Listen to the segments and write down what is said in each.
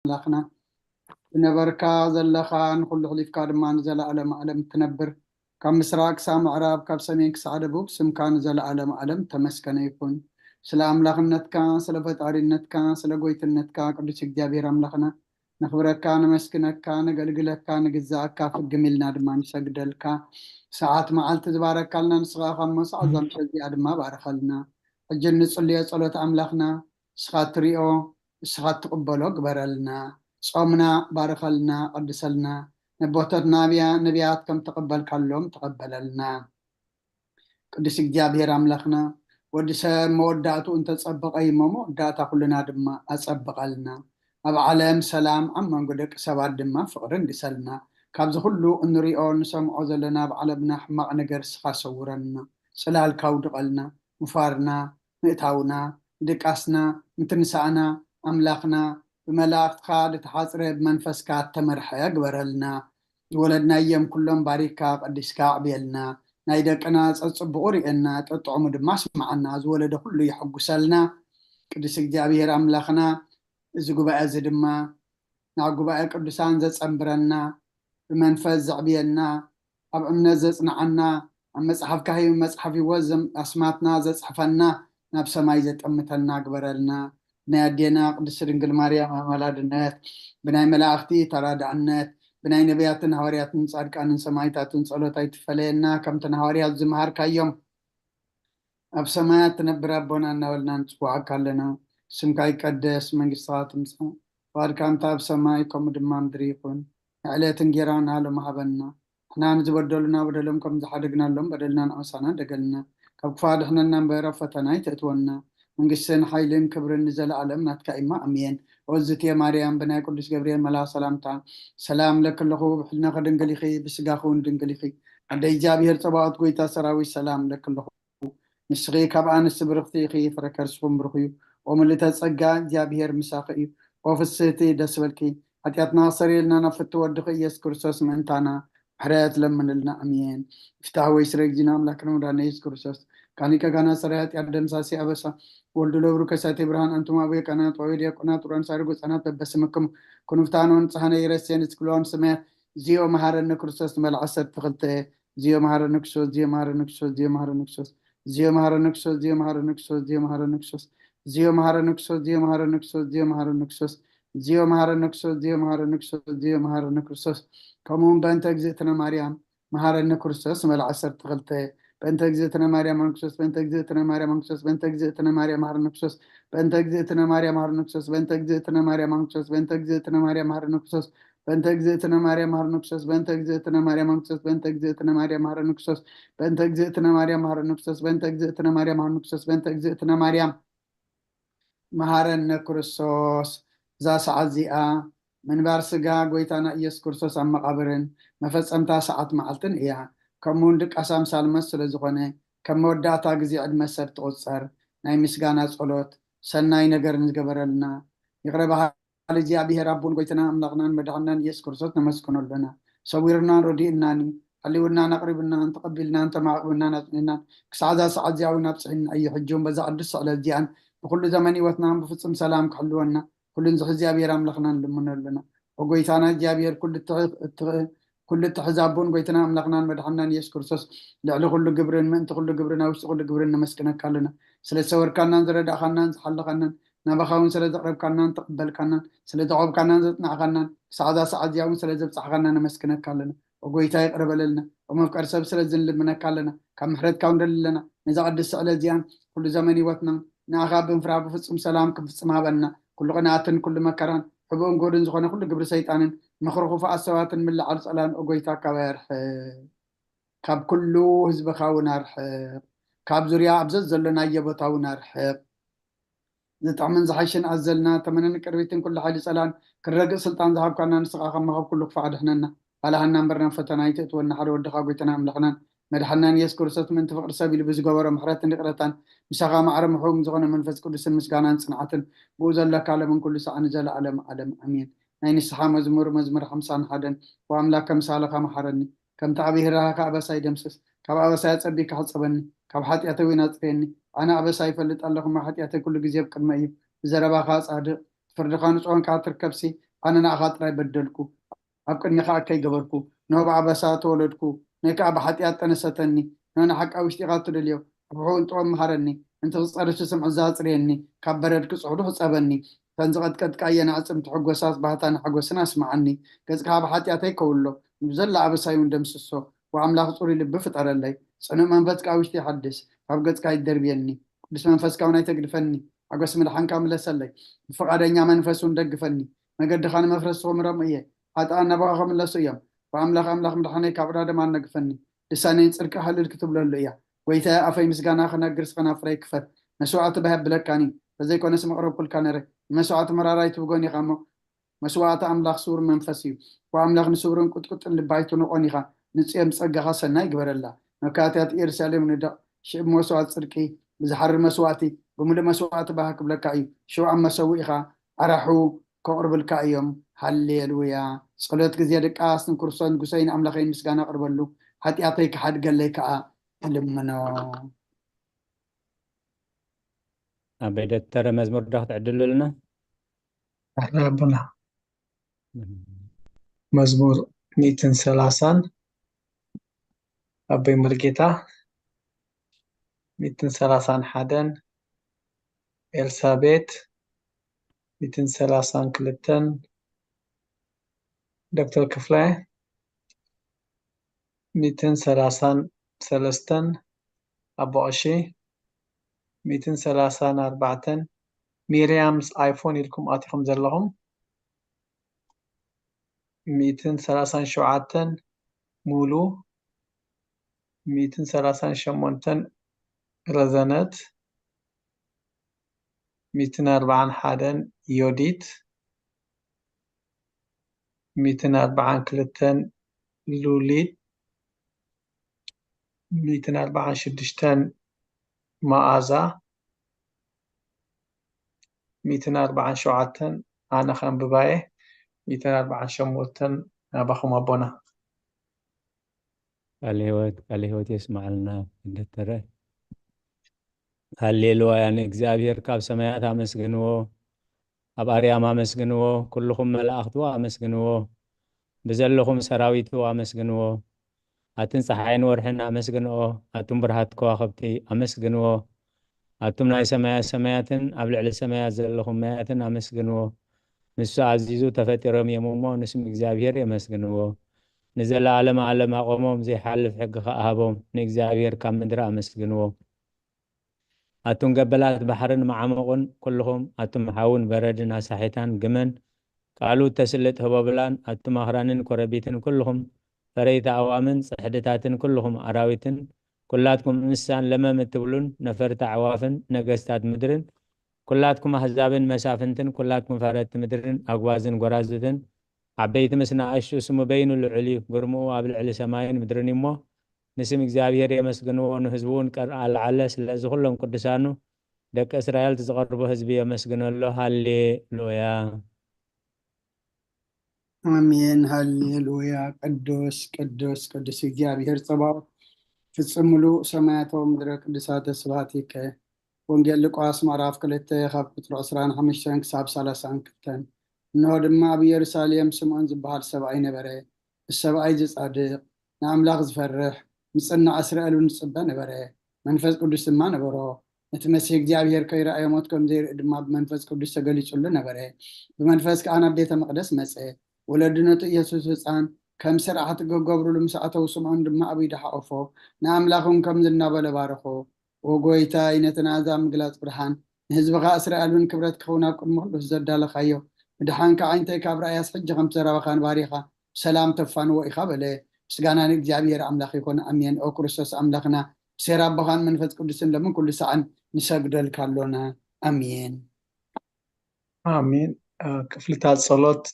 ኣምላኽና፣ ዝነበርካ ዘለኻ፣ ንኹሉ ኣሕሊፍካ ድማ ንዘለኣለም ዓለም እትነብር፣ ካብ ምስራቕ ክሳብ ምዕራብ፣ ካብ ሰሜን ክሳብ ደቡብ፣ ስምካ ንዘለኣለም ዓለም ተመስገነ ይኹን። ስለ ኣምላኽነትካ፣ ስለ ፈጣሪነትካ፣ ስለ ጎይትነትካ ቅዱስ እግዚኣብሔር ኣምላኽና፣ ነኽብረካ፣ ነመስግነካ፣ ነገልግለካ፣ ንግዛእካ፣ ፍግም ኢልና ድማ ንሰግደልካ። ሰዓት መዓልቲ ዝባረካልና ንስኻ ኢኻ እሞ፣ ሰዓት እዛ ምሸት እዚኣ ድማ ባርኸልና። ሕጂ እንጽልዮ ጸሎት ኣምላኽና፣ ንስኻ እትሪኦ፣ ንስኻ እትቕበሎ ግበረልና። ጾምና ባርኸልና፣ ቀድሰልና። ነቦታትና ነቢያ-፣ ነቢያት ከም ተቐበልካሎም ተቐበለልና። ቅዱስ እግዚኣብሔር ኣምላኽና፣ ወዲ ሰብ መወዳእትኡ እንተጸበቐ እዩ እሞ፣ መወዳእታ ኩልና ድማ ኣጸብቐልና። ኣብ ዓለም ሰላም፣ ኣብ መንጎ ደቂ ሰባት ድማ ፍቕሪ ንግሰልና። ካብዚ ኩሉ እንሪኦ እንሰምዖ ዘለና ኣብ ዓለምና ሕማቕ ነገር ንስኻ ሰውረልና። ጽላልካ ኣውድቐልና። ምፋርና፣ ምእታውና፣ ምድቃስና፣ ምትንሳእና፣ ኣምላኽና፣ ብመላእኽትኻ ዝተሓጽረ፣ ብመንፈስካ እተመርሐ ግበረልና። ዝወለድናዮም ኩሎም ባሪካ ቀዲስካ ኣዕብየልና። ናይ ደቅና ጸጽቡቑ ርእየና፣ ጠጥዑሙ ድማ ስምዓና። ዝወለደ ኩሉ የሐጉሰልና። ቅዱስ እግዚኣብሔር ኣምላኽና፣ እዚ ጉባኤ እዚ ድማ ናብ ጉባኤ ቅዱሳን ዘጸንብረና፣ ብመንፈስ ዘዕብየና፣ ኣብ እምነት ዘጽንዓና፣ ኣብ መጽሓፍካ ሂቡ መጽሓፍ ህይወት ዘም-፣ ኣስማትና ዘጽሕፈና፣ ናብ ሰማይ ዘጠምተና ግበረልና። ብናይ ኣዴና ቅድስቲ ድንግል ማርያም ኣማላድነት፣ ብናይ መላእኽቲ ተራዳእነት፣ ብናይ ነቢያትን ሃዋርያትን ጻድቃንን ሰማዕታትን ጸሎት ኣይትፈለየና። ከምቲ ንሃዋርያት ዝመሃርካዮም፣ ኣብ ሰማያት ትነብር ኣቦና እናበልና ንጽውዓካ ኣለና። ስምካ ይቀደስ፣ መንግስትኻ ትምጻእ፣ ፍቓድካ ከምታ ኣብ ሰማይ ከምኡ ድማ ምድሪ ይኹን። ንዕለት እንጌራና ሎሚ ሃበና። ንሕና ንዝበደሉና በደሎም ከም ዝሓደግናሎም በደልና ንኣሳና ደገልና። ካብ ክፉእ ኣድሕነና እምበር ኣብ ፈተና ኣይተእትወና። መንግስትን ሓይልን ክብርን ንዘለኣለም ናትካ እማ፣ ኣሜን። ኦዝትየ ማርያም፣ ብናይ ቅዱስ ገብርኤል መልኣኽ ሰላምታ ሰላም እለኪ ኣለኹ። ብሕልናኺ ድንግል ኢኺ፣ ብስጋኺ እውን ድንግል ኢኺ። ኣደ እግዚኣብሔር ጸባኦት፣ ጎይታ ሰራዊት፣ ሰላም እለኪ ኣለኹ። ንስኺ ካብ ኣንስቲ ብርኽቲ ኢኺ፣ ፍረ ከርስኹም ብሩኽ እዩ። ኦ ምልእተ ጸጋ፣ እግዚኣብሔር ምሳኺ እዩ። ኦ ፍስህቲ፣ ደስ በልኪ። ሓጢኣትና ኣስተሰርየልና፣ ናብ ፍትው ወድኺ ኢየሱስ ክርስቶስ ምእንታና ምሕረት ለምንልና። ኣሜን። ፍትሐ ወይ ስረ እግዚእነ ኣምላክነ መድኃኒነ ኢየሱስ ክርስቶስ፣ ካኒቀ ካህናት ሰራይ ኃጢአት ደምሳሲ አበሳ፣ ወልዱ ለብሩ ከሳቴ ብርሃን፣ አንቱም አቡየ ካህናት ወአቡየ ዲያቆናት፣ ኡራን ሳሪ ጎጻናት በበስምክም ኩኑ ፍትሐነ ወንጽሐነ ይረሴን እስክልዋም ሰማያት። ዚዮ መሐረነ ክርስቶስ መልዐ ሰርተ ክልተ። ዚዮ መሐረነ ክርስቶስ፣ ዚዮ መሐረነ ክርስቶስ፣ ዚዮ መሐረነ ክርስቶስ፣ ዚዮ መሐረነ ክርስቶስ፣ ዚዮ መሐረነ ክርስቶስ፣ ዚዮ መሐረነ ክርስቶስ፣ ዚዮ መሐረነ ክርስቶስ፣ ዚዮ መሐረነ ክርስቶስ፣ ዚዮ መሐረነ ክርስቶስ፣ ዚዮ መሐረነ ክርስቶስ፣ ዚዮ መሐረነ ክርስቶስ፣ ዚዮ መሐረነ ክርስቶስ። ከምኡ እውን በእንተ እግዝእትነ ማርያም መሐረነ ክርስቶስ መልዐ ሰርተ ክልተ። በእንተ እግዝእትነ ማርያም መሐረነ ክርስቶስ፣ በእንተ እግዝእትነ ማርያም መሐረነ ክርስቶስ፣ በእንተ እግዝእትነ ማርያም መሐረነ ክርስቶስ፣ በእንተ እግዝእትነ ማርያም መሐረነ ክርስቶስ፣ በእንተ እግዝእትነ ማርያም መሐረነ ክርስቶስ፣ በእንተ እግዝእትነ ማርያም መሐረነ ክርስቶስ፣ በእንተ እግዝእትነ ማርያም መሐረነ ክርስቶስ፣ በእንተ እግዝእትነ ማርያም መሐረነ ክርስቶስ፣ በእንተ እግዝእትነ ማርያም መሐረነ ክርስቶስ፣ በእንተ እግዝእትነ ማርያም መሐረነ ክርስቶስ፣ በእንተ እግዝእትነ ማርያም መሐረነ ክርስቶስ፣ በእንተ እግዝእትነ ማርያም መሐረነ ክርስቶስ። እዛ ሰዓት እዚኣ ምንባር ስጋ ጎይታና ኢየሱስ ክርስቶስ ኣብ መቓብርን መፈጸምታ ሰዓት መዓልትን እያ። ከምኡ እውን ድቃስ ኣምሳል መስ ስለ ዝኾነ፣ ከም መወዳእታ ግዜ ዕድመ ሰብ ትቑጸር። ናይ ምስጋና ጸሎት፣ ሰናይ ነገር ንዝገበረልና፣ ይቕረ በሃሊ እግዚኣብሔር ኣቦን ጎይታና ኣምላኽናን መድሓናን ኢየሱስ ክርስቶስ ነመስግኖ ኣለና። ሰዊሩናን ረዲኡናን እዩ። ሓልዩናን ኣቕሪቡናን ተቐቢልናን ተማዕቑብናን ኣጽኒዕናን ክሳዕ እዛ ሰዓት እዚኣ እውን ኣብጽሒና እዩ። ሕጂ እውን በዛ ቅድስቲ ዕለት እዚኣን ብኹሉ ዘመን ህይወትናን ብፍጹም ሰላም ክሕልወና ኩሉን ዝሕዚ እግዚኣብሔር ኣምላኽና ንልምኖ ኣለና። ኦ ጎይታና እግዚኣብሔር ኩሉ እትሕ-፣ እትኽ-፣ ኩሉ እትሕዝ ኣቦን ጎይታና ኣምላኽናን መድሓናን ኢየሱስ ክርስቶስ ልዕሊ ኩሉ ግብርን ምእንቲ ኩሉ ግብርን ኣብ ውሽጢ ኩሉ ግብርን ነመስግነካ ኣለና። ስለ ዝሰወርካናን ዝረዳእኻናን ዝሓለኻናን ናባኻ እውን ስለ ዘቕረብካናን ተቐበልካናን ስለ ዘቖምካናን ዘጽናዕካናን ክሳዕ እዛ ሰዓት እዚኣ እውን ስለ ዘብጻሕካና ነመስግነካ ኣለና። ኦ ጎይታ ይቕረ በለልና። ኦ መፍቀሪ ሰብ ስለዚ ንልምነካ ኣለና። ካብ ምሕረትካ እውን ንደሊ ኣለና። ነዛ ቅድስቲ ዕለት እዚኣን ኩሉ ዘመን ህይወትና ንኣኻ ብምፍራህ ብፍጹም ሰላም ክንፍጽም ሃበና። ኩሉ ቅንኣትን ኩሉ መከራን ሕቡእን ጎድን ዝኾነ ኩሉ ግብሪ ሰይጣንን ምኽሪ ክፉኣት ሰባትን ምልዓል ጸላን ኦ ጎይታ ካባይ ኣርሕቕ። ካብ ኩሉ ህዝብኻ እውን ኣርሕቕ። ካብ ዙርያ ኣብ ዘዘሎናዮ ቦታ እውን ኣርሕቕ። ዝጥዕምን ዝሓሽን ኣዘልና ተመነን ቅርቢትን ኩሉ ሓይሊ ጸላን ክረግእ ስልጣን ዝሃብካና ንስኻ ካብ መኸብ ኩሉ ክፉእ ኣድሕነና። ባልሃና እምበር ናብ ፈተና ኣይተእትወና። ሓደ ወድኻ ጎይታና ኣምላኽናን መድሓናን ኢየሱስ ክርስቶስ ምእንቲ ፍቕሪ ሰብ ኢሉ ብዝገበሮ ምሕረትን ይቕረታን ምሳኻ ማዕረ ምሕቡም ዝኾነ መንፈስ ቅዱስን ምስጋናን ጽንዓትን ብኡ ዘለካ ዓለምን ኩሉ ሰዓን ንዘለኣለም ዓለም ኣሜን። ናይ ንስሓ መዝሙር፣ መዝሙር ሓምሳን ሓደን። ወኣምላክ ከምሳልኻ መሓረኒ፣ ከምቲ ዓብዪ ርህራኸ ኣበሳይ ደምስስ፣ ካብ ኣበሳይ ኣጸቢካ ሕጸበኒ፣ ካብ ሓጢኣተይ እውን ኣጽርየኒ። ኣነ ኣበሳይ ይፈልጥ ኣለኹ፣ እሞ ሓጢኣተይ ኩሉ ግዜ ኣብ ቅድመይ እዩ። ብዘረባኻ ጻድቕ፣ ፍርድኻ ንጹህ ኮንካ ትርከብሲ፣ ኣነ ንኣኻ ጥራይ በደልኩ፣ ኣብ ቅድሚኻ ከይገበርኩ፣ ንሆ ብኣበሳ ተወለድኩ፣ ነይ ከኣ ብሓጢኣት ጠነሰተኒ፣ ንሆ ንሓቂ ኣብ ውሽጢኻ ትደልዮ፣ ብብሕኡ እንጥበብ መሃረኒ፣ እንቲ ክጸርፍ ዝስምዕ ኣጽርየኒ፣ ካብ በረድ ክጽዕዱ ክጸበኒ፣ እተን ዝቐጥቀጥካየን ኣዕጽምቲ ሕጎሳት ባህታን ሓጎስን ኣስምዓኒ፣ ገጽካ ካብ ሓጢኣተይ ከውሎ፣ ንብዘላ ኣበሳይ እውን ደምስሶ፣ ወኣምላኽ ጽሩይ ልቢ ፍጠረለይ፣ ጽኑዕ መንፈስካ ኣብ ውሽጢ ይሓድስ፣ ካብ ገጽካ ይደርብየኒ፣ ቅዱስ መንፈስካ እውን ኣይተግድፈኒ፣ ሓጎስ ምድሓንካ ምለሰለይ፣ ብፍቓደኛ መንፈስ እውን ደግፈኒ፣ መገድኻ ንመፍረስኹም ረምኡ እየ፣ ሓጥኣን ናባኻ ክምለሱ እዮም፣ ብኣምላኽ ኣምላኽ ምድሓነይ ካብ ዕዳ ደም ኣነግፈኒ፣ ልሳነይ ንጽድቅኻ ህልል ክትብለሉ እያ፣ ጎይታየ ኣፈይ ምስጋና ክነግር ከናፍረይ ክፈት፣ መስዋዕቲ ባህ የብለካን እዩ፣ ተዘይኮነስ መቕረብኩልካ ነረ፣ ንመስዋዕቲ መራራ ኣይትብጎን ኢኻ እሞ፣ መስዋዕቲ ኣምላኽ ስውር መንፈስ እዩ። ወኣምላኽ ንስውርን ቁጥቁጥን ልቢ ኣይትንቆን ኢኻ፣ ንጽዮን ብጸጋኻ ሰናይ ግበረላ። መካትያት ኢየሩሳሌም ንደቕ፣ ሽዑ ብመስዋዕቲ ጽድቂ፣ ብዝሓርር መስዋዕቲ፣ ብምሉእ መስዋዕቲ ባህ ክብለካ እዩ። ሽዑ ኣብ መሰውኢኻ ኣራሑ ከቕርብልካ እዮም። ሃሌሉያ። ጸሎት ግዜ ድቃስ ንክርስቶስ ንጉሰይ ንኣምላኸይ ምስጋና ኣቕርበሉ፣ ሓጢኣተይ ክሓድገለይ ከኣ እልምኖ። ኣበይ ደተረ መዝሙር ዶ ክትዕድሉልና? ኣረ ኣቦና። መዝሙር ሚእትን ሰላሳን ኣቦይ መርጌታ፣ ሚእትን ሰላሳን ሓደን ኤልሳቤት፣ ሚእትን ሰላሳን ክልተን ዶክተር ክፍለ፣ ሚእትን ሰላሳን ሰለስተን ኣቦ ቀሺ፣ ሚእትን ሰላሳን ኣርባዕተን ሚርያምስ ኣይፎን ኢልኩም ኣቲኹም ዘለኹም፣ ሚእትን ሰላሳን ሸውዓተን ሙሉ፣ ሚእትን ሰላሳን ሸሞንተን ረዘነት፣ ሚእትን ኣርባዓን ሓደን ዮዲት፣ ሚእትን ኣርባዓን ክልተን ሉሊት፣ ሚእትን ኣርባዓን ሽዱሽተን መኣዛ፣ ሚእትን ኣርባዓን ሸውዓተን ኣነ ከንብባ እየ፣ ሚእትን ኣርባዓን ሸሞንተን ናባኹም ኣቦና። ቃለ ህይወት፣ ቃለ ህይወት የስምዓልና። እንደተረ ሃሌሉያ ንእግዚኣብሔር ካብ ሰማያት ኣመስግንዎ፣ ኣብ ኣርያም ኣመስግንዎ፣ ኩልኹም መላእኽቱ ኣመስግንዎ፣ ብዘለኹም ሰራዊቱ ኣመስግንዎ። ኣትን ጸሓይን ወርሕን ኣመስግንኦ፣ ኣቱም ብርሃት ከዋኽብቲ ኣመስግንዎ። ኣቱም ናይ ሰማያት ሰማያትን ኣብ ልዕሊ ሰማያት ዘለኹም ማያትን ኣመስግንዎ። ንሱ ኣዚዙ ተፈጢሮም እዮም እሞ ንስም እግዚኣብሔር የመስግንዎ። ንዘለዓለም ዓለም ኣቖሞም ዘይሓልፍ ሕጊ ኸኣ ሃቦም። ንእግዚኣብሔር ካብ ምድሪ ኣመስግንዎ። ኣቱም ገበላት ባሕርን መዓሙቕን ኩልኹም፣ ኣቱም ሓውን በረድን ኣሳሒታን ግመን፣ ቃሉ እተስልጥ ህቦብላን፣ ኣቱም ኣኽራንን ኮረቢትን ኩልኹም፣ ፈረይቲ ኣእዋምን ጽሕድታትን ኩልኹም ኣራዊትን፣ ኩላትኩም እንስሳን ለመም እትብሉን ነፈርቲ ኣዕዋፍን፣ ነገስታት ምድርን፣ ኩላትኩም ኣህዛብን መሳፍንትን፣ ኩላትኩም ፈረድቲ ምድርን ኣግባዝን ጎራዙትን፣ ዓበይቲ ምስ ንኣሽቱ፣ ስሙ በይኑ ልዑል እዩ፣ ግርምኡ ኣብ ልዕሊ ሰማይን ምድርን እዩ እሞ፣ ንስም እግዚኣብሔር የመስግንዎ፣ ንህዝቡ እውን ቀር-፣ ኣለዓለ። ስለዚ ኩሎም ቅዱሳኑ ደቂ እስራኤል እቲ ዝቐርቦ ህዝቢ የመስግነሎ። ሃሌሉያ። ኣሜን። ሃሌሉያ። ቅዱስ፣ ቅዱስ፣ ቅዱስ እግዚኣብሔር ጸባኦት፣ ፍጹም ምሉእ ሰማያት ወምድረ ቅዱሳተ ስብሐቲከ። ወንጌል ሉቃስ ምዕራፍ ክልተ ካብ ቁጽሪ ዕስራን ሓሙሽተን ክሳብ ሰላሳን ክልተን። እንሆ ድማ ኣብ ኢየሩሳሌም ስምዖን ዝበሃል ሰብኣይ ነበረ። እዚ ሰብኣይ እዚ ጻድቕ፣ ንኣምላኽ ዝፈርሕ፣ ምጽናዕ እስራኤል እውን ዝጽበ ነበረ። መንፈስ ቅዱስ ድማ ነበሮ። ነቲ መሲሕ እግዚኣብሔር ከይረኣየ ሞት ከም ዘይርኢ ድማ ብመንፈስ ቅዱስ ተገሊጹሉ ነበረ። ብመንፈስ ከኣ ናብ ቤተ መቕደስ መጸ። ወለዲ ነቲ ኢየሱስ ህጻን ከም ስርዓት ክገብሩሉ ምስ ኣተዉ፣ ስምዖን ድማ ኣብ ኢዱ ሓቖፎ፣ ንኣምላኽ እውን ከምዚ እናበለ ባረኾ። ኦ ጐይታይ፣ ነቲ ንኣህዛብ ምግላጽ ብርሃን፣ ንህዝብኻ እስራኤል እውን ክብረት ክኸውን ኣብ ቅድሚ ኩሉ ዘዳለኻዮ፣ ምድሓንካ ኣዒንተይ ካብ ረኣያስ፣ ሕጂ ከም ዝተረኸበ ባሪኻ ብሰላም ተፋንዎ ኢኻ በለ። ምስጋና ንእግዚኣብሔር ኣምላኽ ይኹን። ኣሜን። ኦ ክርስቶስ ኣምላኽና፣ ብሴራ ኣቦኻን መንፈስ ቅዱስን ሎምን ኩሉ ሳዕን ንሰግደልካ ኣሎና። ኣሜን። ኣሜን። እ፣ ክፍልታት ጸሎት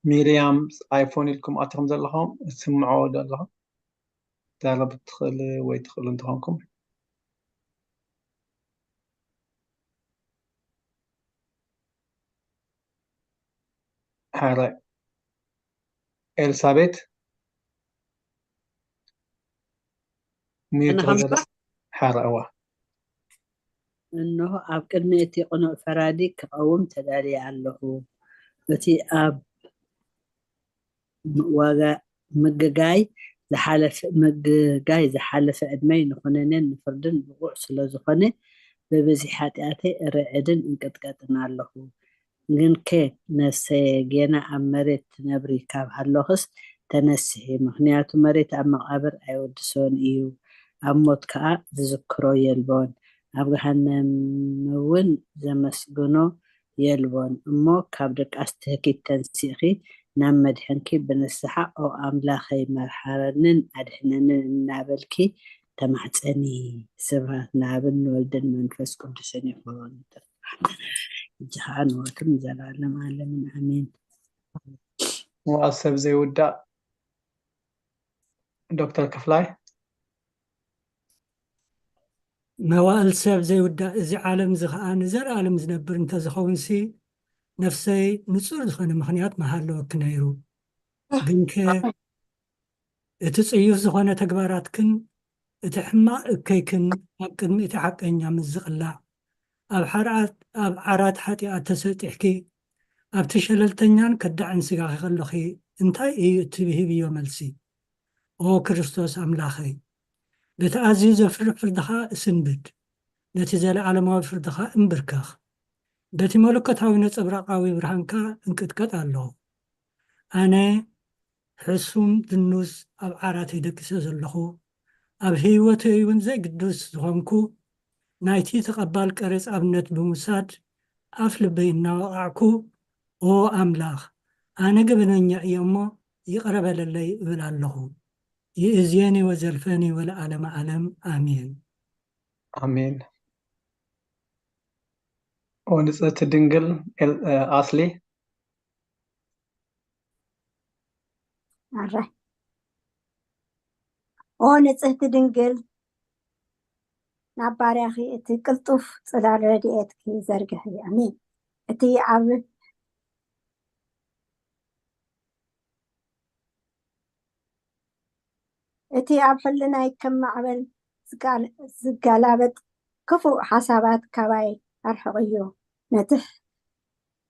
ሚርያም ኣይፎን ኢልኩም ኣቲኹም ዘለኹም፣ ትስምዕዎ ዶ ኣለኹም? ዛረብ ትኽእል ወይ ትኽእሉ እንተኾንኩም። ሕራይ። ኤልሳቤት፣ ሚዩት ኣነ ትኽእል ከምዛ ዘላ? ሕራይ፣ እዋ። እንሆ፣ ኣብ ቅድሚ እቲ ቅኑዕ ፈራዲ ክቐውም ተዳልየ ኣለኹ። እቲ ኣብ ዋጋ ምግጋይ ዝሓለፈ ምግጋይ ዝሓለፈ ዕድመይ ንኹነኔን ንፍርድን ብቑዕ ስለ ዝኾነ፣ ብብዝሒ ሓጢኣተይ እርዕድን እንቅጥቀጥን ኣለኹ። ግንከ ነፍሰየ፣ ጌና ኣብ መሬት ትነብሪ ካብ ሃለኽስ ተነስሒ፣ ምኽንያቱ መሬት ኣብ መቓብር ኣይወድሶን እዩ፣ ኣብ ሞት ከኣ ዝዝክሮ የልቦን፣ ኣብ ገሃነም እውን ዘመስግኖ የልቦን። እሞ ካብ ድቃስ ትህኪት ተንሲእኺ ናብ መድሕንኪ ብንስሓ ኦ ኣምላኸይ መርሓረንን ኣድሕነንን እናበልኪ ተማሕጸኒ። ስብሃት ንኣብን ንወልድን መንፈስ ቅዱስን ይኹን። ሕጂ ኸዓ ንወትም ዘላለም ዓለምን ኣሜን። መዋል ሰብ ዘይውዳእ ዶክተር ክፍላይ። መዋእል ሰብ ዘይውዳእ እዚ ዓለም እዚ ኸዓ ንዘለኣለም ዝነብር እንተዝኸውንሲ ነፍሰይ ንጹር ዝኾነ ምኽንያት ምሃለወኪ ነይሩ። ግንከ እቲ ጽዩፍ ዝኾነ ተግባራትክን እቲ ሕማቕ እከይክን ኣብ ቅድሚ እቲ ሓቀኛ ምስ ዝቕላዕ፣ ኣብ ሓርኣት-፣ ኣብ ዓራት ሓጢኣት ተሰጢሕኪ፣ ኣብቲ ሸለልተኛን ከዳዕን ስጋኺ ከለኺ እንታይ እዩ እትህብዮ መልሲ? ኦ ክርስቶስ ኣምላኸይ፣ በቲ ኣዝዩ ዘፍርሕ ፍርድኻ እስንብድ፣ ነቲ ዘለዓለማዊ ፍርድኻ እምብርከኽ። በቲ መለኮታዊ ነጸብራቓዊ ብርሃንካ እንቅጥቀጥ ኣለኹ። ኣነ ሕሱም ድኑስ ኣብ ዓራተይ ደቂሰ ዘለኹ፣ ኣብ ህይወተይ እውን ዘይግዱስ ዝኾንኩ፣ ናይቲ ተቐባል ቀረጽ ኣብነት ብምውሳድ ኣፍ ልበይ እናወቓዕኩ፣ ኦ ኣምላኽ፣ ኣነ ገበነኛ እየ እሞ ይቕረ በለለይ እብል ኣለኹ። ይእዝየኒ ወዘልፈኒ ወለዓለመ ዓለም ኣሜን። ኣሜን። ኦ ንጽህቲ ድንግል ኤል-፣ እ፣ ኣስሊ። ኣረ ኦ ንጽህቲ ድንግል፣ ናብ ባርያኺ እቲ ቅልጡፍ ጽላል ረድኤትኪ ዘርግሒ። ኣሜን። እቲ ኣብ እቲ ኣብ ሕልናይ ከም ማዕበል ዝጋል-፣ ዝጋላበጥ ክፉእ ሓሳባት ካባይ ኣርሕቕዮ። ነቲ፣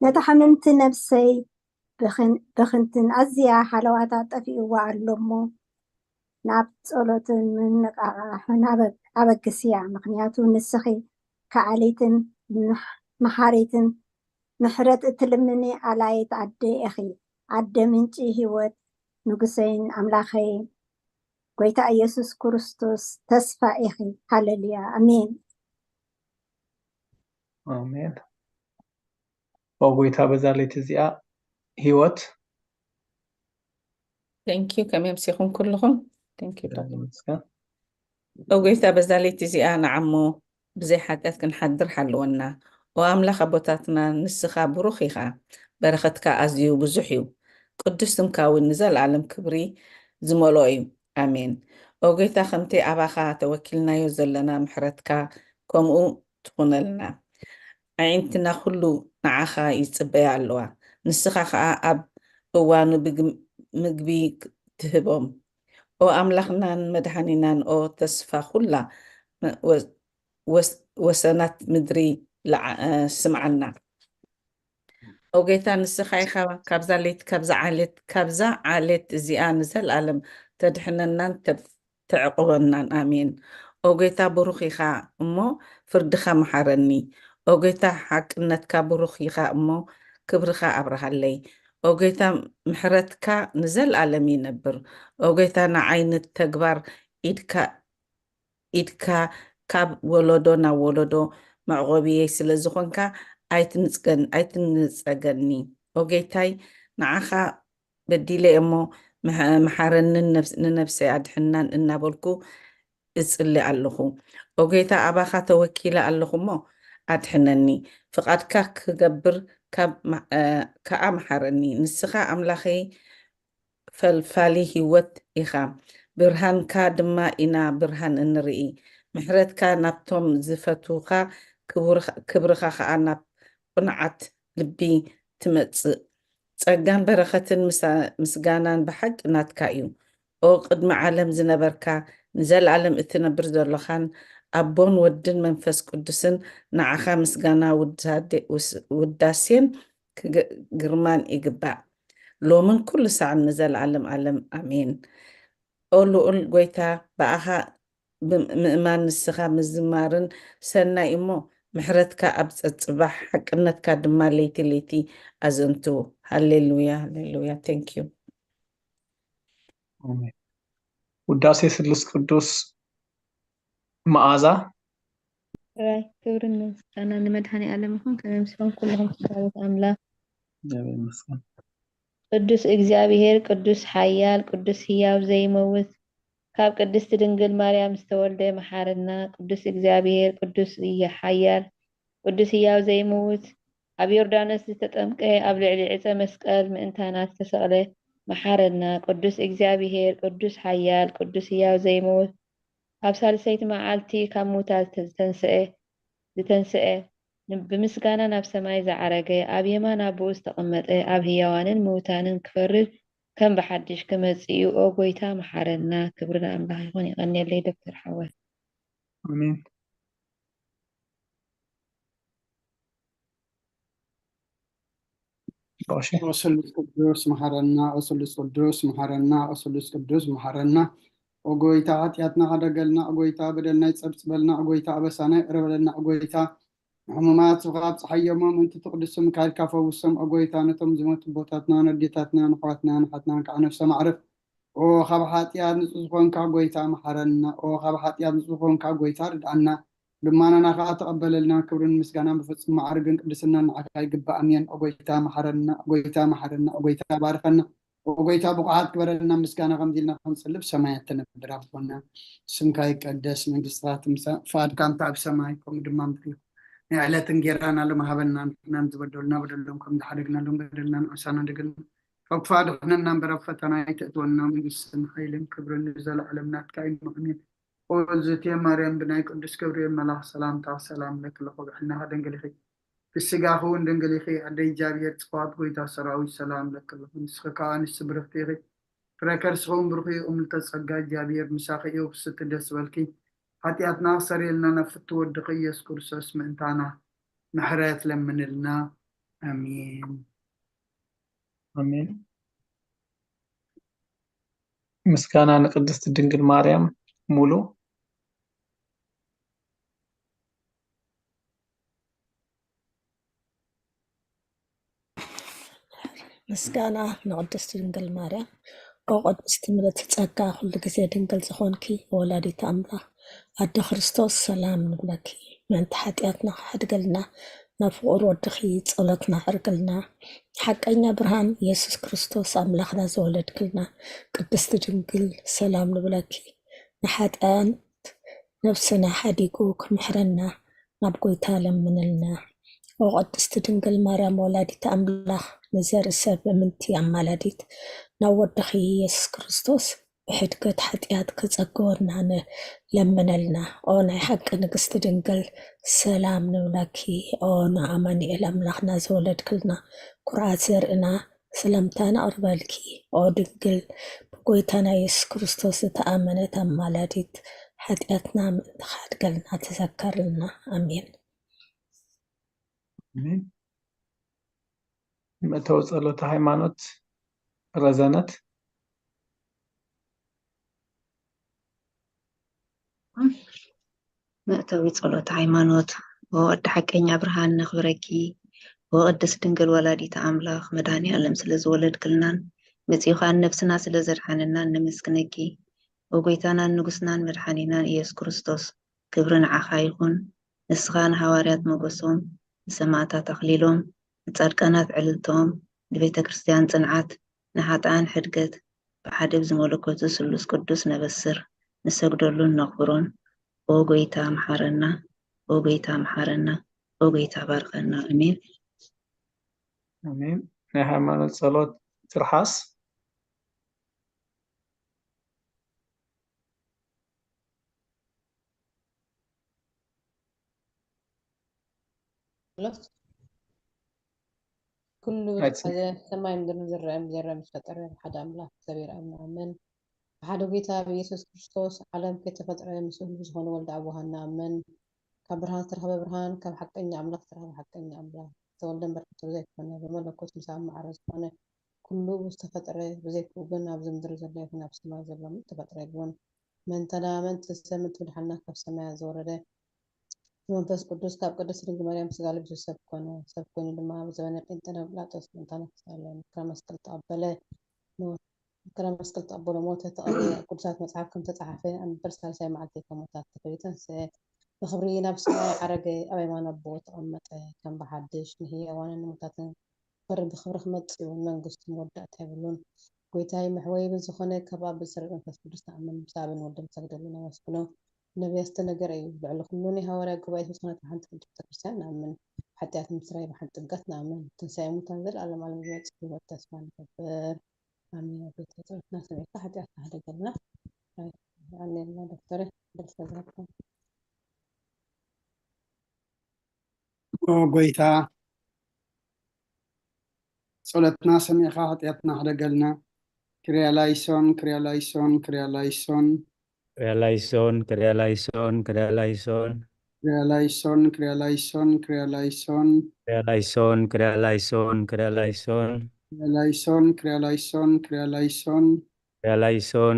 ነታ ሕምምቲ ነፍሰይ ብኽን-፣ ብኽንትን ኣዝያ ሃለዋታ ጠፊእዋ ኣሎ እሞ፣ ናብ ጸሎትን ምንቃቓሕን ኣበ-፣ ኣበግስያ። ምኽንያቱ ንስኺ ከኣሊትን ምሕ-፣ መሓሪትን ምሕረት እትልምኒ ኣላይት ኣደ ኢኺ። ኣደ ምንጪ ህይወት፣ ንጉሰይን ኣምላኸይን ጎይታ ኢየሱስ ክርስቶስ ተስፋ ኢኺ። ሃሌሉያ። ኣሜን። ኣሜን። ኦ ጎይታ፣ በዛ ለይቲ እዚኣ ህይወት። Thank you። ከመይ ኣምሲኹም ኩልኹም? Thank you ዶክተር። ይመስገን። ኦ ጎይታ፣ በዛ ለይቲ እዚኣ ንዓሞ ብዘይ ሓጢኣት ክንሓድር ሓልወና። ኦ ኣምላኽ ኣቦታትና፣ ንስኻ ብሩኽ ኢኻ፣ በረኸትካ ኣዝዩ ብዙሕ እዩ፣ ቅዱስ ስምካ እውን ንዘለኣለም ክብሪ ዝመልኦ እዩ። ኣሜን። ኦ ጎይታ፣ ከምቲ ኣባኻ ተወኪልናዮ ዘለና ምሕረትካ ከምኡ ትኹነልና። ኣዒንትና ኩሉ ንዓኻ ይጽበያ ኣለዋ። ንስኻ ኸኣ ኣብ እዋኑ ብግ-፣ ምግቢ ትህቦም። ኦ ኣምላኽናን መድሓኒናን፣ ኦ ተስፋ ኩላ መ-፣ ወ-፣ ወስ-፣ ወሰናት ምድሪ ለዓ-፣ እ፣ ስምዓና። ኦ ጌታ፣ ንስኻ ኢኻ ካብዛ ሌት፣ ካብዛ ዓሌት፣ ካብዛ ዓሌት እዚኣ ንዘለኣለም ተድሕነናን ተብ-፣ ተዕቕበናን። ኣሜን። ኦ ጌታ፣ ብሩኽ ኢኻ እሞ ፍርድኻ መሓረኒ። ኦ ጌታ፣ ሓቅነትካ ብሩኽ ኢኻ እሞ ክብርኻ ኣብርሃለይ። ኦ ጌታ፣ ምሕረትካ ንዘለኣለም ይነብር። ኦ ጌታ፣ ንዓይ ንተግባር ኢድካ፣ ኢድካ ካብ ወለዶ ናብ ወለዶ መዕቆብየይ ስለ ዝኾንካ ኣይትንጽገን-፣ ኣይትንጸገኒ። ኦ ጌታይ፣ ንዓኻ በዲለ እሞ ምሕ-፣ መሓረንን ነፍስ-፣ ንነፍሰይ ኣድሕናን እናበልኩ እጽሊ ኣለኹ። ኦ ጌታ፣ ኣባኻ ተወኪለ ኣለኹ እሞ ኣድሕነኒ። ፍቓድካ ክገብር ካብ ማ-፣ እ፣ ከኣ መሓረኒ። ንስኻ ኣምላኸይ ፈልፋሊ ህይወት ኢኻ። ብርሃንካ ድማ ኢና ብርሃን እንርኢ። ምሕረትካ ናብቶም ዝፈትዉኻ፣ ክብርኻ፣ ክብርኻ ከኣ ናብ ቅኑዓት ልቢ ትመጽእ። ጸጋን በረኸትን ምሳ-፣ ምስጋናን ብሓቂ ናትካ እዩ። ኦ ቅድሚ ዓለም ዝነበርካ፣ ንዘለኣለም እትነብር ዘሎኻን፣ ኣቦን ወድን መንፈስ ቅዱስን፣ ንዓኻ ምስጋና ውዳሴ-፣ ውስ-፣ ውዳሴን ክግ- ግርማን ይግባእ፣ ሎምን ኩሉ ሳዕን ንዘለዓለም ዓለም። ኣሜን። ኦ ልኡል ጎይታ፣ ብኣኻ ብምእማን ንስኻ ምዝማርን ሰናይ እሞ፣ ምሕረትካ ኣብ ጸጽባሕ፣ ሓቅነትካ ድማ ለይቲ ለይቲ ኣዘንትው። ሃሌሉያ፣ ሃሌሉያ። Thank you። ኣሜን። ውዳሴ ስሉስ ቅዱስ መዓዛ። ራይ ክብርን ምስጋና ንመድኃኔ ዓለም ይኹን። ከመይ ምስልኩም ኩልኹም ስድራቤት ኣምላኽ። እግዚኣብሔር ይመስገን። ቅዱስ እግዚኣብሔር፣ ቅዱስ ሓያል፣ ቅዱስ ህያው ዘይመውት፣ ካብ ቅድስቲ ድንግል ማርያም ዝተወልደ መሓረና። ቅዱስ እግዚኣብሔር፣ ቅዱስ እየ ሓያል፣ ቅዱስ ህያው ዘይመውት፣ ኣብ ዮርዳኖስ ዝተጠምቀ፣ ኣብ ልዕሊ ዕፀ መስቀል ምእንታና ዝተሰቕለ መሓረና። ቅዱስ እግዚኣብሔር፣ ቅዱስ ሓያል፣ ቅዱስ ህያው ዘይመውት፣ ኣብ ሳልሰይቲ መዓልቲ ካብ ምውታት ዝተንስአ ዝተንስአ፣ ን- ብምስጋና ናብ ሰማይ ዝዓረገ፣ ኣብ የማን ኣቦኡ ዝተቐመጠ፣ ኣብ ህያዋንን ምውታንን ክፈርድ ከም ብሓድሽ ክመጽእ እዩ። ኦ ጎይታ መሓረና። ክብሪ ንኣምላኽ ይኹን። የቐንየለይ ዶክተር ሓወይ። ኣሜን። እሺ። ኦ ስሉስ ቅዱስ መሓረና፣ ኦ ስሉስ ቅዱስ መሓረና፣ ኦ ስሉስ ቅዱስ መሓረና። ኦ ጎይታ ሓጢኣትና ሓደገልና፣ ኦ ጎይታ በደልና ይጸብጽበልና፣ ኦ ጎይታ ኣበሳና ይቕረ በለልና፣ ኦ ጎይታ ንሕሙማት ስብኻ ኣብጽሓዮሞ፣ ምእንቲ ትቕድስ ስምካ ኢልካ ፈውሶም፣ ኦ ጎይታ ነቶም ዝሞቱ ኣቦታትና፣ ነዴታትና፣ ንኣሕዋትና፣ ንሓትና ከዓ ነፍሶም ኣዕርፍ። ኦ ካብ ሓጢኣት ንጹህ ዝኾንካ ጎይታ መሓረና፣ ኦ ካብ ሓጢኣት ንጹህ ዝኾንካ ጎይታ ርድኣና፣ ልማናና ከዓ ተቐበለልና። ክብርን ምስጋናን ብፍጹም ማዕርግን ቅድስናን ንዓኻ ይግባእ። ኣሜን። ኦ ጎይታ መሓረና፣ ኦ ጎይታ መሓረና፣ ኦ ጎይታ ባርኸና፣ ኦ ጎይታ ብቑዓት ግበረና። ምስጋና ከምዚ ኢልና ክንጽሊ ብሰማያት ተነብር ኣቦና፣ ስምካ ይቀደስ፣ መንግስትኻ ትምጻእ፣ ፍቓድካ እንተ ኣብ ሰማይ ከምኡ ድማ ኣብ ምድሪ። ናይ ዕለት እንጌራና ሎም ሃበና፣ ንሕናን ዝበደሉና በደሎም ከም ዝሓደግናሎም በደልና ንዕሳና፣ ድግልና ካብ ክፋ ድሕነና እምበር ኣብ ፈተና ኣይተእትወና። መንግስትን ሓይልን ክብርን ንዘለዓለም ናትካ እዩ። ኣሜን። ኦ እግዝእትየ ማርያም ብናይ ቅዱስ ገብርኤል መልኣኽ ሰላምታ ሰላም ለኪ ለኹ ብሕልናኺ ድንግል ኢኺ፣ ብስጋኺ እውን ድንግል ኢኺ። ኣደ እግዚኣብሔር ጽባኦት ጎይታ ሰራዊት ሰላም ለኪ ለኹ። ንስኺ ከኣ ኣንስቲ ብርኽቲ ኢኺ፣ ፍረ ከርስኺ እውን ብሩኽ እዩ። እምልተ ጸጋ እግዚኣብሔር ምሳኺ እዩ። ብስቲ ደስ በልኪ፣ ሓጢኣትና ክሰርየልና ናብ ፍቱ ወድኺ ኢየሱስ ክርስቶስ ምእንታና ምሕረት ለምንልና። ኣሜን። ኣሜን። ምስጋና ንቅድስት ድንግል ማርያም ሙሉ። ምስጋና ንቅድስት ድንግል ማርያም። ኦ ቅድስቲ ምልእቲ ጸጋ፣ ኩሉ ግዜ ድንግል ዝኾንኪ ወላዲት ኣምላኽ ኣደ ክርስቶስ ሰላም ንብለኪ። ምእንቲ ሓጢኣትና ክሕድገልና ናብ ፍቑር ወድኺ ጸሎትና ኣዕርግልና። ሓቀኛ ብርሃን ኢየሱስ ክርስቶስ ኣምላኽና ዝወለድክልና ቅድስቲ ድንግል ሰላም ንብለኪ። ንሓጥኣን ነፍስና ሓዲጉ ክምሕረና ናብ ጎይታ ለምንልና። ኦ ቅድስቲ ድንግል ማርያም ወላዲት ኣምላኽ ንዘርኢ ሰብ እምንቲ ኣማላዲት ናብ ወድኺ ኢየሱስ ክርስቶስ ብሕድገት ሓጢኣት ክጸግወና ን- ለምነልና። ኦ ናይ ሓቂ ንግስቲ ድንግል ሰላም ንብለኪ። ኦ ንኣማኑኤል ኣምላኽና ዝወለድክልና ኩርዓት ዘርእና ሰላምታ ነቕርበልኪ። ኦ ድንግል ብጎይታና ኢየሱስ ክርስቶስ ዝተኣመነት ኣማላዲት ሓጢኣትና ምእንቲ ክሓድገልና ተዘከርልና። ኣሜን። ኣሜን። መእተዊ ጸሎተ ሃይማኖት ረዘነት። መእተዊ ጸሎተ ሃይማኖት። ኦ ወዲ ሓቀኛ ብርሃን ነኽብረኪ። ኦ ቅድስት ድንግል ወላዲተ ኣምላኽ መድኃኔ ዓለም ስለ ዝወለድክልናን መጺኡ ኸኣ ነፍስና ስለ ዘድሓነናን ነመስግነኪ። ኦ ጎይታናን ንጉስናን መድሓኒናን ኢየሱስ ክርስቶስ ክብሪ ንዓኻ ይኹን። ንስኻ ንሃዋርያት ሞገሶም፣ ንሰማእታት ኣኽሊሎም፣ ንጻድቃናት ዕልልቶም፣ ንቤተ ክርስቲያን ጽንዓት፣ ንሓጥኣን ሕድገት፣ ብሓደ ብዝመለኮቱ ስሉስ ቅዱስ ነበስር፣ ንሰግደሉን ነኽብሮን። ኦ ጎይታ መሓረና፣ ኦ ጎይታ መሓረና፣ ኦ ጎይታ ባርኸና። ኣሜን። ኣሜን። ናይ ሃይማኖት ጸሎት ትርሓስ። ጸሎት። ኩሉ ዝሓዘ ሰማይ ምድርን ዝረአ ዘይረአ ምስ ፈጠረ ሓደ ኣምላኽ እግዚኣብሔር ኣብ ንኣምን። ብሓደ ጎይታ ብኢየሱስ ክርስቶስ ዓለም ከይተፈጥረ ምስ ህሉ ዝኾነ ወልደ ኣቦሃ ንኣምን። ካብ ብርሃን ዝተረኸበ ብርሃን፣ ካብ ሓቀኛ ኣምላኽ ዝተረኸበ ሓቀኛ ኣምላኽ። ዝተወልደን በርከቱ ዘይኮነ፣ ብመለኮት ምሳብ ማዕረ ዝኾነ፣ ኩሉ ዝተፈጥረ፣ ብዘይ ክኡ ግን ኣብዚ ምድሪ ዘሎ ይኹን ኣብ ሰማይ ዘሎ ምንም ተፈጥሮ የልቦን። መንተና መንትሰ ምትብድሓና ካብ ሰማያት ዝወረደ መንፈስ ቅዱስ ካብ ቅድስት ድንግል ማርያም ስጋ ለቢሱ ሰብ ኮነ። ሰብ ኮይኑ ድማ ኣብ ዘበነ ጴንጤና ጲላጦስ መንታና ክሳለ መከራ መስቀል ተቐበለ። ሞት መከራ መስቀል ተቐበሎ፣ ሞተ፣ ተቐብረ። ኣብ ቅዱሳት መጽሓፍ ከም ተጻሓፈ ኣብ ምድር ሳልሳይ መዓልቲ ካብ ሙታት ተፈልዩ ተንስአ። ብኽብሪ ናብ ሰማይ ዓረገ፣ ኣብ የማን ኣቦ ተቐመጠ። ከም ብሓድሽ ንህያዋንን ንሙታትን ክፈርድ ብኽብሪ ክመጽእ እውን መንግስቱ መወዳእታ የብሉን። ጎይታይ መሕወይ ብዝኾነ ካብ ኣብ ብስር መንፈስ ቅዱስ ንኣምን፣ ምስ ኣብን ወልድን ሰግደሉ ነመስግኖ። ነቢያት ዝተነገረ እዩ። ልዕሊ ኩሉ ናይ ሃዋርያ ጉባኤ ዝኾነት ብሓንቲ ቅድስት ቤተክርስትያን ንኣምን። ሓጢኣት ምስራይ ብሓንቲ ጥምቀት ንኣምን። ትንሳኤ ሙታን ዘለኣለም ዓለም ዝመጽእ ህይወት ተስፋ ንገብር። ኣሜን። ኣቤት ጸሎትና ሰሚዕካ ሓጢኣትና ሕደገልና። ኣሜንና ዶክተር ደርሰ ዝሃብኩም ኦ ጎይታ፣ ጸሎትና ሰሚዕካ ሓጢኣትና ሕደገልና። ክሪያ ላይሶን፣ ክሪያ ላይሶን፣ ክሪያ ላይሶን። ክሪያ ላይሶን፣ ክሪያ ላይሶን፣ ክሪያ ላይሶን። ክሪያ ላይሶን፣ ክሪያ ላይሶን፣ ክሪያ ላይሶን። ክሪያ ላይሶን፣ ክሪያ ላይሶን፣ ክሪያ ላይሶን። ክሪያ ላይሶን፣ ክሪያ ላይሶን፣ ክሪያ ላይሶን። ክሪያ ላይሶን፣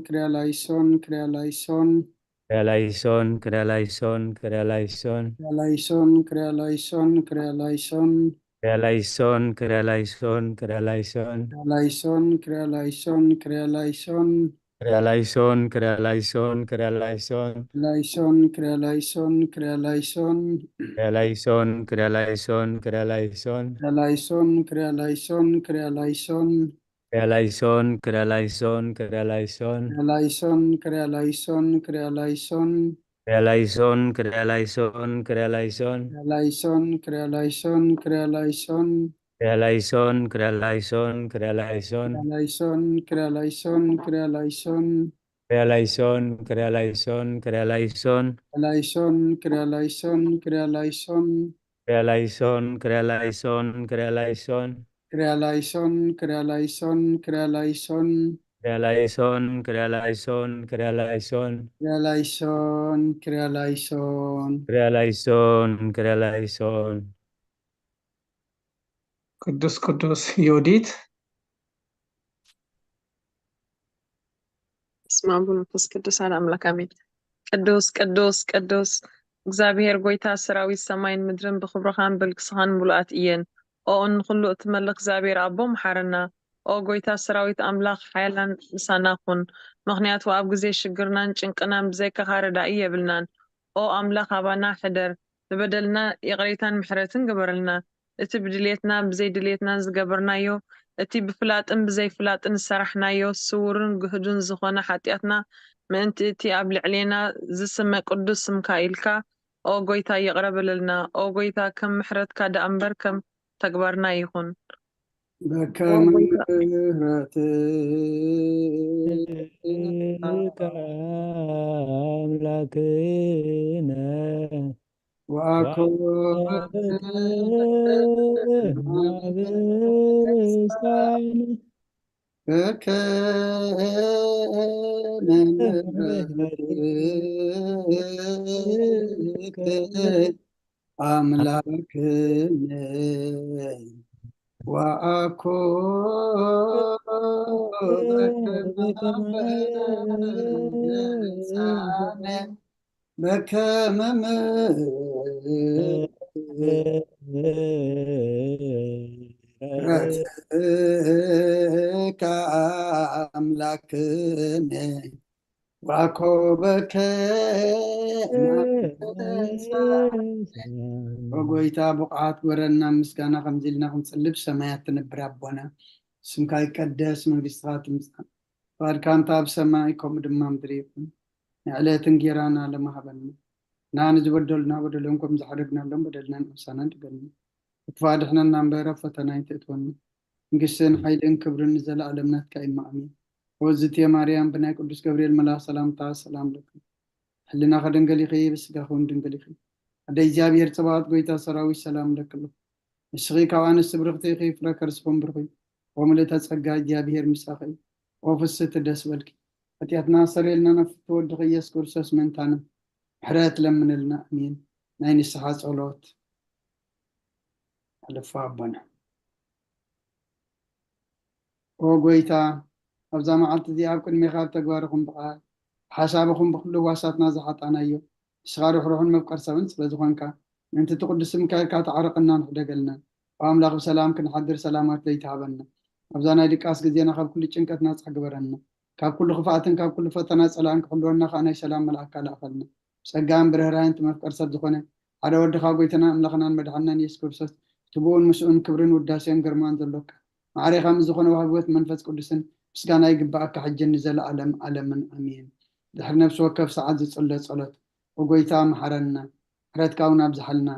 ክሪያ ላይሶን፣ ክሪያ ላይሶን። ክሪያ ላይሶን፣ ክሪያ ላይሶን፣ ክሪያ ላይሶን። ክሪያ ላይሶን፣ ክሪያ ላይሶን፣ ክሪያ ላይሶን። ክሪያ ላይሶን፣ ክሪያ ላይሶን፣ ክሪያ ላይሶን። ክሪያ ላይሶን፣ ክሪያ ላይሶን፣ ክሪያ ላይሶን። ክሪያ ላይሶን፣ ክሪያ ላይሶን፣ ክሪያ ላይሶን። ክሪያ ላይሶን፣ ክሪያ ላይሶን፣ ክሪያ ላይሶን። ላይሶን፣ ክሪያ ላይሶን፣ ክሪያ ላይሶን። ክሪያ ላይሶን፣ ክሪያ ላይሶን፣ ክሪያ ላይሶን። ክሪያ ላይሶን፣ ክሪያ ላይሶን፣ ክሪያ ላይሶን። ክሪያ ላይሶን፣ ክሪያ ላይሶን፣ ክሪያ ላይሶን። ክሪያ ላይሶን፣ ክሪያ ላይሶን፣ ክሪያ ላይሶን። ክሪያ ላይሶን፣ ክሪያ ላይሶን፣ ክሪያ ላይሶን። ክሪያ ላይሶን፣ ክሪያ ላይሶን፣ ክሪያ ላይሶን። ክሪያ ላይሶን፣ ክሪያ ላይሶን፣ ክሪያ ላይሶን። ክሪያ ላይሶን፣ ክሪያ ላይሶን፣ ክሪያ ላይሶን። ክሪያ ላይሶን፣ ክሪያ ላይሶን፣ ክሪያ ላይሶን። ክሪያ ላይሶን፣ ክሪያ ላይሶን፣ ክሪያ ላይሶን። ክሪያ ላይሶን፣ ክሪያ ላይሶን፣ ክሪያ ላይሶን። ክሪያ ላይሶን፣ ክሪያ ላይሶን፣ ክሪያ ላይሶን። ክሪያ ላይሶን፣ ክሪያ ላይሶን፣ ክሪያ ላይሶን። ክሪያ ላይሶን፣ ክሪያ ላይሶን። ክሪያ ላይሶን፣ ክሪያ ላይሶን። ቅዱስ ቅዱስ ዮዲት። በስመ አብ ወመንፈስ ቅዱስ ሓደ ኣምላክ ኣሜን። ቅዱስ ቅዱስ ቅዱስ እግዚኣብሔር ጎይታ ሰራዊት ሰማይን ምድርን ብክብርኻን ብልግስኻን ምሉኣት እየን። ኦ ንኹሉ እትመልኽ እግዚኣብሔር ኣቦ መሓረና። ኦ ጎይታ ሰራዊት ኣምላኽ ሓያላን ምሳና ኩን። ምኽንያቱ ኣብ ግዜ ሽግርናን ጭንቅናን ብዘይካኻ ረዳኢ የብልናን። ኦ ኣምላኽ ኣባና ሕደር። ብበደልና ይቕሬታን ምሕረትን ግበረልና። እቲ ብድልየትና ብዘይ ድልየትናን ዝገበርናዮ፣ እቲ ብፍላጥን ብዘይ ፍላጥን ዝሰራሕናዮ፣ ስውርን ግህዱን ዝኾነ ሓጢኣትና፣ ምእንቲ እቲ ኣብ ልዕሌና ዝስመ ቅዱስ ስምካ ኢልካ፣ ኦ ጎይታ፣ ይቕረ በለልና። ኦ ጎይታ፣ ከም ምሕረትካ ደኣ እምበር ከም ተግባርና ይኹን። በከመ ምሕረትከ ኣምላክነ ወአኮ ወአኮ በከመ ምሕረትከ አምላክነ ወአኮ በከመ በከመ ምሕረትከ አምላክነ ወአኮ በከመ ጎይታ ብቕዓት ግበረና ምስጋና ከምዚ ኢልና ክንጽልብ ሰማያት ትነብር ኣቦና ስምካ ይቀደስ መንግስትኻ ትምጻእ ፍቃድካ እንተ ኣብ ሰማይ ከምኡ ድማ ምድሪ ይኹን ንዕለት እንጌራና ለማሃበና ንዓኒ ዝበደሉና በደሎም ከም ዝሓደግናሎም በደልና ንእሳና ድገልና ክፉእ ኣድሕነና እምበር ኣብ ፈተና ኣይተእትወና መንግስትን ሓይልን ክብርን ንዘለኣለም ናትካ እዩ እሞ ኣሜን። ወዝትየ ማርያም ብናይ ቅዱስ ገብርኤል መልኣኽ ሰላምታ ሰላም ለኪ ሕልናኺ ድንግል ኢኺ ብስጋኺ እውን ድንግል ኢኺ ኣደ እግዚኣብሔር ጽባኦት ጎይታ ሰራዊት ሰላም ለኪ ኣለኹ ንስኺ ካብ ኣንስቲ ብርኽቲ ኢኺ ፍረ ከርስኺ እውን ብሩኽ እዩ ኦ ምልእተ ጸጋ እግዚኣብሔር ምሳኺ እዩ ኦ ፍስሕቲ ደስ በልኪ ሓጢኣትና ኣስተሰርየልና ናብ ፍትወ ወድኺ ኢየሱስ ክርስቶስ ምእንታና ምሕረት ለምንልና ኣሜን። ናይ ንስሓ ጸሎት። ኣለፋ ኣቦና። ኦ ጎይታ፣ ኣብዛ መዓልቲ እዚኣ ኣብ ቅድሜኻ ብተግባርኹም ብቕዓት፣ ብሓሳብኹም ብኹሉ ህዋሳትና ዝሓጣናዮ፣ ንስኻ ርሕሩሕን መፍቀር ሰብን ስለ ዝኾንካ፣ ምእንቲ እቲ ቅዱስ ስምካ ኢልካ ተዓረቐናን ሕደገልናን። ኦ ኣምላኽ፣ ብሰላም ክንሓድር ሰላማት ለይቲ ሃበና። ኣብዛ ናይ ድቃስ ግዜና ካብ ኩሉ ጭንቀት ናጻ ግበረና። ካብ ኩሉ ክፍኣትን ካብ ኩሉ ፈተና ጸላእን ክሕልወና ከኣ ናይ ሰላም መልኣካ ልኣኸልና። ብጸጋን ብርህራሄን እቲ መፍቀር ሰብ ዝኾነ ሓደ ወድኻ ጎይታና ኣምላኽናን መድሓንናን የሱስ ክርስቶስ፣ እቲ ብኡን ምስኡን ክብርን ውዳሴን ግርማን ዘሎካ፣ ማዕሬኻ ምስ ዝኾነ ወሃቢ ህይወት መንፈስ ቅዱስን ምስጋና ይግብኣካ፣ ሕጂ ንዘለኣለም ኣለምን ኣሜን። ድሕሪ ነፍሲ ወከፍ ሰዓት ዝጽለ ጸሎት፣ ኦ ጎይታ፣ መሓረና፣ ምሕረትካ እውን ኣብዝሓልና።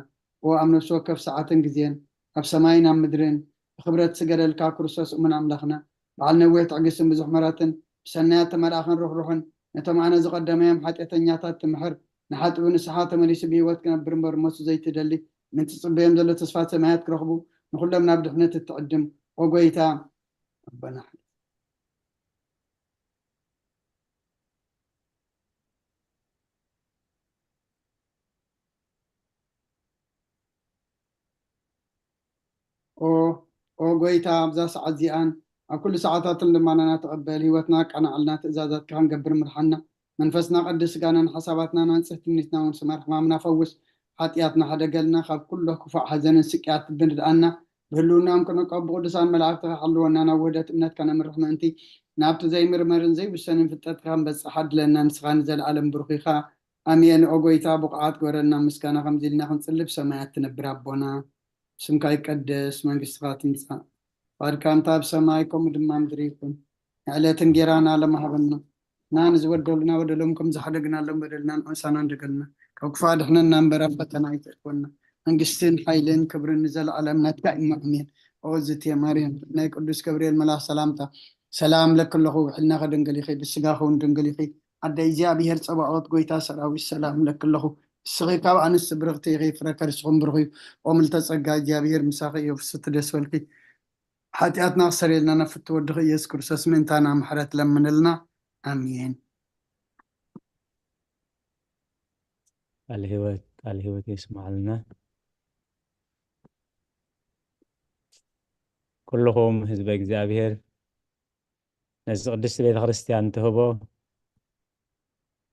ኦ ኣብ ነፍሲ ወከፍ ሰዓትን ግዜን፣ ኣብ ሰማይን ኣብ ምድርን፣ ብኽብረት ዝገደልካ ክርስቶስ እሙን ኣምላኽና፣ በዓል ነዊሕ ትዕግስትን ብዙሕ ምሕረትን፣ ብሰናያት ተመልኣኽን ርሕሩሕን፣ ነቶም ኣነ ዝቐደመዮም ሓጢኣተኛታት ትምሕር፣ ንሓጥቡ ንስሓ ተመሊሱ ብህይወት ክነብር እምበር ሞቱ ዘይትደሊ፣ ምእንቲ ትጽበዮም ዘሎ ተስፋ ሰማያት ክረኽቡ፣ ንኹሎም ናብ ድሕነት እትዕድም፣ ኦ ጎይታ፣ ኣቦና። ኦ፣ ኦ ጎይታ፣ ኣብዛ ሰዓት እዚኣን ኣብ ኩሉ ሰዓታትን ልማናና ተቐበል። ህይወትና ኣቃናዓልና፣ ትእዛዛትካ ክንገብር ምርሓና። መንፈስና ቀድስ፣ ስጋናን ሓሳባትናን ኣንጽህ፣ ትምኒትና እውን ስመር። ሕማምና ፈውስ፣ ሓጢኣትና ሓደገልና፣ ካብ ኩሎ ክፉእ ሓዘንን ስቅያት ብድኣና። ብህልውናኦም ክንዕቀብ ብቅዱሳን መላእክትኻ ሓልወና፣ ናብ ውህደት እምነትካ ነምርሕ ምእንቲ፣ ናብቲ ዘይምርመርን ዘይውሰንን ፍልጠትካ ክንበጽሕ ኣድለና። ንስኻ ንዘለኣለም ብሩኽ ኢኻ። ኣሜን። ኦ ጎይታ፣ ብቑዓት ግበረና፣ ምስጋና ከምዚ ኢልና ክንጽሊ ብሰማያት ትነብር ኣቦና። ስምካ ይቀደስ፣ መንግስትኻ ትምጻእ፣ ፍቓድካ እንተ ኣብ ሰማይ ከምኡ ድማ ምድሪ ይኹን። ንዕለት እንጌራና ሎሚ ሃበና፣ ንሕና ንዝበደሉና በደሎም ከም ዝሓደግናሎም በደልና ንዓሳና እንደገልና፣ ካብ ክፉእ ኣድሕነና እምበር ኣብ ፈተና ኣይተእትወና። መንግስትን ሓይልን ክብርን ንዘለኣለም ናትካ እዩ። ኣሜን። ኦ ዝቴ ማርያም፣ ናይ ቅዱስ ገብርኤል መልኣኽ ሰላምታ፣ ሰላም ለኪ ኣለኹ፣ ብሕልናኺ ድንግል ኢኺ፣ ብስጋኺ እውን ድንግል ኢኺ። ኣደ እግዚኣብሔር ጸባኦት፣ ጎይታ ሰራዊት፣ ሰላም ለኪ ኣለኹ። ንስኺ ካብ ኣንስቲ ብርኽቲ ኢኺ፣ ፍረ ከርስኹም ብሩኽ እዩ። ኦ ምልተ ጸጋ፣ እግዚኣብሔር ምሳኺ እዩ። ፍስቲ ደስ በልኪ። ሓጢኣትና ክሰርየልና ናብ ፍትወ ወድኺ ኢየሱስ ክርስቶስ ምእንታና ምሕረት ለምንልና። ኣሜን። ቃል ህይወት፣ ቃል ህይወት የስማዕልና። ኩልኹም ህዝበ እግዚኣብሔር፣ ነዚ ቅድስቲ ቤተ ክርስቲያን ትህቦ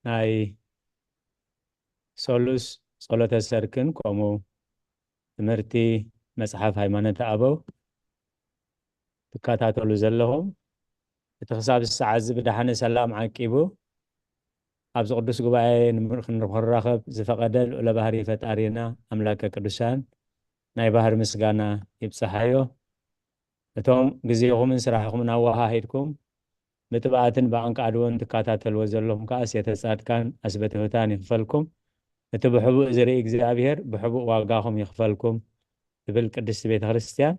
ናይ ሰሉስ ጸሎተ ሰርክን ከምኡ ትምህርቲ መጽሓፍ ሃይማኖተ ኣበው ትከታተሉ ዘለኹም፣ እቲ ክሳብ ሰዓት እዚ ብደሓነ ሰላም ዓቂቡ ኣብዚ ቅዱስ ጉባኤ ንምር-፣ ክንራኸብ ዝፈቐደ ልዑለ ባህሪ ፈጣሪና ኣምላከ ቅዱሳን ናይ ባህሪ ምስጋና ይብጽሓዮ። እቶም ግዜኹምን ስራሕኹምን ኣወሃሂድኩም ብትብኣትን ብኣንቃድዎን ትከታተልዎ ዘለኹም ከኣ ሴተ ጻድቃን ኣስበትህታን ይኽፈልኩም። እቲ ብሕቡእ ዝርኢ እግዚኣብሔር ብሕቡእ ዋጋኹም ይኽፈልኩም ትብል ቅድስቲ ቤተ ክርስቲያን።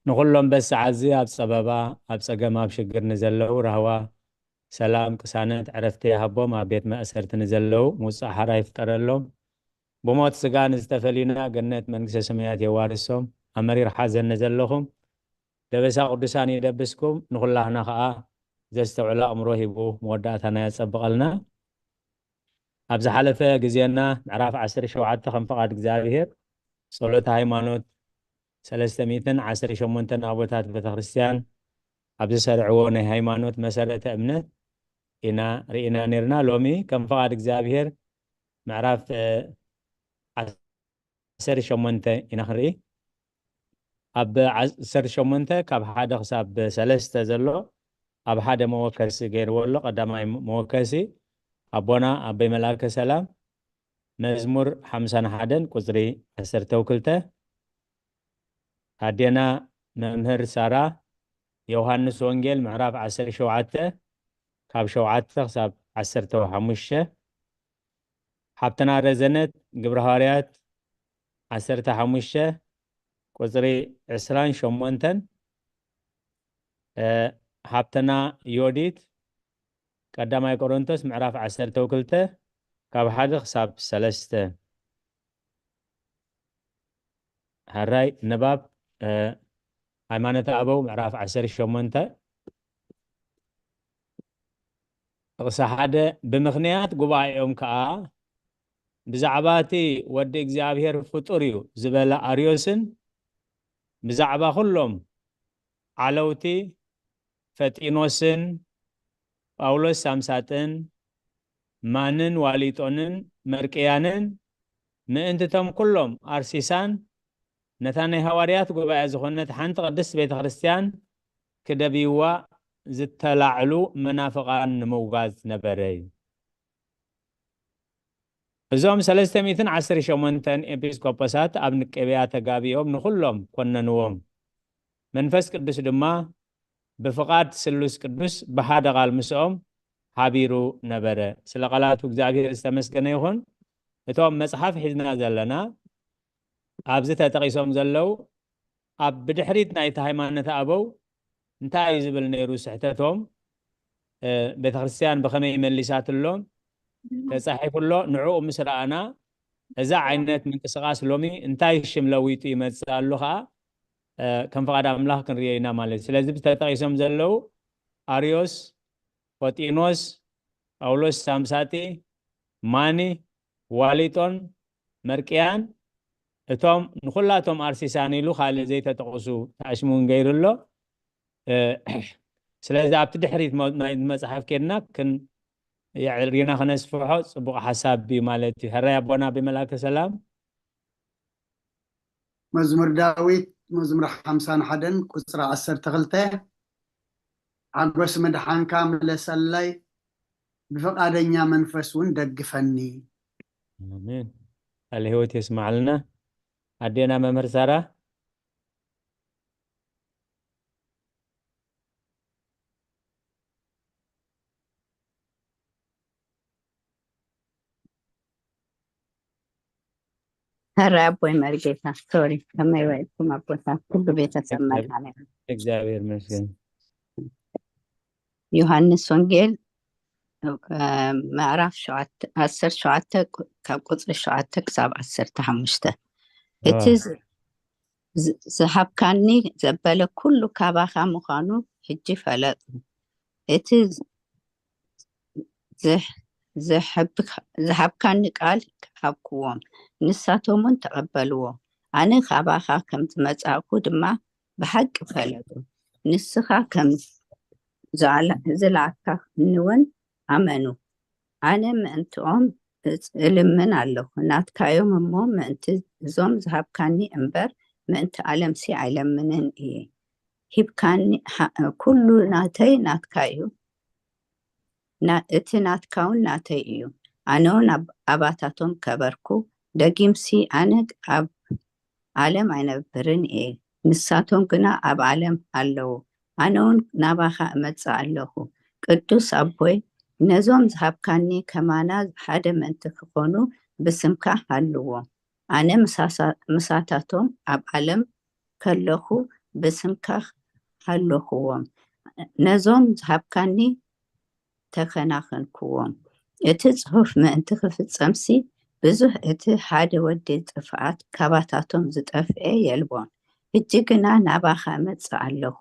ንኹሎም በዚ ሰዓት እዚ ኣብ ጸበባ፣ ኣብ ጸገም፣ ኣብ ሽግር ንዘለዉ ራህዋ፣ ሰላም፣ ቅሳነት፣ ዕረፍቲ ይሃቦም። ኣብ ቤት ማእሰርቲ ንዘለዉ ምውጻእ ሓራ ይፍጠረሎም። ብሞት ስጋ ንዝተፈልዩና ገነት መንግስተ ሰማያት የዋርሶም። ኣብ መሪር ሓዘን ንዘለኹም ደበሳ ቅዱሳን ይደብስኩም። ንኹላህና ኸኣ ዘስተውዕል ኣእምሮ ሂቡ መወዳእታና የጸብቐልና። ኣብ ዝሓለፈ ግዜና ምዕራፍ ዓሰርተ ሸውዓተ ከም ፍቓድ እግዚኣብሔር ጸሎተ ሃይማኖት ሰለስተ ሚእትን ዓሰርተ ሸሞንተን ኣቦታት ቤተክርስትያን ኣብ ዝሰርዕዎ ናይ ሃይማኖት መሰረተ እምነት ኢና ርኢና ነርና። ሎሚ ከም ፍቓድ እግዚኣብሔር ምዕራፍ፣ እ፣ ዓሰርተ ሸሞንተ ኢና ክንርኢ። ኣብ ዓሰርተ ሸሞንተ ካብ ሓደ ክሳብ ሰለስተ ዘሎ ኣብ ሓደ መወከሲ ገይርዎ ኣሎ። ቀዳማይ መወከሲ ኣቦና ኣቦይ መልኣከ ሰላም መዝሙር ሓምሳን ሓደን ቁጽሪ ዓሰርተ ክልተ፣ ኣዴና መምህር ሳራ ዮሃንስ ወንጌል ምዕራፍ ዓሰርተ ሸውዓተ ካብ ሸውዓተ ክሳብ ዓሰርተ ሓሙሽተ፣ ሓብትና ረዘነት ግብረ ሃዋርያት ዓሰርተ ሓሙሽተ ቁጽሪ ዕስራን ሸሞንተን፣ እ፣ ሓብትና ዮዲት ቀዳማይ ቆሮንቶስ ምዕራፍ ዓሰርተ ክልተ ካብ ሓደ ክሳብ ሰለስተ። ሕራይ ንባብ፣ እ፣ ሃይማኖተ ኣበው ምዕራፍ ዓሰርተ ሸሞንተ ጥቕሲ ሓደ፣ ብምኽንያት ጉባኤኦም ከኣ ብዛዕባ እቲ ወዲ እግዚኣብሔር ፍጡር እዩ ዝበለ ኣርዮስን ብዛዕባ ኩሎም ዓለውቲ ፈጢኖስን ጳውሎስ ሳምሳጥን ማንን ዋሊጦንን መርቅያንን ምእንትቶም ኩሎም ኣርሲሳን ነታ ናይ ሃዋርያት ጉባኤ ዝኾነት ሓንቲ ቅድስት ቤተ ክርስቲያን ክደብይዋ ዝተላዕሉ መናፍቓን ንምውጋዝ ነበረ እዩ። እዞም ሰለስተ ሚእትን ዓሰርተ ሸሞንተን ኤጲስቆጶሳት ኣብ ንቄብያ ተጋቢኦም ንኹሎም ኮነንዎም። መንፈስ ቅዱስ ድማ ብፍቓድ ስሉስ ቅዱስ ብሓደ ቃል ምስኦም ሓቢሩ ነበረ። ስለ ቃላቱ እግዚኣብሔር ዝተመስገነ ይኹን። እቶም መጽሓፍ ሒዝና ዘለና ኣብዚ ተጠቒሶም ዘለዉ ኣብ ብድሕሪት ናይቲ ሃይማኖት ኣበው እንታይ እዩ ዝብል ነይሩ ስሕተቶም? ቤተክርስትያን ብኸመይ መሊሳትሎም ተጻሒፉ ኣሎ። ንዕኡ ምስ ረኣና እዛ ዓይነት ምንቅስቃስ ሎሚ እንታይ ሽም ለዊጡ ይመጽእ ኣሎ ከዓ ከም ፍቓድ ኣምላኽ ክንሪኦ ኢና ማለት እዩ። ስለዚ ብተጠቂሶም ዘለዉ ኣርዮስ፣ ፎጢኖስ፣ ጳውሎስ ሳምሳጢ፣ ማኒ፣ ዋሊጦን መርቅያን እቶም ንኹላቶም ኣርሲሳን ኢሉ ካልእ ዘይተጠቕሱ ተኣሽሙ እውን ገይሩ ኣሎ። ስለዚ ኣብቲ ድሕሪት ናይ መፅሓፍ ኬድና ክን የዕሪና ክነስፍሖ ፅቡቕ ሓሳብ እዩ ማለት እዩ። ሕራይ ኣቦና ብመልኣከ ሰላም። መዝሙር ዳዊት መዝሙር ሓምሳን ሓደን ቁፅሪ ዓሰርተ ክልተ ሓጎስ ምድሓንካ ምለሰለይ ብፍቓደኛ መንፈስ እውን ደግፈኒ። ኣሜን። ቃለ ህይወት የስማዕልና። ኣዴና መምህር ሳራ። ኧረ ኣቦይ መርጌታ ሶሪ ከመይ ውዒልኩም ኣቦታት ኩሉ ቤተሰብ መድሃኔ እግዚኣብሔር ይመስገን። ዮሃንስ ወንጌል ምዕራፍ ዓሰርተ ሸውዓተ ካብ ቁፅሪ ሸውዓተ ክሳብ ዓሰርተ ሓሙሽተ እቲ ዝሃብካኒ ዘበለ ኩሉ ካባኻ ምዃኑ ሕጂ ፈለጡ። እቲ ዝሃብካኒ ቃል ሃብክዎም፣ ንሳቶም እውን ተቐበልዎ። ኣነ ካባኻ ከም ዝመጻእኩ ድማ ብሓቂ ፈለጡ። ንስኻ ከም ዝለኣኽካኒ እውን ኣመኑ። ኣነ ምእንትኦም እልምን ኣለኹ። ናትካዮም እሞ ምእንቲ እዞም ዝሃብካኒ እምበር ምእንቲ ዓለምሲ ኣይለምንን እየ። ሂብካኒ፣ ኩሉ ናተይ ናትካ እዩ፣ እቲ ናትካ እውን ናተይ እዩ። ኣነ እውን ኣባታቶም ከበርኩ። ደጊምሲ ኣነ ኣብ ዓለም ኣይነብርን እየ፣ ንሳቶም ግና ኣብ ዓለም ኣለዉ፣ ኣነ እውን ናባኻ እመጽእ ኣለኹ። ቅዱስ ኣቦይ፣ ነዞም ዝሃብካኒ ከማና ሓደ ምእንቲ ክኾኑ ብስምካ ሃልዎም። ኣነ ምሳታቶም ኣብ ዓለም ከለኹ ብስምካ ሃለኹዎም፣ ነዞም ዝሃብካኒ ተኸናኸንክዎም። እቲ ጽሑፍ ምእንቲ ክፍጸምሲ ብዙሕ እቲ ሓደ ወዲ ጥፍኣት ካባታቶም ዝጠፍኤ የልቦን። ሕጂ ግና ናባኻ እመጽእ ኣለኹ።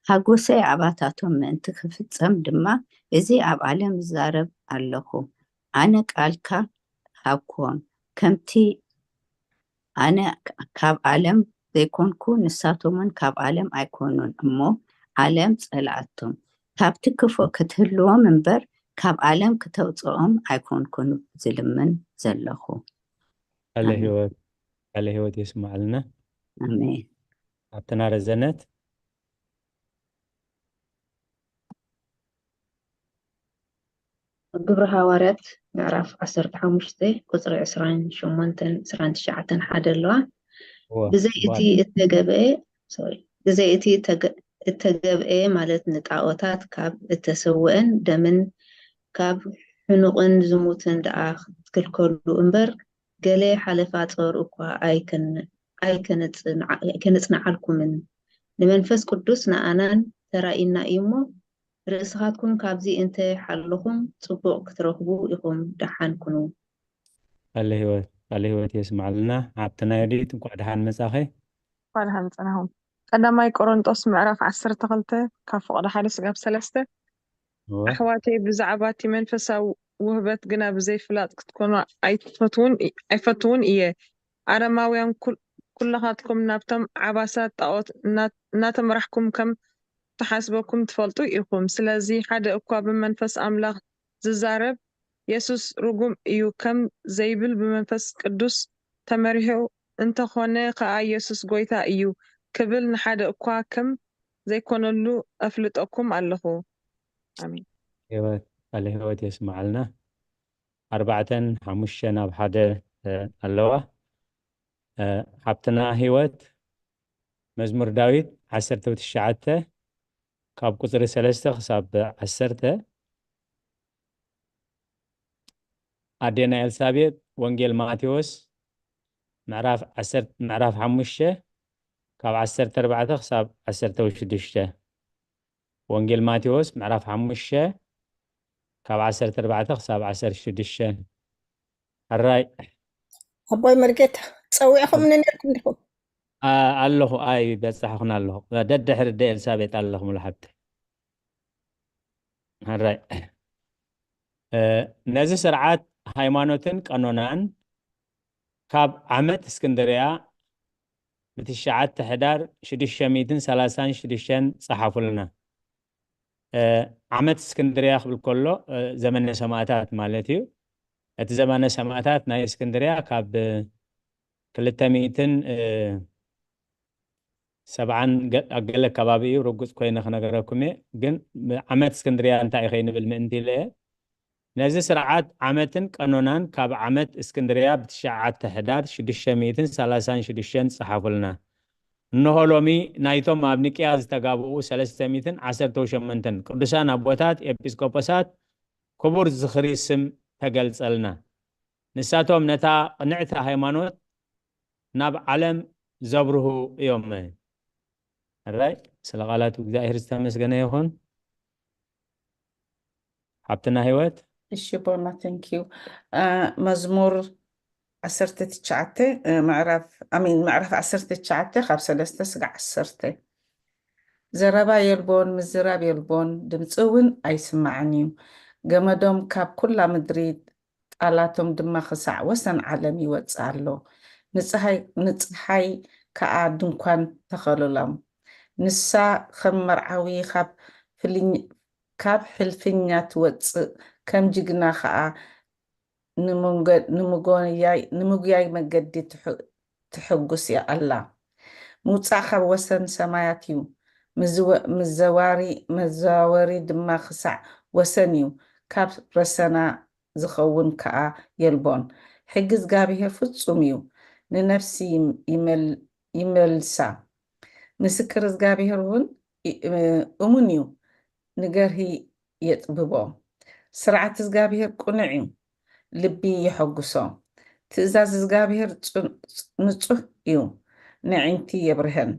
ሃጎሰይ ኣባታቶም ምእንቲ ክፍጸም ድማ እዚ ኣብ ዓለም እዛረብ ኣለኹ። ኣነ ቃልካ ሃብክዎም፣ ከምቲ ኣነ ካብ ዓለም ዘይኮንኩ ንሳቶም እውን ካብ ዓለም ኣይኮኑን እሞ ዓለም ጸልኣቶም። ካብቲ ክፉእ ክትህልዎም እምበር ካብ ዓለም ክተውጽኦም ኣይኮንኩን ዝልምን ዘለኹ። ቃለ ህይወት ቃለ ህይወት የስማዕልና። ኣሜን። ኣብትና ረዘነት ግብሪ ሃዋርያት ምዕራፍ ዓሰርተ ሓሙሽተ ቁፅሪ ዕስራን ሸሞንተን ዕስራን ትሽዓተን ሓደ ኣለዋ። ብዘይ እቲ እተገብአ ብዘይ እቲ እተገብአ ማለት ንጣዖታት ካብ እተሰውአን ደምን ካብ ሕኑቕን ዝሙትን ደኣ ክትክልከሉ እምበር ገለ ሓለፋ ጾር እኳ ኣይከነጽንዓልኩምን። ንመንፈስ ቅዱስ ንኣናን ተራኢና እዩ እሞ ርእስኻትኩም ካብዚ እንተ ሓለኹም ጽቡቕ ክትረኽቡ ኢኹም። ደሓን ኩኑ። ቃለ ህይወት ቃለ ህይወት የስማዕልና። ሓብትና ዮዲት እንኳዕ ደሓን መጻኺ። እንኳዕ ደሓን ጸናኹም። ቀዳማይ ቆሮንጦስ ምዕራፍ ዓሰርተ ክልተ ካብ ፍቕዲ ሓደ ስጋብ ሰለስተ። ኣሕዋተይ ብዛዕባ እቲ መንፈሳዊ ውህበት ግና ብዘይ ፍላጥ ክትኮኑ ኣይትፈትውን፣ ኣይፈትውን እየ። ኣረማውያን ኩል-፣ ኩልኻትኩም ናብቶም ዓባሳት ጣዖት እና-፣ እናተመራሕኩም ከም ተሓስበኩም ትፈልጡ ኢኹም። ስለዚ ሓደ እኳ ብመንፈስ ኣምላኽ ዝዛረብ የሱስ ርጉም እዩ ከም ዘይብል ብመንፈስ ቅዱስ ተመሪሑ እንተኾነ ከኣ የሱስ ጎይታ እዩ ክብል ንሓደ እኳ ከም ዘይኮነሉ ኣፍልጠኩም ኣለኹ። ኣሜን። ህይወት ቃለ ህይወት የስምዓልና። ኣርባዕተን ሓሙሽተን ኣብ ሓደ እ፣ ኣለዋ። እ፣ ሓብትና ህይወት መዝሙር ዳዊት ዓሰርተ ትሽዓተ ካብ ቁፅሪ ሰለስተ ክሳብ ዓሰርተ። ኣዴና ኤልሳቤጥ ወንጌል ማቴዎስ ምዕራፍ ዓሰርተ ምዕራፍ ሓሙሽተ ካብ ዓሰርተ ኣርባዕተ ክሳብ ዓሰርተ ሽዱሽተ። ወንጌል ማቴዎስ ምዕራፍ ሓሙሽተ ካብ ዓሰርተ ኣርባዕተ ክሳብ ዓሰርተ ሽዱሽተ። ሕራይ ኣቦይ መርጌታ ጸዊዕኹምኒ ነርኩም ዲኹም? ኣ- ኣለኹ፣ ኣይ በጻሕኹን ኣለኹ። ደድሕሪ ኣደ ኤልሳቤጥ ኣለኹ ሙሉ ሓብቲ። ሕራይ እ፣ ነዚ ስርዓት ሃይማኖትን ቀኖናን ካብ ዓመት እስክንድርያ ብትሽዓተ ሕዳር ሽዱሽተ ሚእትን ሰላሳን ሽዱሽተን ጸሓፉልና። እ፣ ዓመት እስክንድርያ ክብል ከሎ እ፣ ዘመነ ሰማእታት ማለት እዩ። እቲ ዘመነ ሰማእታት ናይ እስክንድርያ ካብ ክልተ ሚእትን እ፣ ሰብዓን ገ- ኣብ ገለ ከባቢ እዩ፣ ርጉጽ ኮይነ ክነገረኩም እየ። ግን ዓመት እስክንድርያ እንታይ እዩ ከይንብል ምእንቲ ኢለ እየ። ነዚ ስርዓት ዓመትን ቀኖናን ካብ ዓመት እስክንድርያ ብትሽዓተ ሕዳር ሽዱሽተ ሚእትን ሰላሳን ሽዱሽተን ጸሓፉልና። እንሆ ሎሚ ናይቶም ኣብ ኒቅያ ዝተጋብኡ ሰለስተ ሚእትን ዓሰርተ ሸሞንተን ቅዱሳን ኣቦታት ኤጲስቆጶሳት ክቡር ዝኽሪ ስም ተገልጸልና። ንሳቶም ነታ ቅንዕቲ ሃይማኖት ናብ ዓለም ዘብርሁ እዮም። ሕራይ ስለ ቃላቱ እግዚኣብሔር ዝተመስገነ ይኹን። ሓብትና ህይወት እሺ ቦና፣ thank you። እ፣ መዝሙር ዓሰርተ ትሽዓተ እ፣ ምዕራፍ ኣሚን ምዕራፍ ዓሰርተ ትሽዓተ ካብ ሰለስተ ስጋዕ ዓሰርተ። ዘረባ የልቦን፣ ምዝራብ የልቦን፣ ድምፂ እውን ኣይስማዕን እዩ። ገመዶም ካብ ኩላ ምድሪ፣ ጣላቶም ድማ ክሳዕ ወሰን ዓለም ይወፅእ ኣሎ። ንፀሓይ ንፀሓይ ከዓ ድንኳን ተኸሉሎም። ንሳ ከም መርዓዊ ካብ ፍልኝ ካብ ሕልፍኛ ትወፅእ፣ ከም ጅግና ከዓ ንምንገ- ንምጎያይ ንምጉያይ መገዲ ትሑ- ትሕጉስ ኣላ። ምውፃእ ካብ ወሰን ሰማያት እዩ፣ ምዝወ- ምዘዋሪ መዘዋወሪ ድማ ክሳዕ ወሰን እዩ። ካብ ረሰና ዝኸውን ከዓ የልቦን። ሕጊ እግዚኣብሔር ፍጹም እዩ፣ ንነፍሲ ይም- ይመል- ይመልሳ። ምስክር እግዚኣብሔር እውን እ- እሙን እዩ፣ ንገርሂ የጥብቦ። ስርዓት እግዚኣብሔር ቅኑዕ እዩ፣ ልቢ የሐጉሶ። ትእዛዝ እግዚኣብሔር ጽ- ንጹህ እዩ፣ ነዒንቲ የብርሀን።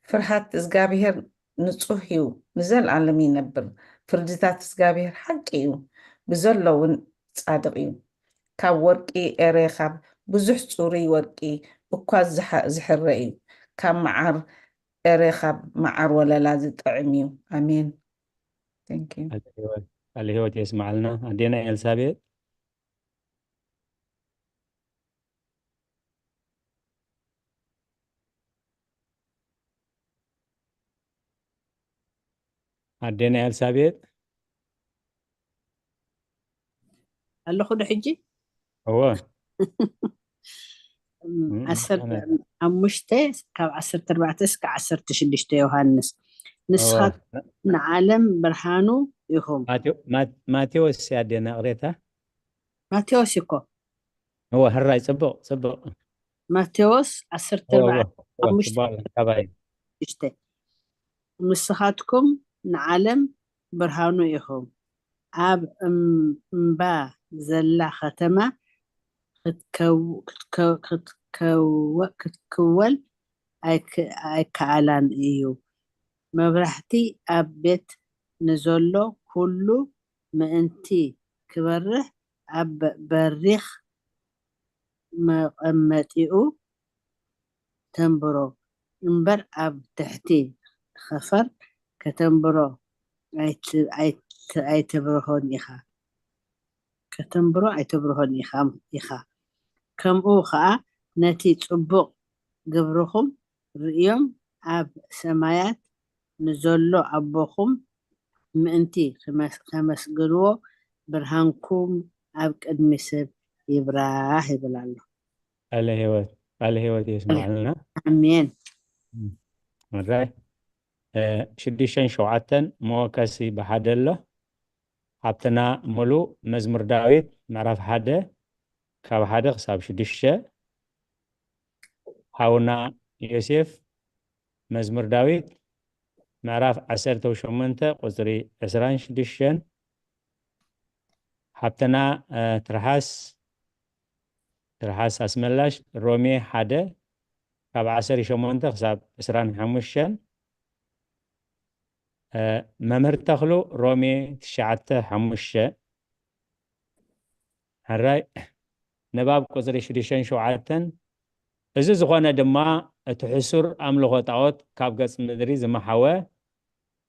ፍርሃት እግዚኣብሔር ንጹህ እዩ፣ ንዘለኣለም ይነብር። ፍርድታት እግዚኣብሔር ሓቂ እዩ፣ ብዘሎ እውን ጻድቕ እዩ። ካብ ወርቂ ኤሬ ካብ ብዙሕ ጽሩይ ወርቂ እኳ ዝሓ- ዝሕረ እዩ፣ ካብ መዓር ኤሬ ካብ መዓር ወለላ ዝጥዕም እዩ። ኣሜን። Thank you። ቃለ ህይወት የስማዓልና ኣዴና ኤልሳቤጥ። ኣዴና ኤልሳቤጥ ኣለኹ ዶ ሕጂ? እወ ዓሰርተ ሓሙሽተ ካብ ዓሰርተ ኣርባዕተ እስከ ዓሰርተ ሽዱሽተ ዮሃንስ። ንስኻትኩም ንዓለም ብርሃኑ ኢኹም። ማቴዎስ ያዴና ቅሬታ ማቴዎስ እኮ እወ ሕራይ ጽቡቕ ጽቡቕ ማቴዎስ ዓሰርተ ኣርባዕተ ሓሙሽተ ካባይ ሽዱሽተ ንስኻትኩም ንዓለም ብርሃኑ ኢኹም። ኣብ እምባ ዘላ ከተማ ክትከወል ኣይከኣላን እዩ። መብራህቲ ኣብ ቤት ንዘሎ ኩሉ ምእንቲ ክበርህ ኣብ በሪኽ መቐመጢኡ ተንብሮ እምበር ኣብ ትሕቲ ኸፈር ከተንብሮ ኣይተብርሆን ኢኻ። ከተንብሮ ኣይተብርሆን ኢኻ ኢኻ። ከምኡ ኸኣ ነቲ ጽቡቕ ግብርኹም ርእዮም ኣብ ሰማያት ንዘሎ ኣቦኹም ምእንቲ ክመስ- ከመስግንዎ ብርሃንኩም ኣብ ቅድሚ ሰብ ይብራህ ይብል ኣሎ። ቃለ ህይወት ቃለ ህይወት የስማዕልና። ኣሜን። ምራይ ሽዱሽተን ሸውዓተን መወከሲ ብሓደ ኣሎ። ሓብትና ሙሉ መዝሙር ዳዊት ምዕራፍ ሓደ ካብ ሓደ ክሳብ ሽዱሽተ። ሓውና ዮሴፍ መዝሙር ዳዊት ምዕራፍ ዓሰርተ ሸሞንተ ቁፅሪ ዕስራን ሽዱሽተን። ሓብትና ትርሓስ ትርሓስ ኣስመላሽ ሮሜ ሓደ ካብ ዓሰርተ ሸሞንተ ክሳብ ዕስራን ሓሙሽተን። መምህር ተኽሉ ሮሜ ትሽዓተ ሓሙሽተ። ሕራይ ንባብ ቁፅሪ ሽዱሽተን ሸውዓተን። እዚ ዝኾነ ድማ እቲ ሕሱር ኣምልኾ ጣዖት ካብ ገጽ ምድሪ ዝመሓወ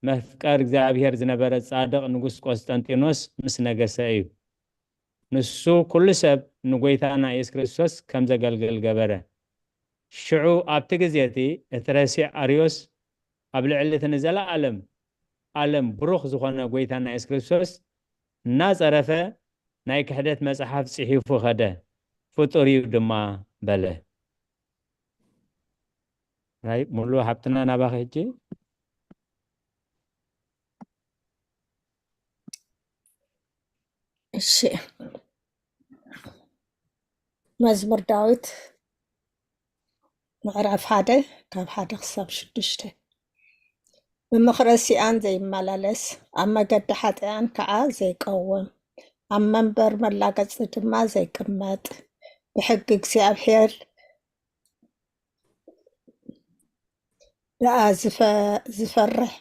መፍቀር እግዚኣብሔር ዝነበረ ጻድቕ ንጉስ ቆስጠንጢኖስ ምስ ነገሰ እዩ። ንሱ ኩሉ ሰብ ንጎይታና የሱስ ክርስቶስ ከም ዘገልግል ገበረ። ሽዑ ኣብቲ ግዜ እቲ እቲ ረሲዕ ኣርዮስ ኣብ ልዕሊ እቲ ንዘለኣለም ኣለም ብሩኽ ዝኾነ ጎይታና የሱስ ክርስቶስ እናጸረፈ ናይ ክሕደት መጽሓፍ ጽሒፉ ኸደ። ፍጡር እዩ ድማ በለ። ናይ ሙሉ ሃብትና ናባኺ ሕጂ። እሺ፣ መዝሙር ዳዊት ምዕራፍ ሓደ ካብ ሓደ ክሳብ ሽዱሽተ። ብምኽረ ሲኣን ዘይመላለስ፣ ኣብ መገዲ ሓጢኣን ከዓ ዘይቀውም፣ ኣብ መንበር መላገፂ ድማ ዘይቅመጥ፣ ብሕጊ እግዚኣብሔር ደኣ ዝፈ- ዝፈርሕ፣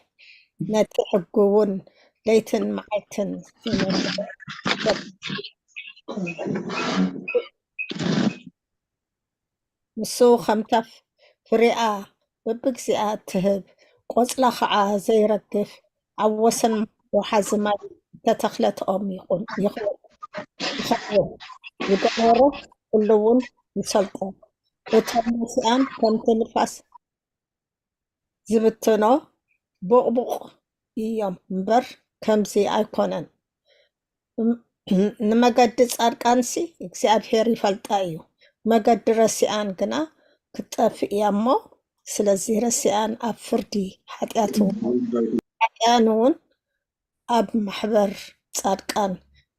ነቲ ሕጉ እውን ለይትን መዓልትን ይመርሖ። ንሱ ከምታ ፍሬኣ በብግዚኣ እትህብ፣ ቆጽላ ኸዓ ዘይረግፍ፣ ኣብ ወሰን ወሓዚ ማይ እተተኽለት ኦም ይኹን ይኹን። ይኸውን። ዝገበሮ ኩሉ እውን ይሰልጦ። እቶም መሲኣን ከምቲ ንፋስ ዝብትኖ ቡቕቡቕ እዮም እምበር ከምዚ ኣይኮነን። ንመገዲ ጻድቃንሲ እግዚኣብሔር ይፈልጣ እዩ፣ መገዲ ረሲኣን ግና ክትጠፍእ እያ እሞ፣ ስለዚ ረሲኣን ኣብ ፍርዲ ሓጢኣት እውን ሓጢኣን እውን ኣብ ማሕበር ጻድቃን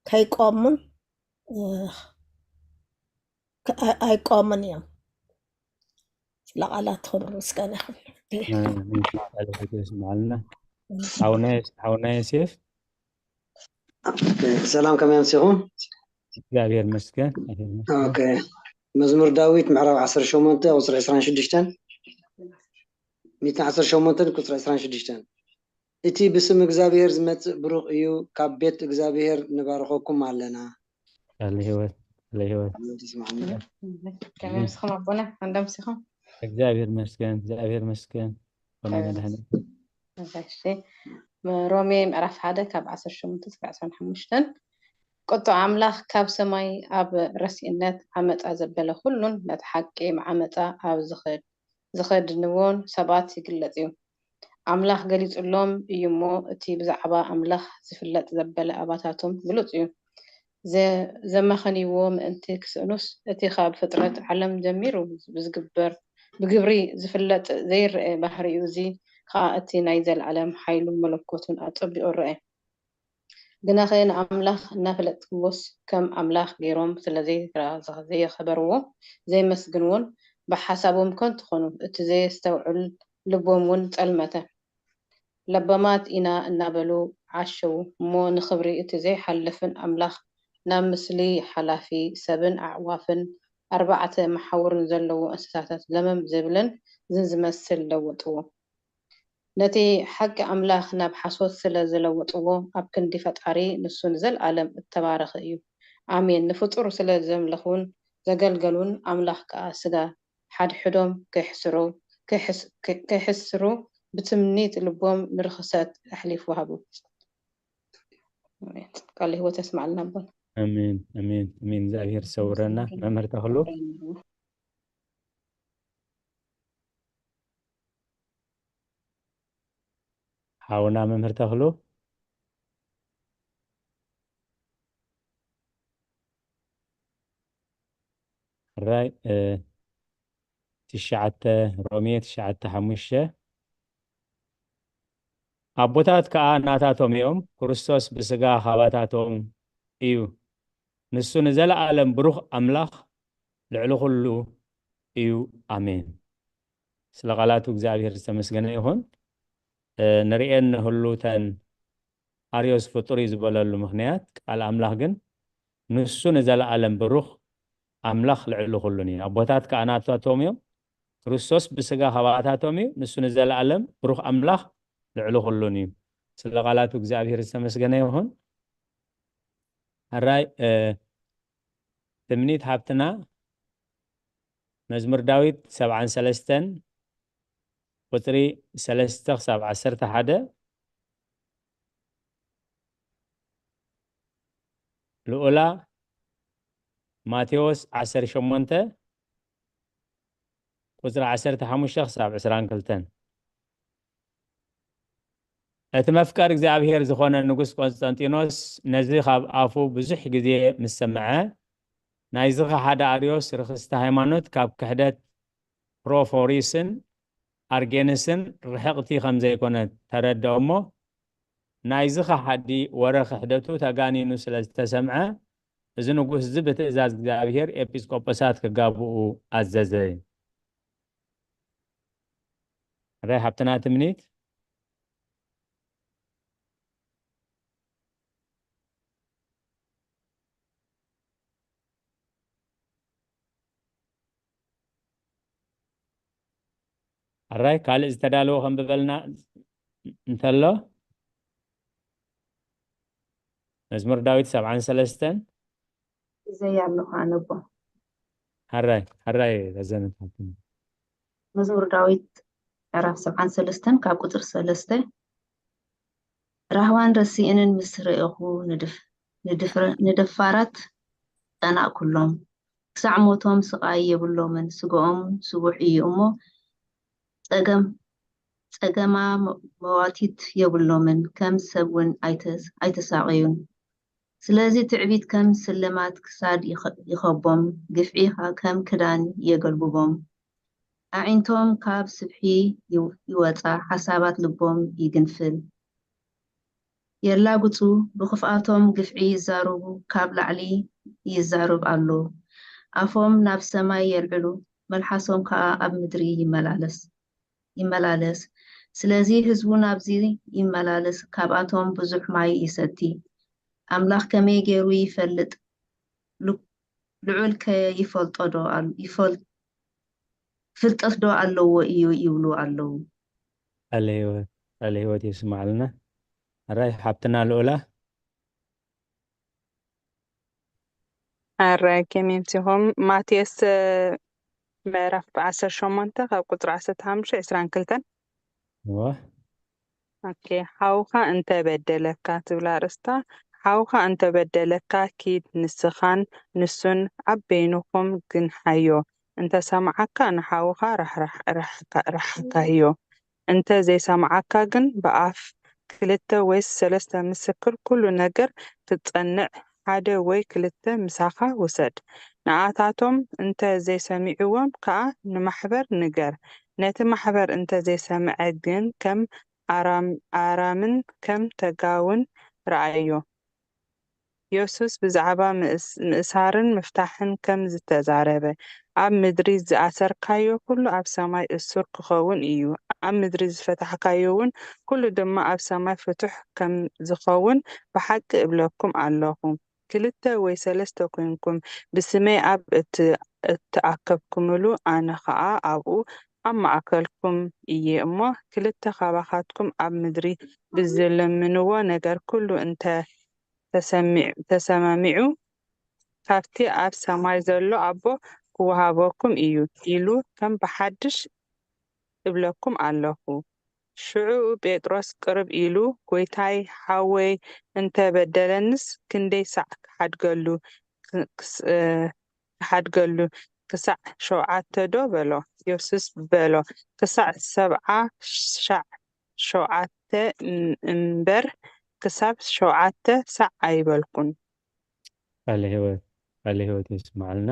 ከይቆሙን እ፣ ከ- ኣይ- ኣይቆሙን እዮም። ስለ ቃላትኩም ምስጋና ይኹን። ስማዕልና። ሓውና ዮስ- ሓውና ዮሴፍ። ሰላም፣ ከመይ ኣምሲኹም? እግዚኣብሔር መስገን። ኦኬ። መዝሙር ዳዊት ምዕራፍ ዓሰርተ ሸሞንተ ቁፅሪ ዕስራን ሽዱሽተን፣ ሚእትን ዓሰርተ ሸሞንተን ቁፅሪ ዕስራን ሽዱሽተን። እቲ ብስም እግዚኣብሔር ዝመጽእ ብሩኽ እዩ፣ ካብ ቤት እግዚኣብሔር ንባርኸኩም ኣለና። ቃለ ህይወት ቃለ ህይወት። ኣሜን፣ ተስማዕና። ከመይ ኣምሲኹም ኣቦና? እንዳ ኣምሲኹም? እግዚኣብሔር መስገን እግዚኣብሔር መስገን። ኾነ መድኃኒት። እሺ፣ ሮሜ ምዕራፍ ሓደ ካብ ዓሰርተ ሸሞንተ እስከ ዕስራን ሓሙሽተን። ቁጥዕ ኣምላኽ ካብ ሰማይ ኣብ ረሲእነት ዓመፃ ዘበለ ኩሉን ነቲ ሓቂ ዓመፃ ኣብ ዝኸድ ዝኸድንዎን ሰባት ይግለጽ እዩ። ኣምላኽ ገሊጹሎም እዩ እሞ፣ እቲ ብዛዕባ ኣምላኽ ዝፍለጥ ዘበለ ኣባታቶም ግሉጽ እዩ። ዘ- ዘመኸንይዎ ምእንቲ ክስእኑስ፣ እቲ ካብ ፍጥረት ዓለም ጀሚሩ ብዝግበር ብግብሪ ዝፍለጥ ዘይረአ ባህሪኡ፣ እዚ ኸኣ እቲ ናይ ዘለኣለም ሓይሉን መለኮቱን ኣጸቢቑ ረአ። ግናኸ ንኣምላኽ እናፈለጥክዎስ ከም ኣምላኽ ገይሮም ስለ ዘይራ- ዘየኸበርዎ፣ ዘየመስግንዎን ብሓሳቦም ከንቱ ኾኑ። እቲ ዘየስተውዕል ልቦም እውን ጸልመተ። ለባማት ኢና እናበሉ ዓሸዉ እሞ፣ ንኽብሪ እቲ ዘይሓልፍን ኣምላኽ ናብ ምስሊ ሓላፊ ሰብን ኣዕዋፍን ኣርባዕተ መሓውርን ዘለዎ እንስሳታት ለመም ዝብልን ዝን ዝመስል ለወጥዎ። ነቲ ሓቂ ኣምላኽ ናብ ሓሶት ስለ ዝለወጥዎ፣ ኣብ ክንዲ ፈጣሪ ንሱ ንዘለኣለም እተባረኸ እዩ። ኣሜን። ንፍጡር ስለ ዘምለኹን ዘገልገሉን፣ ኣምላኽ ከኣ ስጋ ሓድሕዶም ከይሕስሩ ከይሕስ- ከይሕስሩ ብትምኒት ልቦም ንርኽሰት ኣሕሊፉ ሃቡ። ኣሜን። ቃል ህይወት የስማዕልና ኣቦና። ኣሜን፣ ኣሜን፣ ኣሜን። እግዚኣብሔር ሰውረና። መምህር ተኽሉ። ሓውና መምህር ተኽሉ። ራይ፣ እ፣ ትሽዓተ፣ ሮሜ ትሽዓተ ሓሙሽተ። ኣቦታት ከኣ ናታቶም እዮም፣ ክርስቶስ ብስጋ ካባታቶም እዩ። ንሱ ንዘለኣለም ብሩኽ ኣምላኽ ልዕሊ ኩሉ እዩ። ኣሜን። ስለ ቃላቱ እግዚኣብሔር ዝተመስገነ ይኹን። እ፣ ንርእየን ንህሉ ተን ኣርዮስ ፍጡር እዩ ዝበለሉ ምኽንያት፣ ቃል ኣምላኽ ግን ንሱ ንዘለኣለም ብሩኽ ኣምላኽ ልዕሊ ኩሉን እዩ። ኣቦታት ከኣ ናታቶም እዮም፣ ክርስቶስ ብስጋ ካባታቶም እዩ፣ ንሱ ንዘለኣለም ብሩኽ ኣምላኽ ልዕሊ ኩሉን እዩ። ስለ ቃላቱ እግዚኣብሔር ዝተመስገነ ይኹን። ሕራይ፣ እ፣ ትምኒት ሓብትና መዝሙር ዳዊት ሰብዓን ሰለስተን ቁጽሪ ሰለስተ ክሳብ ዓሰርተ ሓደ፣ ልኡላ ማቴዎስ ዓሰርተ ሸሞንተ ቁጽሪ ዓሰርተ ሓሙሽተ ክሳብ ዕስራን ክልተን። እቲ መፍቀር እግዚኣብሔር ዝኾነ ንጉስ ቆስጠንጢኖስ ነዚ ካብ ኣፉ ብዙሕ ግዜ ምስ ሰምዐ፣ ናይዚ ኸሓዲ ኣርዮስ ርኽስቲ ሃይማኖት ካብ ክሕደት ፕሮፎሪስን ኣርጌንስን ርሕቕቲ ከም ዘይኮነት ተረድኦ እሞ፣ ናይዚ ኸሓዲ ወረ ክሕደቱ ተጋኒኑ ስለ ዝተሰምዐ፣ እዚ ንጉስ እዚ ብትእዛዝ እግዚኣብሔር ኤጲስቆጶሳት ክጋብኡ ኣዘዘ። ሕራይ ሓብትና ትምኒት። ሕራይ ካልእ ዝተዳለወ ከንብበልና እንተሎ፣ መዝሙር ዳዊት ሰብዓን ሰለስተን። ሒዘያ ኣለኹ ኣነቦ። ሕራይ፣ ሕራይ ረዘነት ሓብትና። መዝሙር ዳዊት ምዕራፍ ሰብዓን ሰለስተን ካብ ቁጽሪ ሰለስተ። ራህዋን ረሲእንን ምስ ርኤኹ ንድፍ-፣ ንድፍረ-፣ ንደፋራት ቀናእኩሎም። ክሳዕ ሞቶም ስቓይ የብሎምን፣ ስጋኦም ስቡሕ እዩ እሞ ጸገም-፣ ጸገማ መ-፣ መዋቲት የብሎምን፣ ከም ሰብ እውን ኣይተ-፣ ኣይተሳቐዩን። ስለዚ ትዕቢት ከም ስልማት ክሳድ ይኸ-፣ ይኸቦም፣ ግፍዒ ኸ-፣ ከም ክዳን የገልብቦም። ኣዒንቶም ካብ ስብሒ ይው-፣ ይወጻ፣ ሓሳባት ልቦም ይግንፍል። የላግጹ፣ ብኽፍኣቶም ግፍዒ ይዛረቡ፣ ካብ ላዕሊ ይዛረብ ኣሎ። ኣፎም ናብ ሰማይ የልዕሉ፣ መልሓሶም ከኣ ኣብ ምድሪ ይመላለስ፣ ይመላለስ። ስለዚ ህዝቡ ናብዚ ይመላለስ፣ ካብኣቶም ብዙሕ ማይ ይሰቲ። ኣምላኽ ከመይ ገይሩ ይፈልጥ? ል-፣ ልዑል ከ ይፈልጦ ዶ ኣል-፣ ይፈል-፣ ፍልጠት ዶ ኣለዎ እዩ ይብሉ ኣለዉ። ቃለ ህይወት፣ ቃለ ህይወት የስማዕልና። ሕራይ ሓብትና ልኡላ። ሕራይ ከመይ ኣምሲኹም? ማቴዎስ፣ እ፣ ምዕራፍ ዓሰርተ ሸሞንተ ካብ ቁጽሪ ዓሰርተ ሓሙሽተ ዕስራን ክልተን። እወ። ኦኬ፣ ሓውኻ እንተ በደለካ ትብል ኣርእስታ። ሓውኻ እንተ በደለካ ኪድ ንስኻን ንሱን ኣብ በይንኹም ግንሓዮ። እንተ ሰምዓካ ንሓውኻ ራሕራሕ-፣ ራሕካ-፣ ራሕካዮ። እንተ ዘይሰምዓካ ግን ብኣፍ ክልተ ወይ ሰለስተ ምስክር ኩሉ ነገር ክትጸንዕ ሓደ ወይ ክልተ ምሳኻ ውሰድ። ንኣታቶም እንተ ዘይሰሚዕዎም ከኣ ንማሕበር ንገር። ነቲ ማሕበር እንተ ዘይሰምዐ ግን ከም ኣራም-፣ ኣራምን ከም ተጋውን ረኣዮ። የሱስ ብዛዕባ ምእስ-፣ ምእሳርን ምፍታሕን ከም ዝተዛረበ፣ ኣብ ምድሪ ዝኣሰርካዮ ኩሉ ኣብ ሰማይ እሱር ክኸውን እዩ፣ ኣብ ምድሪ ዝፈታሕካዮ እውን ኩሉ ድማ ኣብ ሰማይ ፍቱሕ ከም ዝኸውን ብሓቂ እብለኩም ኣለኹ። ክልተ ወይ ሰለስተ ኮይንኩም ብስመይ ኣብ እት-፣ እተኣከብኩምሉ፣ ኣነ ኸኣ ኣብኡ ኣብ ማእከልኩም እየ እሞ፣ ክልተ ካባኻትኩም ኣብ ምድሪ ብዝልምንዎ ነገር ኩሉ እንተ ተሰሚዕ-፣ ተሰማሚዑ፣ ካብቲ ኣብ ሰማይ ዘሎ ኣቦ ክወሃበኩም እዩ ኢሉ ከም ብሓድሽ እብለኩም ኣለኹ። ሽዑ ጴጥሮስ ቅርብ ኢሉ፣ ጐይታይ፣ ሓወይ እንተ በደለንስ ክንደይ ሳዕ ክሓድገሉ፣ ክ- ክስ- እ፣ ክሓድገሉ? ክሳዕ ሸውዓተ ዶ? በሎ። የሱስ በሎ፣ ክሳዕ ሰብዓ ሻዕ ሸውዓተ እም- እምበር፣ ክሳብ ሸውዓተ ሳዕ ኣይበልኩን። ቃለ ህይወት ቃለ ህይወት የስማዓልና።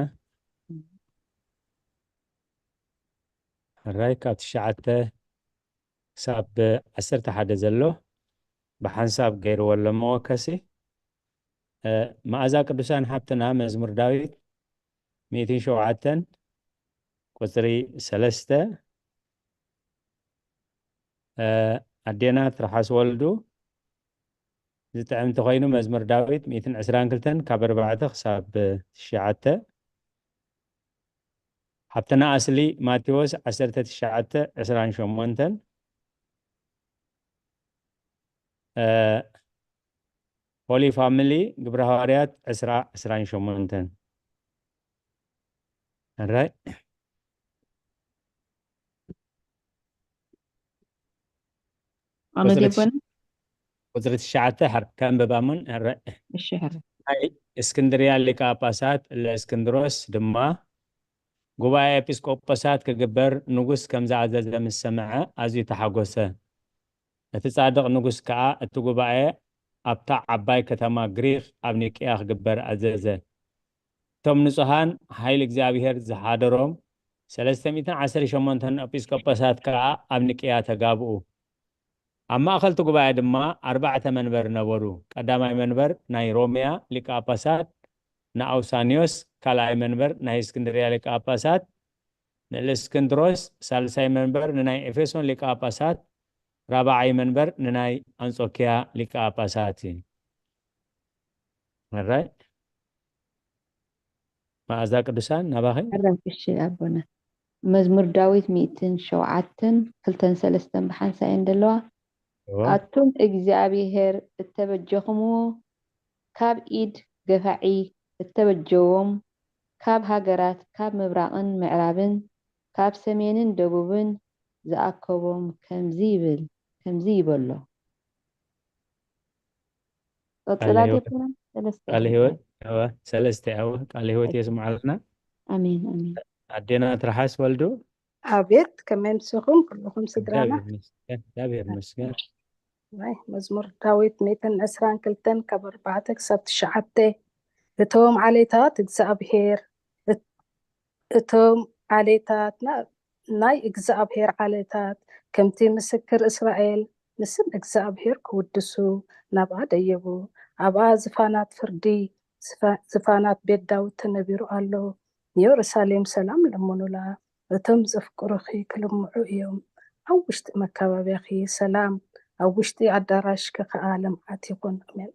ሕራይ ካብ ትሽዓተ ክሳብ ዓሰርተ ሓደ ዘሎ ብሓንሳብ ገይርዎ ኣሎ መወከሲ። መኣዛ ቅዱሳን ሓብትና መዝሙር ዳዊት ሚእትን ሸውዓተን ቁፅሪ ሰለስተ። ኣዴና ትርሓስ ወልዱ ዝጥዕም እንተኾይኑ መዝሙር ዳዊት ሚእትን ዕስራን ክልተን ካብ ኣርባዕተ ክሳብ ትሽዓተ። ሓብትና ኣስሊ ማቴዎስ ዓሰርተ ትሽዓተ ዕስራን ሸሞንተን። ሆሊ ፋሚሊ ግብረ ሃዋርያት ዕስራ ዕስራን ሸሞንተን። ሕራይ ኣነ ቁፅሪ ደበነ ቁፅሪ ትሽዓተ ሕር ከንብባሙን ሕራይ እሺ ሕራይ ናይ እስክንድርያ ሊቀ ጳጳሳት ለእስክንድሮስ ድማ ጉባኤ ኤጲስቆጶሳት ክግበር ንጉስ ከም ዝኣዘዘ ምስ ሰምዐ ኣዝዩ ተሓጎሰ። እቲ ጻድቕ ንጉስ ከኣ እቲ ጉባኤ ኣብታ ዓባይ ከተማ ግሪኽ ኣብ ኒቅያ ክግበር ኣዘዘ። እቶም ንጹሃን ሓይሊ እግዚኣብሔር ዝሓደሮም ሰለስተ ሚእትን ዓሰርተ ሸሞንተን ኤጲስቆጶሳት ከኣ ኣብ ኒቅያ ተጋብኡ። ኣብ ማእከል እቲ ጉባኤ ድማ ኣርባዕተ መንበር ነበሩ። ቀዳማይ መንበር ናይ ሮምያ ሊቀ ጳጳሳት ንኣውሳንዮስ፣ ካልኣይ መንበር ናይ እስክንድርያ ሊቀ ጳጳሳት ንእስክንድሮስ፣ ሳልሳይ መንበር ንናይ ኤፌሶን ሊቀ ጳጳሳት፣ ራብዓይ መንበር ንናይ ኣንጾኪያ ሊቀ ጳጳሳት እዩ። ሕራይ መኣዛ ቅዱሳን ናባኸ። ሕራይ እሺ ኣቦና። መዝሙር ዳዊት ሚእትን ሸውዓተን ክልተን ሰለስተን ብሓንሳእ እየን ዘለዋ። ኣቱም እግዚኣብሔር እተበጀኹምዎ፣ ካብ ኢድ ገፋዒ እተበጀዎም፣ ካብ ሃገራት፣ ካብ ምብራቕን ምዕራብን፣ ካብ ሰሜንን ደቡብን ዝኣከቦም ከምዚ ይብል፣ ከምዚ ይበሎ። ቀጽላ ቃለ ህይወት- ዴቦና ሰለስተ ቃለ እያ። ህይወት እወ፣ ሰለስተ እወ፣ ቃለ ህይወት የስምዓልና። ኣሜን ኣሜን። ኣዴና ትርሓስ ወልዱ። ኣቤት፣ ከመይ ንስኹም ኩልኹም ስድራና? እግዚኣብሔር ይመስገን፣ እግዚኣብሔር ይመስገን። ናይ መዝሙር ዳዊት ሚእትን ዕስራን ክልተን ካብ ኣርባዕተ ክሳብ ትሽዓተ። እቶም ዓሌታት እግዚኣብሔር እት- እቶም ዓሌታት ና- ናይ እግዚኣብሔር ዓሌታት ከምቲ ምስክር እስራኤል ንስም እግዚኣብሔር ክውድሱ ናብኣ ደየቡ። ኣብኣ ዝፋናት ፍርዲ ዝፋ- ዝፋናት ቤት ዳዊት ተነቢሩ ኣሎ። ንየሩሳሌም ሰላም ለምኑላ። እቶም ዘፍቅሩኺ ክልምዑ እዮም። ኣብ ውሽጢ መካባብያኺ ሰላም፣ ኣብ ውሽጢ ኣዳራሽኪ ኸኣ ልምዓት ይኹን። ኣሜን።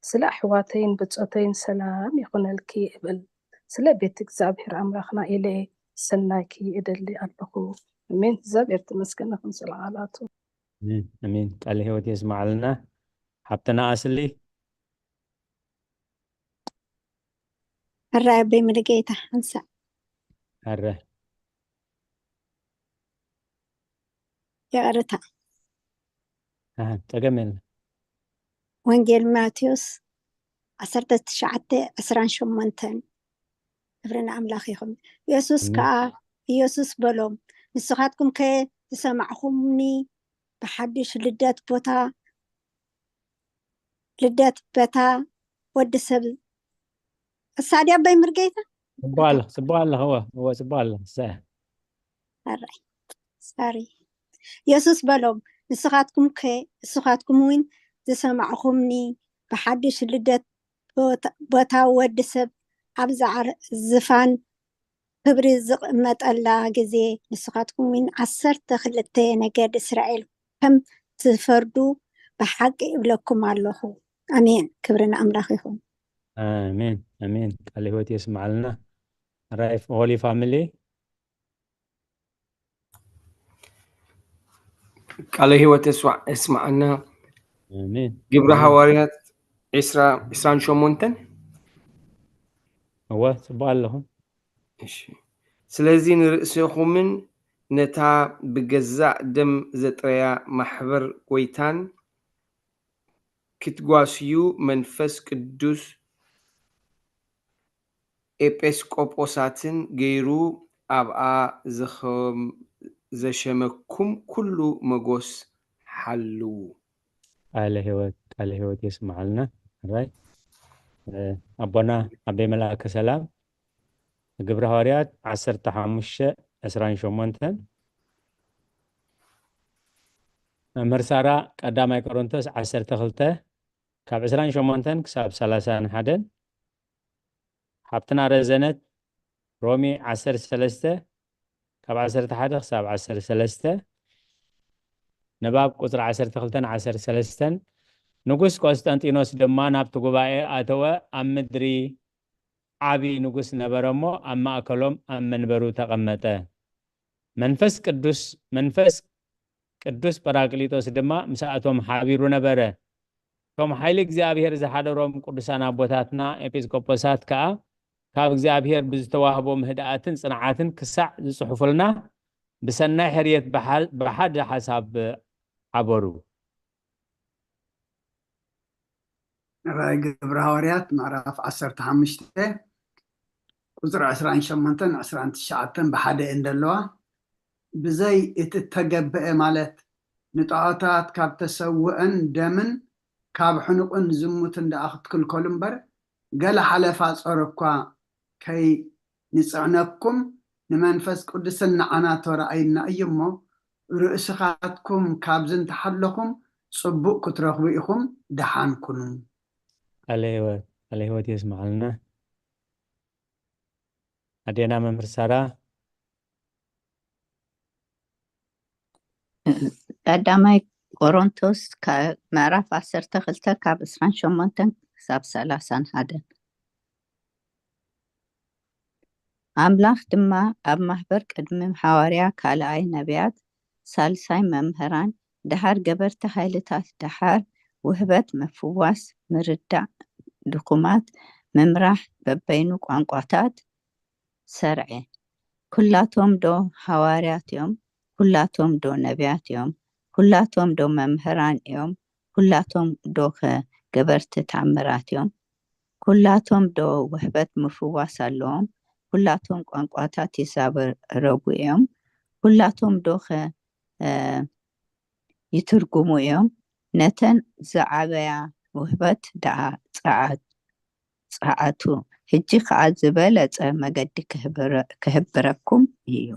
ስለ ኣሕዋተይን ብጾተይን ሰላም ይኹነልኪ እብል። ስለ ቤት እግዚኣብሔር ኣምላኽና ኢለ ሰናይኪ እደሊ ኣለኹ። ኣሜን። እግዚኣብሔር ተመስገን ይኹን ስለ ቃላቱ። ኣሜን ኣሜን። ቃለ ህይወት የስምዓልና ሓብትና ኣስሊ። ሕራይ ኣቦይ ሙሉጌታ ሓንሳእ ሕረ ይቕርታ። ኣሃ፣ ጸገም የለን። ወንጌል ማቴዎስ ዓሰርተ ትሽዓተ ዕስራን ሸሞንተን። ክብሪ ንኣምላኽ ይኹን። የሱስ ኣሜን። ከኣ ኢየሱስ በሎም፣ ንስኻትኩም ከ ዝሰማዕኹምኒ ብሓድሽ ልደት ቦታ ልደት በታ ወዲ ሰብ እሳ ድያ ኣቦይ ሙሉጌታ? ጽቡቕ ኣለኽ፣ ጽቡቕ ኣለኽ፣ እወ፣ እወ፣ ጽቡቕ ኣለኽ፣ እሳ እያ። ኣራይ ሳሪ የሱስ በሎም፣ ንስኻትኩም ከ ንስኻትኩም እውን ዝሰማዕኹምኒ ብሓድሽ ልደት ቦታ- ቦታ ወዲ ሰብ ኣብ ዝዓር ዝፋን ክብሪ ዝቕመጠላ ግዜ ንስኻትኩም እውን ዓሰርተ ክልተ ነገድ እስራኤል ከም ትፈርዱ ብሓቂ እብለኩም ኣለኹ። ኣሜን። ክብሪ ንኣምላኽ ይኹን። ኣሜን ኣሜን። ቃለ ህይወት የስምዓልና። ራይ ሆሊ ፋሚሊ። ቃለ ህይወት የስዋ- የስምዓልና። ኣሜን ግብረ ኣሜን። ሃዋርያት ዕስራ ዕስራን ሸሞንተን። እወ፣ ጽቡቕ ኣለኹም። እሺ። ስለዚ ንርእስኹምን ነታ ብገዛእ ደም ዘጥረያ ማሕበር ጐይታን ክትጓስዩ መንፈስ ቅዱስ ኤጲስቆጶሳትን ገይሩ ኣብኣ ዘኸም-፣ ዘሸመኩም ኩሉ መጎስ ሓልዉ። ቃለ ህይወት፣ ቃለ ህይወት የስምዓልና። ራይ፣ እ፣ ኣቦና ኣቤ መልኣከ ሰላም፣ ግብረ ሃዋርያት ዓሰርተ ሓሙሽተ ዕስራን ሸሞንተን፣ መምህር ሳራ ቀዳማይ ቆሮንቶስ ዓሰርተ ክልተ ካብ ዕስራን ሸሞንተን ክሳብ ሰላሳን ሓደን፣ ሓብትና ረዘነት ሮሜ ዓሰርተ ሰለስተ ካብ ዓሰርተ ሓደ ክሳብ ዓሰርተ ሰለስተ፣ ንባብ ቁጽሪ ዓሰርተ ክልተን ዓሰርተ ሰለስተን፣ ንጉስ ቆስጠንጢኖስ ድማ ናብቲ ጉባኤ ኣተወ፣ ኣብ ምድሪ ዓቢ ንጉስ ነበረ እሞ፣ ኣብ ማእከሎም ኣብ መንበሩ ተቐመጠ። መንፈስ ቅዱስ፣ መንፈስ ቅዱስ ጳራቅሊጦስ ድማ ምስኣቶም ሓቢሩ ነበረ። እቶም ሓይሊ እግዚኣብሔር ዝሓደሮም ቅዱሳን ኣቦታትና ኤጲስቆጶሳት ከኣ፣ ካብ እግዚኣብሔር ብዝተዋህቦም ህድኣትን ጽንዓትን ክሳዕ ዝጽሑፉልና፣ ብሰናይ ሕርየት ብሓ-፣ ብሓደ ሓሳብ ዓበሩ። ራእይ ግብረ ሃዋርያት ምዕራፍ ዓሰርተ ሓሙሽተ ቁጽሪ ዕስራን ሸሞንተን ዕስራን ትሽዓተን ብሓደ እየን ዘለዋ። ብዘይ እቲ እተገብአ፣ ማለት ንጣዖታት ካብ ተሰውአን ደምን ካብ ሕኑቕን ዝሙትን ደኣ ክትክልከሉ እምበር፣ ገለ ሓለፋ ጾር እኳ ከይንጽዕነኩም፣ ንመንፈስ ቅዱስን ንዓና ተራእዩና እዩ እሞ፣ ርእስኻትኩም ካብዚ እንተሓለኹም ጽቡቕ ክትረኽቡ ኢኹም፣ ደሓን ኩኑ። ቃለ ህይወት፣ ቃለ ህይወት የስምዓልና። ኣዴና መምህር ሳራ። ቀዳማይ ቆሮንቶስ ካ-፣ ምዕራፍ ዓሰርተ ክልተ ካብ ዕስራን ሸሞንተን ክሳብ ሰላሳን ሓደን። ኣምላኽ ድማ ኣብ ማህበር ቅድሚ ሃዋርያ፣ ካልኣይ ነቢያት፣ ሳልሳይ መምህራን፣ ደሓር ገበርቲ ሓይልታት፣ ደሓር ውህበት ምፍዋስ፣ ምርዳእ ድኹማት፣ ምምራሕ በበይኑ ቋንቋታት ሰርዐ። ኩላቶም ዶ ሃዋርያት እዮም? ኩላቶም ዶ ነቢያት እዮም? ኩላቶም ዶ መምህራን እዮም? ኩላቶም ዶኸ ገበርቲ ተኣምራት እዮም? ኩላቶም ዶ ውህበት ምፍዋስ ኣለዎም? ኩላቶም ቋንቋታት ይዛረቡ እዮም? ኩላቶም ዶኸ፣ እ፣ ይትርጉሙ እዮም? ነተን ዝዓበያ ውህበት ደኣ ጸዓ-፣ ጸዓቱ። ሕጂ ኸኣ ዝበለጸ መገዲ ክህብረ-፣ ክህብረኩም እዩ።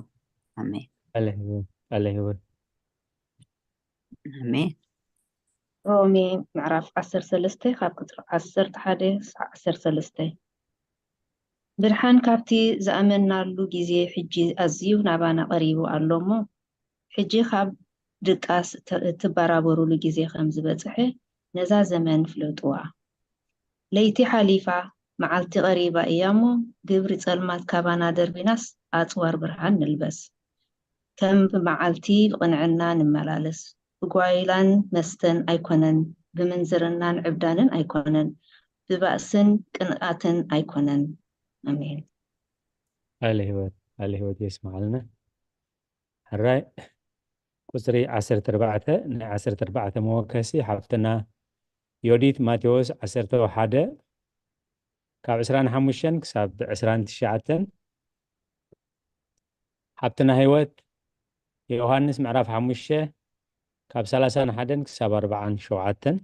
ኣሜን። ቃለ ህይወት፣ ቃለ ህይወት። ኣሜን። ሮሜ ምዕራፍ ዓሰርተ ሰለስተ ካብ ቁጽሪ ዓሰርተ ሓደ ክሳብ ዓሰርተ ሰለስተ። ብድሓን ካብቲ ዝኣመንናሉ ግዜ ሕጂ ኣዝዩ ናባና ቀሪቡ ኣሎ እሞ፣ ሕጂ ካብ ድቃስ እተ-፣ እትበራበሩሉ ግዜ ከም ዝበጽሐ ነዛ ዘመን ፍለጥዋ። ለይቲ ሓሊፋ፣ መዓልቲ ቀሪባ እያ እሞ፣ ግብሪ ጸልማት ካባና ደርቢናስ፣ ኣጽዋር ብርሃን ንልበስ። ከም ብመዓልቲ ብቕንዕና ንመላለስ። ብጓይላን መስተን ኣይኮነን፣ ብምንዝርናን ዕብዳንን ኣይኮነን፣ ብባእስን ቅንኣትን ኣይኮነን። ኣሜን። ቃለ ህይወት፣ ቃለ ህይወት የስምዓልና። ሕራይ፣ ቁጽሪ ዓሰርተ ኣርባዕተ፣ ናይ ዓሰርተ ኣርባዕተ መወከሲ ሓፍትና ዮዲት ማቴዎስ ዓሰርተ ሓደ ካብ ዕስራን ሓሙሽተን ክሳብ ዕስራን ትሽዓተን፣ ሓብትና ህይወት ዮሃንስ ምዕራፍ ሓሙሽተ ካብ ሰላሳን ሓደን ክሳብ ኣርባዓን ሸውዓተን፣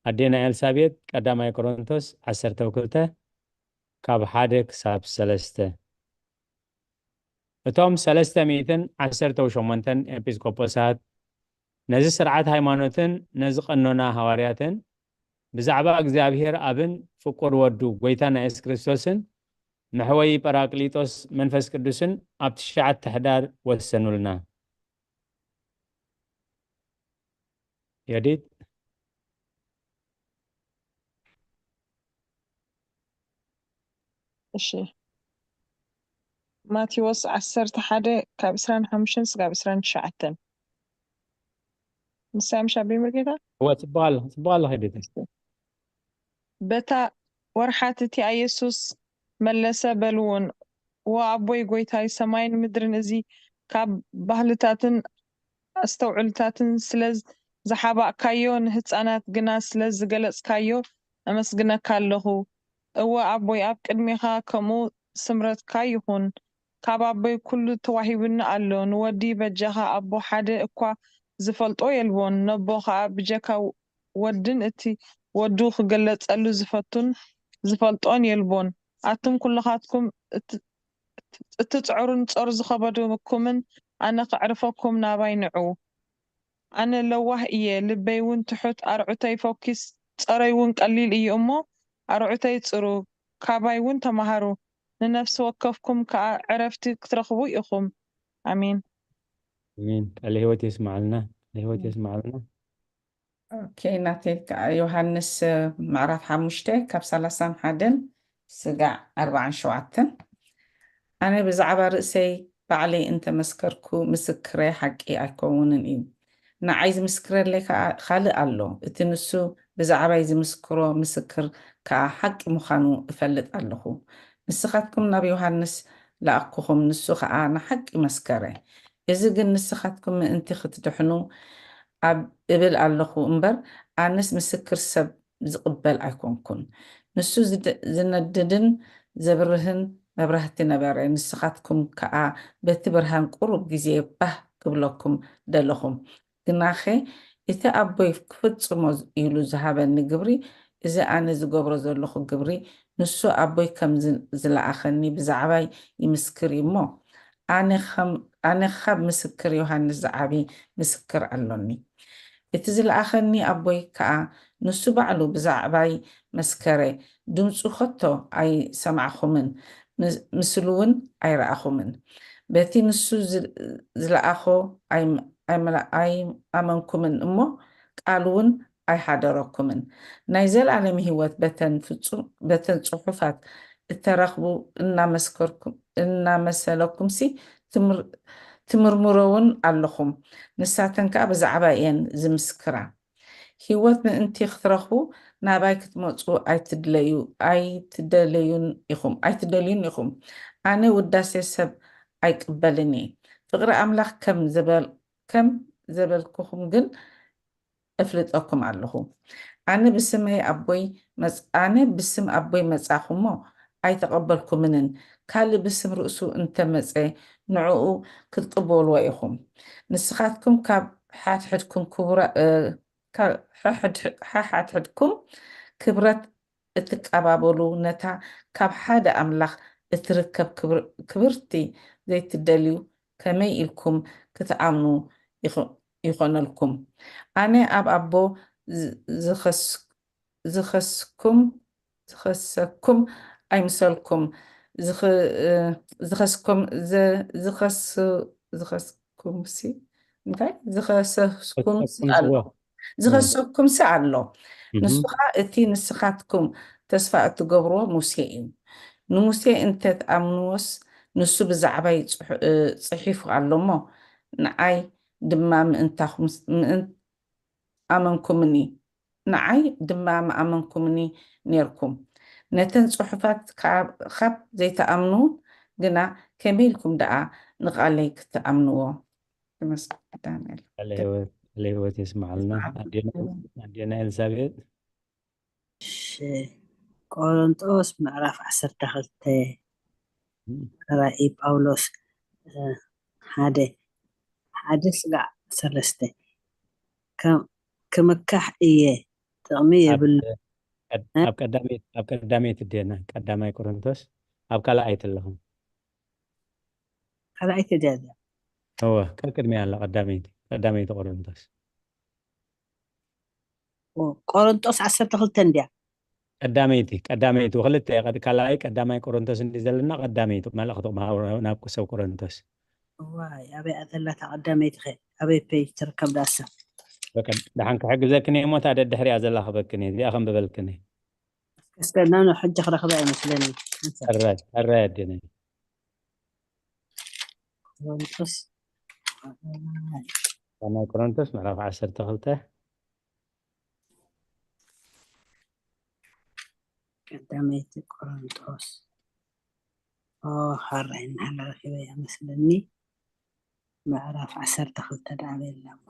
ኣዴና ኤልሳቤጥ ቀዳማይ ቆሮንቶስ ዓሰርተ ክልተ ካብ ሓደ ክሳብ ሰለስተ። እቶም ሰለስተ ሚእትን ዓሰርተ ሸሞንተን ኤጲስቆጶሳት ነዚ ስርዓት ሃይማኖትን ነዚ ቀኖና ሃዋርያትን ብዛዕባ እግዚኣብሔር ኣብን ፍቁር ወዱ ጐይታና የሱስ ክርስቶስን መሕወዪ ጳራቅሊጦስ መንፈስ ቅዱስን ኣብ ትሽዓተ ሕዳር ወሰኑልና። ዮዲት። እሺ። ማቴዎስ ዓሰርተ ሓደ ካብ ዕስራን ሓሙሽተን ስጋብ ዕስራን ትሽዓተን። ንሳ ምሽ ኣበይ ምርጌታ? እወ፣ ጽቡቕ ኣሎ፣ ጽቡቕ ኣሎ ኸይደት። እሺ። በታ ወርሓት እቲኣ የሱስ መለሰ፣ በልውን፣ እወ ኣቦይ ጐይታይ፣ ሰማይን ምድርን፣ እዚ ካብ ባህልታትን ኣስተውዕልታትን ስለ ዝሓባእካዮ፣ ንህጻናት ግና ስለ ዝገለጽካዮ፣ ኣመስግነካ ኣለኹ። እወ ኣቦይ፣ ኣብ ቅድሜኻ ከምኡ ስምረትካ ይኹን። ካብ ኣቦይ ኩሉ ተዋሂቡኒ ኣሎ። ንወዲ በጃኻ ኣቦ ሓደ እኳ ዝፈልጦ የልቦን፣ ነቦ ኸኣ ብጀካ ወድን እቲ ወዱ ክግለጸሉ ዝፈቱን ዝፈልጦን የልቦን። ኣቱም ኩልኻትኩም እት-፣ እትጽዕሩን ጾር ዝኸበደኩምን፣ ኣነ ከዕርፈኩም ናባይ ንዑ። ኣነ ለዋህ እየ፣ ልበይ እውን ትሑት፣ ኣርዑተይ ፈኲስ፣ ጾረይ እውን ቀሊል እዩ እሞ፣ ኣርዑተይ ጽሩ፣ ካባይ እውን ተማሃሩ፣ ንነፍሲ ወከፍኩም ከኣ ዕረፍቲ ክትረኽቡ ኢኹም። ኣሜን። ኣሜን። ቃለ ህይወት የስምዓልና። ቃለ ህይወት የስምዓልና። ኦኬ፣ ናተይ ከኣ ዮሃንስ፣ እ፣ ምዕራፍ ሓሙሽተ ካብ ሰላሳን ሓደን ስጋዕ ኣርባዓን ሸውዓተን። ኣነ ብዛዕባ ርእሰይ ባዕለይ እንተመስከርኩ፣ ምስክረይ ሓቂ ኣይከውንን እዩ። ንዓይ ዝምስክረለይ ከኣ ካልእ ኣሎ። እቲ ንሱ ብዛዕባይ ዝምስክሮ ምስክር ከኣ ሓቂ ምዃኑ እፈልጥ ኣለኹ። ንስኻትኩም ናብ ዮሃንስ ለኣኽኩኹም፣ ንሱ ኸኣ ንሓቂ መስከረ። እዚ ግን ንስኻትኩም ምእንቲ ኽትድሕኑ ኣብ እብል ኣለኹ እምበር፣ ኣነስ ምስክር ሰብ ዝቕበል ኣይኮንኩን። ንሱ ዝድ-፣ ዝነድድን ዘብርህን መብራህቲ ነበረ። ንስኻትኩም ከኣ በቲ ብርሃን ቁሩብ ግዜ ባህ ክብለኩም ደለኹም። ግናኸ እቲ ኣቦይ ክፍጽሞ ኢሉ ዝሃበኒ ግብሪ፣ እዚ ኣነ ዝገብሮ ዘለኹ ግብሪ፣ ንሱ ኣቦይ ከም ዝ-፣ ዝለኣኸኒ ብዛዕባይ ይምስክር እዩ እሞ፣ ኣነ ኸም-፣ ኣነ ኻብ ምስክር ዮሃንስ ዝዓቢ ምስክር ኣሎኒ። እቲ ዝለኣኸኒ ኣቦይ ከኣ ንሱ ባዕሉ ብዛዕባይ መስከረ። ድምጹ ኸቶ ኣይሰማዕኹምን፣ ምስ-፣ ምስሉ እውን ኣይረኣኹምን። በቲ ንሱ ዝ-፣ ዝለኣኾ ኣይም-፣ ኣይመላ-፣ ኣይኣመንኩምን እሞ፣ ቃሉ እውን ኣይሓደረኩምን። ናይ ዘለኣለም ህይወት በተን ፍጹም፣ በተን ጽሑፋት እተረኽቡ እናመስከርኩም፣ እናመሰለኩምሲ ትምር-፣ ትምርምረውን ኣለኹም። ንሳተን ከኣ ብዛዕባ እየን ዝምስክራ። ህይወት ምእንቲ ክትረኽቡ ናባይ ክትመጹ ኣይትድለዩ፣ ኣይትደለዩን ኢኹም፣ ኣይትደልዩን ኢኹም። ኣነ ውዳሴ ሰብ ኣይቅበልን እየ። ፍቕሪ ኣምላኽ ከም ዘበል-፣ ከም ዘበልኩኹም ግን እፍልጠኩም ኣለኹ። ኣነ ብስመይ ኣቦይ መጽ-፣ ኣነ ብስም ኣቦይ መጻኹ እሞ ኣይተቐበልኩምንን፣ ካልእ ብስም ርእሱ እንተ መጸ ንዕኡ ክትቅበልዎ ኢኹም። ንስኻትኩም ካብ ሓድሕድኩም ክቡራ-፣ እ፣ ካብ ሓድሕድ-፣ ሓድሕድኩም ክብረት እትቀባበሉ፣ ነታ ካብ ሓደ ኣምላኽ እትርከብ ክብር-፣ ክብርቲ ዘይትደልዩ ከመይ ኢልኩም ክትኣምኑ ይኾ-፣ ይኾነልኩም? ኣነ ኣብ ኣቦ ዝ-፣ ዝኸስ-፣ ዝኸስኩም፣ ዝኸሰኩም ኣይምሰልኩም። ዝኸ-፣ እ፣ ዝኸስኩም፣ ዘ-፣ ዝኸስ-፣ ዝኸስኩምሲ፣ እንታይ? ዝኸሰስኩምሲ ኣሎ። ዝኸሰኩምሲ ኣሎ። ንሱ ኸኣ እቲ ንስኻትኩም ተስፋ እትገብርዎ ሙሴ እዩ። ንሙሴ እንተ ትኣምንዎስ፣ ንሱ ብዛዕባይ ጽሑ-፣ እ፣ ጽሒፉ ኣሎ እሞ፣ ንዓይ ድማ ምእንታኹም፣ ምእን-፣ ኣመንኩምኒ፣ ንዓይ ድማ ምኣመንኩምኒ ኔርኩም። ነተን ጽሑፋት ካብ፣ ካብ ዘይትኣምኑ ግና ከመይ ኢልኩም ደኣ ንቓለይ ክትኣምንዎ? ተመስገን ዳንኤል። ቃለ ህይወት፣ ቃለ ህይወት የስምዓልና። ኣዴና፣ ኣዴና ኤልሳቤጥ። እሺ፣ ቆሮንጦስ ምዕራፍ ዓሰርተ ክልተ ራእይ ጳውሎስ፣ እ፣ ሓደ፣ ሓደ ስጋዕ ሰለስተ። ከም-፣ ክምካሕ እየ፣ ጥቕሚ ኣብ፣ የብሉ። ቀድ-፣ ኣብ ቀዳመይቲ፣ ኣብ ቀዳመይቲ ኣዴና፣ ቀዳማይ ቆሮንቶስ፣ ኣብ ካልኣይቲ ኣለኹም። ካልኣይቲ ድያ እዚኣ? እወ፣ ቀድቅድሚያ ኣላ፣ ቀዳመይቲ፣ ቀዳመይቲ ቆሮንቶስ። ኦ፣ ቆሮንጦስ ዓሰርተ ክልተ እንድያ? ቀዳመይቲ፣ ቀዳመይቲ፣ ክልተ፣ ቀድ-፣ ካልኣይ፣ ቀዳማይ ቆሮንቶስ እንዲ ዘለና፣ ቀዳመይቲ፣ መልእኽቲ ናብ፣ ናብ ሰብ ቆሮንቶስ። እዋይ፣ ኣበይ እያ ዘላ እታ ቀዳመይቲ ኸ? ኣበይ ፔጅ ትርከብ ዳሳ? በቃ፣ ደሓን ክሕግዘክን እየ እሞ፣ እታ ደድሕሪኣ ዘላ ክበክን እየ፣ እዚኣ ከንብበልክን እየ። እስከ፣ እስከ፣ ና፣ ና፣ ሕጂ ክረኽባ እየ መስለኒ። ሕራይ፣ ሕራይ ኣዴነይ። ቆሮንቶስ። ቀዳማይ ቆሮንቶስ ምዕራፍ ዓሰርተ ክልተ። ቀዳመይቲ ቆሮንቶስ። ኦ፣ ሓራይ እናሃለ ረኺበያ መስለኒ። ምዕራፍ ዓሰርተ ክልተ ደኣ በላ እሞ።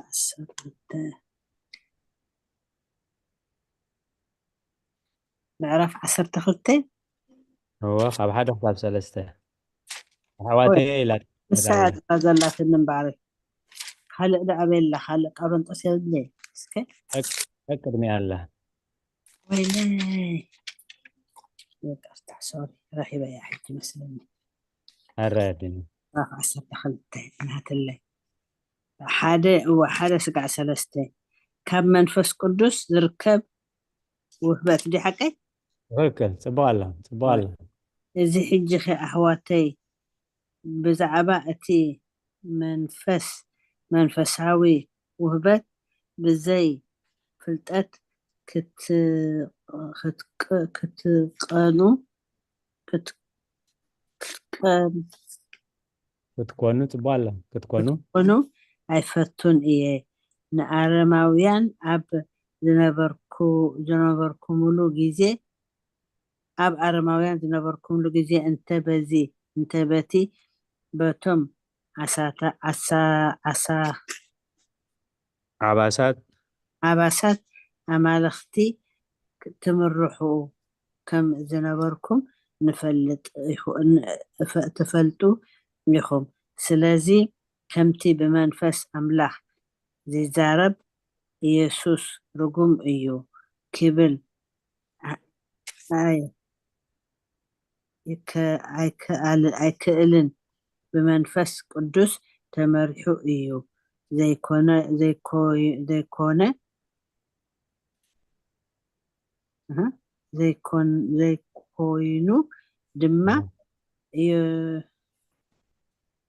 ዓሰርተ ክልተ፣ ምዕራፍ ዓሰርተ ክልተ። እወ፣ ካብ ሓደ ክሳብ ሰለስተ። ኣሕዋተየ ኢላ ንሳ እያ ዘላትኒ እምበኣር። ካልእ ደኣ በላ፣ ካልእ ቃሮንጦስ የብለይ። እስከ። ቅድሚያ ኣላ። ወይለይ። ይቅርታ፣ ሶሪ፣ ረኺበያ ሕጂ መስለኒ። ኣራድኒ። ምዕራፍ ዓሰርተ ክልተ ናትለይ። ሓደ፣ እወ፣ ሓደ ስጋዕ ሰለስተ። ካብ መንፈስ ቅዱስ ዝርከብ ውህበት ድዩ ሓቀይ? ትኽክል፣ ጽቡቕ ኣላ፣ ጽቡቕ ኣላ። እዚ ሕጂ ኸ ኣሕዋተይ፣ ብዛዕባ እቲ መንፈስ፣ መንፈሳዊ ውህበት ብዘይ ፍልጠት ክት-፣ ክትቅ-፣ ክትቀኑ፣ ክት-፣ ክትቀን-፣ ክትኮኑ፣ ጽቡቕ ኣላ፣ ክትኮኑ። ክትኮኑ ኣይፈቱን እየ። ንኣረማውያን ኣብ ዝነበርኩ-፣ ዝነበርኩምሉ ግዜ፣ ኣብ ኣረማውያን ዝነበርኩምሉ ግዜ፣ እንተ በዚ፣ እንተ በቲ፣ በቶም ኣሳታ-፣ ኣሳ-፣ ኣሳ-፣ ዓባሳት። ዓባሳት ኣማልኽቲ ትምርሑ ከም ዝነበርኩም ንፈልጥ ኢኹ-፣ ን-፣ እፈ-፣ ትፈልጡ ኢኹም። ስለዚ ከምቲ ብመንፈስ ኣምላኽ ዚዛረብ፣ "ኢየሱስ ርጉም እዩ" ኪብል ኣ-፣ ኣይ-፣ ይከ-፣ ኣይከኣል-፣ ኣይክእልን፣ ብመንፈስ ቅዱስ ተመሪሑ እዩ። ዘይኮነ፣ ዘይኮይ-፣ ዘይኮነ፣ እህ፣ ዘይኮን-፣ ዘይኮይኑ ድማ እህ። የ-፣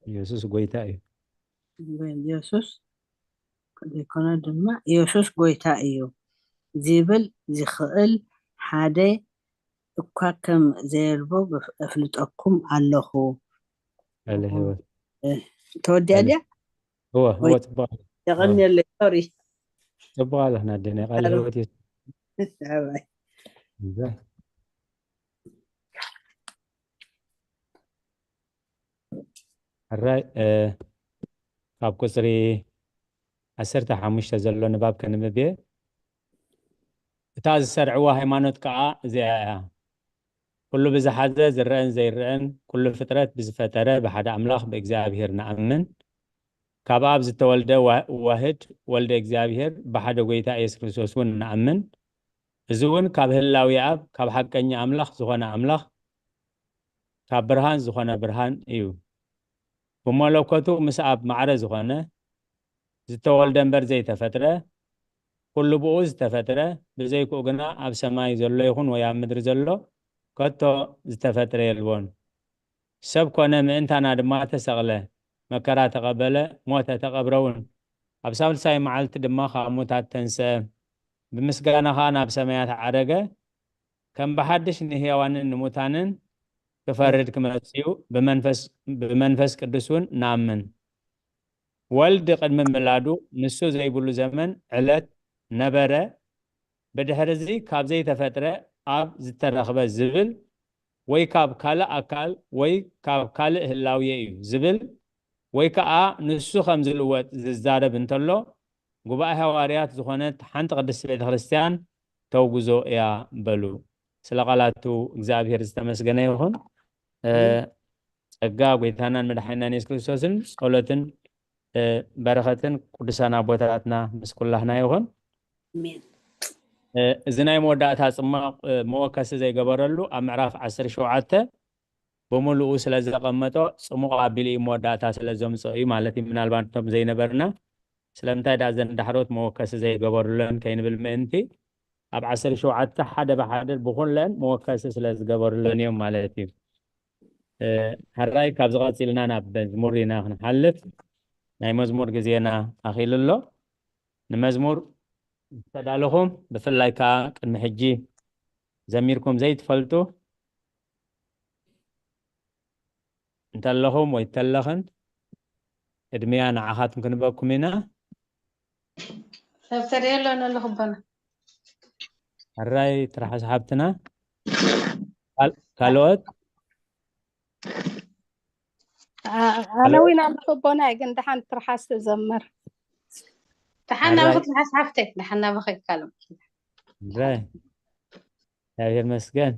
ኢየሱስ ጎይታ እዩ። ኢየሱስ ዘይኮነ ድማ ኢየሱስ ጎይታ እዩ ዚብል ዚኽእል ሓደ እኳ ከም ዘየልቦ ብፍ-፣ እፍልጠኩም ኣለኹ። ቃለ ሕይወት። እ፣ ተወዲኣ ቃለ ድያ? እወ፣ ወይ እወ፣ ጽቡቕ። የቐንየለይ፣ ሶሪ። ጽቡቕ ኣለኽና ኣደና፣ ቃለ ኣረ። ሕይወት የስ-፣ ኣባይ። እዛ። ሕራይ፣ እ፣ ካብ ቁጽሪ ዓሰርተ ሓሙሽተ ዘሎ ንባብ ከንብብ እየ። እታ ዝሰርዕዋ ሃይማኖት ከኣ እዚኣ እያ። ኩሉ ብዝሓዘ ዝረአን ዘይረአን፣ ኩሉ ፍጥረት ብዝፈጠረ ብሓደ ኣምላኽ ብእግዚኣብሄር ንኣምን። ካብ ኣብ ዝተወልደ ዋ-፣ ዋህድ ወልደ እግዚኣብሄር ብሓደ ጐይታ ኢየሱስ ክርስቶስ እውን ንኣምን። እዚ እውን ካብ ህላዌ ኣብ፣ ካብ ሓቀኛ ኣምላኽ ዝኾነ ኣምላኽ፣ ካብ ብርሃን ዝኾነ ብርሃን እዩ። ብመለኮቱ ምስ ኣብ ማዕረ ዝኾነ፣ ዝተወልደ እምበር ዘይተፈጥረ፣ ኩሉ ብኡ ዝተፈጥረ፣ ብዘይክኡ ግና ኣብ ሰማይ ዘሎ ይኹን ወይ ኣብ ምድሪ ዘሎ ከቶ ዝተፈጥረ የልቦን። ሰብ ኮነ፣ ምእንታና ድማ ተሰቕለ፣ መከራ ተቐበለ፣ ሞተ፣ ተቐብረ እውን። ኣብ ሳልሳይ መዓልቲ ድማ ካብ ሙታት ተንስአ፣ ብምስጋና ኸኣ ናብ ሰማያት ዓረገ። ከም ብሓድሽ ንህያዋንን ንሙታንን ክፈርድ ክመጽእ እዩ፣ ብመንፈስ፣ ብመንፈስ ቅዱስ እውን ንኣምን። ወልድ ቅድሚ ምላዱ ንሱ ዘይብሉ ዘመን ዕለት ነበረ፣ ብድሕርዚ ካብ ዘይተፈጥረ ኣብ ዝተረኽበ ዝብል፣ ወይ ካብ ካልእ ኣካል ወይ ካብ ካልእ ህላዌ እዩ ዝብል፣ ወይ ከኣ ንሱ ከም ዝልወጥ ዝዛረብ እንተሎ፣ ጉባኤ ሃዋርያት ዝኾነት ሓንቲ ቅድስቲ ቤተ ክርስቲያን ተውግዞ እያ በሉ። ስለ ቃላቱ እግዚኣብሔር ዝተመስገነ ይኹን። እ፣ ኣሜን። ጸጋ ጐይታናን መድሓኒናን የሱስ ክርስቶስን ጸሎትን፣ እ፣ በረኸትን ቅዱሳን ኣቦታትና ምስ ኩላህና ይኹን። ኣሜን። እ፣ እዚ ናይ መወዳእታ ጽማቕ፣ እ፣ መወከሲ ዘይገበረሉ ኣብ ምዕራፍ ዓሰርተ ሸውዓተ ብምሉኡ ስለ ዘቐመጦ ጽሙቕ ኣቢሉ እዩ መወዳእታ ስለ ዘምጽኦ እዩ ማለት እዩ። ምናልባት እቶም ዘይነበርና ስለምንታይ ደኣ እዘን ዳሕሮት መወከሲ ዘይገበሩለን ከይንብል ምእንቲ፣ ኣብ ዓሰርተ ሸውዓተ ሓደ ብሓደ ብኹለን መወከሲ ስለ ዝገበሩለን እዮም ማለት እዩ። እ፣ ሕራይ ካብዚ ቀጺልና ናብ መዝሙር ኢና ክንሓልፍ። ናይ መዝሙር ግዜና ኣኺሉ ኣሎ። ንመዝሙር ዝተዳለኹም፣ ብፍላይ ከኣ ቅድሚ ሕጂ ዘሚርኩም ዘይትፈልጡ እንተለኹም ወይ እንተለኽን፣ ቅድሚያ ንዓኻትኩም ክንበኩም ኢና። ሰብ ተርእዮ ኣሎ፣ ኣለኹ ኣቦና። ሕራይ ትርሓስ ሓብትና። ካል- ካልኦት ኣነ እውን ኣለኹ ኣቦና፣ ግን ደሓን ትርሓስ ትዘምር። ደሓን ናብኺ ትርሓስ ሓፍተይ፣ ደሓን ናብኺ ይካሎም። ራይ እግዚኣብሔር መስገን።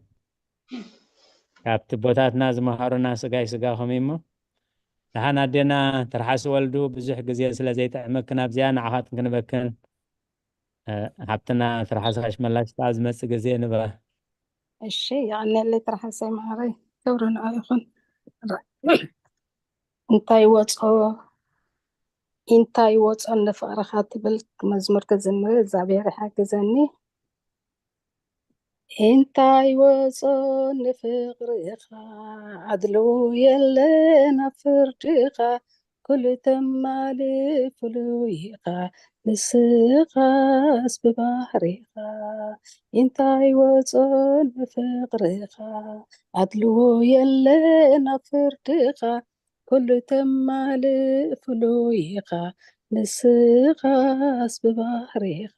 ካብቲ ኣቦታትና ዝመሃሩና ስጋይ ስጋኹም እዩ እሞ፣ ደሓን ኣዴና ትርሓስ ወልዱ፣ ብዙሕ ግዜ ስለ ዘይጥዕመክን ኣብዚኣ ንዓኻትን ክንበክን። ሓብትና ትርሓስ ኣሽመላሽ ኣብ ዝመጽእ ግዜ ንበ እሺ፣ የቐንየለይ ትርሓሰይ ማዕረይ፣ ክብሪ ንኣ ይኹን። እንታይ ወጾ እንታይ ወጾ ንፍቕርኻ ትብል መዝሙር ክዝምር እግዚኣብሔር ይሓግዘኒ። እንታይ ወጾ ንፍቕርኻ፣ ኣድልዎ የለን ኣብ ፍርድኻ፣ ኩሉ ተማልእ ፍሉይ ኢኻ ንስኻስ ብባህሪኻ። እንታይ ወጾ ንፍቕርኻ፣ ኣድልዎ የለን ኣብ ፍርድኻ፣ ኩሉ ተማልእ ፍሉይ ኢኻ ንስኻስ ብባህሪኻ።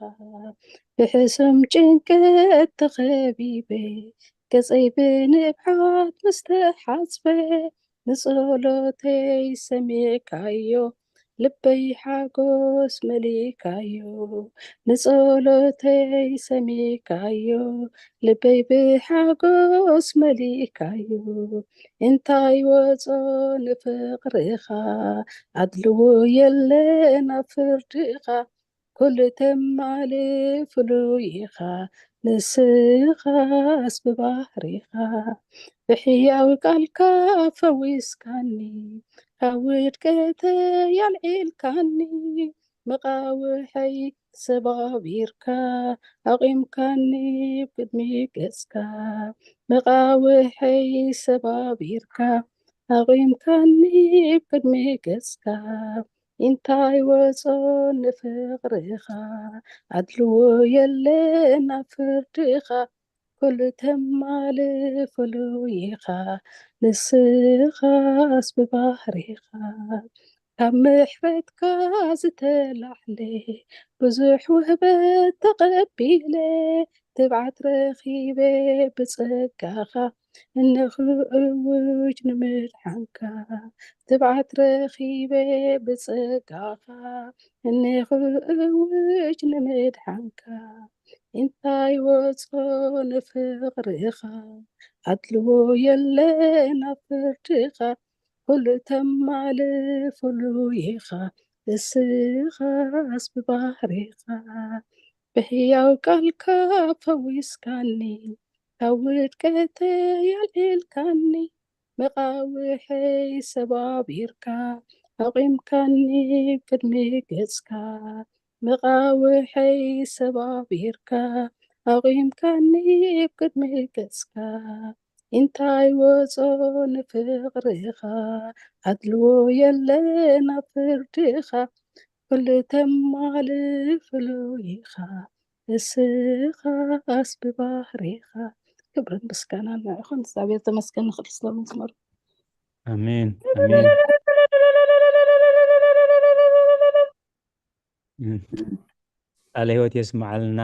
ብሕሱም ጭንቀት ተኸቢበ፣ ገጸይ ብንብዓት ምስ ተሓጽበ፣ ንጸሎተይ ሰሚዕካዮ፣ ልበይ ሓጎስ መሊእካዮ። ንጸሎተይ ሰሚዕካዮ፣ ልበይ ብሓጎስ መሊእካዮ። እንታይ ወጾ ንፍቕርኻ፣ ኣድልዎ የለን ኣብ ፍርድኻ፣ ኩሉ ተማልእ ፍሉይ ኢኻ ንስኻስ ብባህሪኻ። ብሕያው ቃልካ ፈዊስካኒ፣ ካብ ውድቀተይ ኣልዒልካኒ። መቓውሐይ ሰባቢርካ ኣቒምካኒ ብቅድሚ ገጽካ። መቓውሐይ ሰባቢርካ ኣቒምካኒ ብቅድሚ ገጽካ። እንታይ ወጾ ንፍቕርኻ፣ ኣድልዎ የለን ኣብ ፍርድኻ። ኩሉ ተማልእ ፍሉይ ኢኻ ንስኻስ ብባህሪኻ። ካብ ምሕረትካ ዝተላዕለ ብዙሕ ውህበት ተቐቢለ፣ ትብዓት ረኺበ ብጸጋኻ እንኹ እውጅ ንምድሓንካ። ትብዓት ረኺበ ብጸጋኻ እንኹ እውጅ ንምድሓንካ። እንታይ ወጾ ንፍቕርኻ፣ ኣድልዎ የለን ኣብ ፍርድኻ። ኩሉ ተማልእ ፍሉይ ኢኻ ንስኻስ ብባህሪኻ። ብሕያው ቃልካ ፈዊስካኒ፣ ካብ ውድቀተይ ኣልዒልካኒ። መቓውሐይ ሰባቢርካ ኣቒምካኒ ቅድሚ ገጽካ። መቓውሐይ ሰባቢርካ ኣቒምካኒ ቅድሚ ገጽካ። እንታይ ወጾ ንፍቕርኻ፣ ኣድልዎ የለን ኣብ ፍርድኻ። ኩሉ ተማልእ ፍሉይ ኢኻ ንስኻስ ብባህሪኻ። ክብርን ምስጋናን ንዕኹም እግዚኣብሔር ተመስገን። ንኽልስሎ መዝሙር ኣሜን ኣሜን። ቃለ ህይወት የስምዓልና።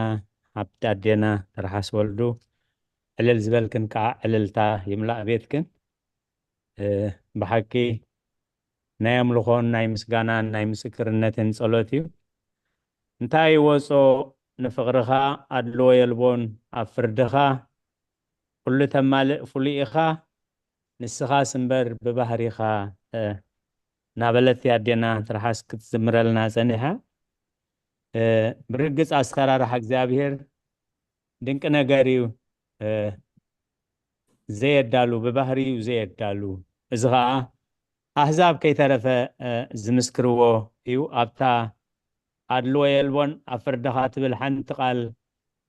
ሓብቲ ኣዴና ትርሓስ ወልዱ፣ ዕልል ዝበልክን ከዓ ዕልልታ ይምላእ ቤትክን። ብሓቂ ናይ ኣምልኾን ናይ ምስጋናን ናይ ምስክርነትን ጸሎት እዩ። እንታይ ወጾ ንፍቕርኻ ኣድልዎ የልቦን ኣብ ፍርድኻ። ኩሉ ተማልእ ፍሉይ ኢኻ ንስኻስ እምበር ብባህሪኻ። እናበለት ኣዴና ትርሓስ ክትዝምረልና ጸኒሓ። ብርግጽ ኣሰራርሓ እግዚኣብሔር ድንቂ ነገር እዩ። ዘየዳሉ፣ ብባህሪ እዩ ዘየዳሉ። እዚ ኸዓ ኣህዛብ ከይተረፈ ዝምስክርዎ እዩ። ኣብታ ኣድልዎ የልቦን ኣብ ፍርድኻ ትብል ሓንቲ ቃል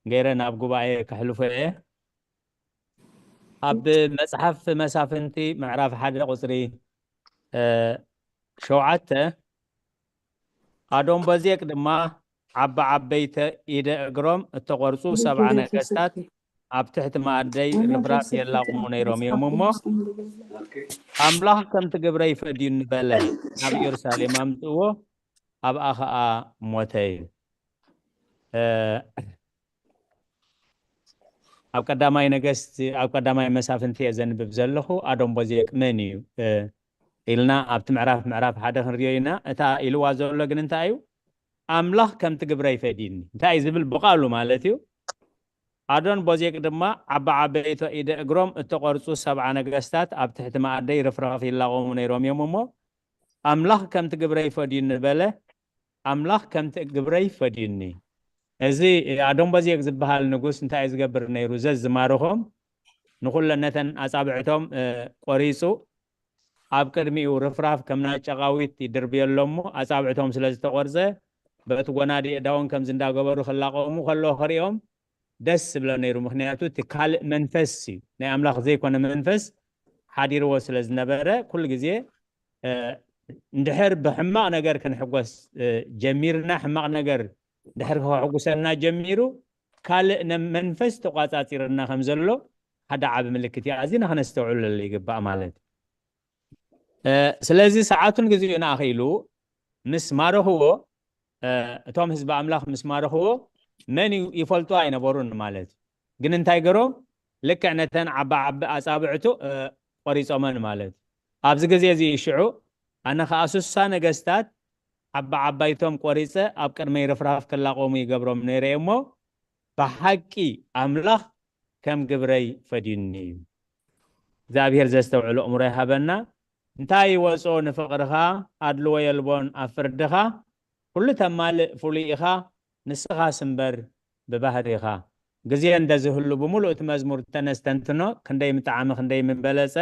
ገይረ ናብ ጉባኤ ከሕልፎ እየ። ኣብ መጽሓፍ መሳፍንቲ ምዕራፍ ሓደ ቁጽሪ ሸውዓተ፣ ኣዶምበዜቅ ድማ ዓበዓበይቲ ኢደ እግሮም እተቖርጹ ሰብዓ ነገስታት ኣብ ትሕቲ መኣደይ ርፍራፍ የላቕሙ ነይሮም እዮም እሞ፣ ኣምላኽ ከምቲ ግብረይ ፈድዩኒ በለ፣ ናብ ኢየሩሳሌም ኣምጽእዎ፣ ኣብኣ ኸኣ ሞተ እዩ። ኣብ ቀዳማይ ነገስት ኣብ ቀዳማይ መሳፍንቲ እየ ዘንብብ ዘለኹ። ኣዶም ቦዜቅ መን እዩ ኢልና ኣብቲ ምዕራፍ ምዕራፍ ሓደ ክንሪኦ ኢና። እታ ኢልዋ ዘሎ ግን እንታይ እዩ? ኣምላኽ ከምቲ ግብረይ ፈዲኒ እንታይ እዩ ዝብል ብቓሉ ማለት እዩ። ኣዶን ቦዜቅ ድማ ዓባ ዓበይቶ ኢደ እግሮም እተቆርጹ ሰብዓ ነገስታት ኣብ ትሕቲ መኣደይ ርፍራፍ ይላቆሙ ነይሮም እዮም እሞ ኣምላኽ ከምቲ ግብረይ ፈዲኒ በለ። ኣምላኽ ከምቲ ግብረይ ፈዲኒ። እዚ ኣዶን ቦዜቅ ዝበሃል ንጉስ እንታይ እዩ ዝገብር ነይሩ? ዘዝማርኾም ንኩለን ነተን ኣጻብዕቶም ቆሪጹ ኣብ ቅድሚኡ ርፍራፍ ከም ናይ ጨቓዊት ይድርብየሎም እሞ ኣጻብዕቶም ስለ ዝተቖርጸ በቲ ጎናዲ እዳውን ከምዚ እንዳገበሩ ክላቐሙ ከለዉ ክሪኦም ደስ ዝብሎ ነይሩ። ምክንያቱ እቲ ካልእ መንፈስ እዩ፣ ናይ ኣምላኽ ዘይኮነ መንፈስ ሓዲርዎ ስለ ዝነበረ ኩሉ ግዜ እንድሕር ብሕማቕ ነገር ክንሕጎስ ጀሚርና ሕማቕ ነገር ድሕር ከሕጉሰና ጀሚሩ ካልእ መንፈስ ተቋጻጺርና ከም ዘሎ ሓደ ዓቢ ምልክት እዩ። ኣዚና ከነስተውዕለሉ ይግባእ ማለት እዩ። ስለዚ ሰዓቱን ግዜኡን ኣኺሉ ምስ ማረኽዎ እቶም ህዝቢ ኣምላኽ ምስ ማረኽዎ መን ይፈልጡ ኣይነበሩን ማለት እዩ። ግን እንታይ ገሮም? ልክዕ ነተን ዓቢ ዓቢ ኣጻብዕቱ ቆሪጾመን ማለት እዩ። ኣብዚ ግዜ እዚ ሽዑ ኣነ ኸኣ ሱሳ ነገስታት ዓቢ ዓባይቶም ቆሪጸ ኣብ ቅድመይ ርፍራፍ ክላቆሙ ይገብሮም ነይረ እሞ ብሓቂ ኣምላኽ ከም ግብረይ ፈዲዩኒ እዩ። እግዚኣብሔር ዘስተውዕሎ እምሮ ይሃበና። እንታይ ይወጾ ንፍቕርኻ ኣድልዎ የልቦን ኣብ ፍርድኻ ኩሉ ተማልእ ፍሉይ ኢኻ ንስኻስ እምበር ብባህሪኻ። ግዜ እንደዝህሉ ብምሉእ እቲ መዝሙር ተነስተንትኖ ክንደይ ምጠዓመ ክንደይ ምበለጸ።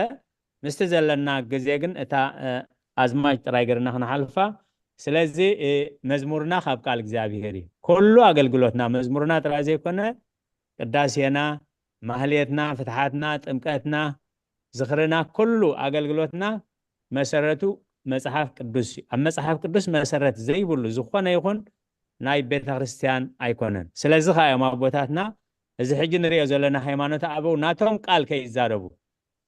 ምስቲ ዘለና ግዜ ግን እታ ኣዝማች ጥራይ ገርና ክንሓልፋ። ስለዚ መዝሙርና ካብ ቃል እግዚኣብሔር እዩ። ኩሉ ኣገልግሎትና መዝሙርና ጥራይ ዘይኮነ ቅዳሴና፣ ማህሌትና፣ ፍትሓትና፣ ጥምቀትና፣ ዝኽርና ኩሉ ኣገልግሎትና መሰረቱ መጽሓፍ ቅዱስ እዩ። ኣብ መጽሓፍ ቅዱስ መሰረት ዘይብሉ ዝኾነ ይኹን ናይ ቤተ ክርስቲያን ኣይኮነን። ስለዚ ኸዓ እዮም ኣቦታትና እዚ ሕጂ ንሪኦ ዘለና ሃይማኖት ኣበው ናቶም ቃል ከይዛረቡ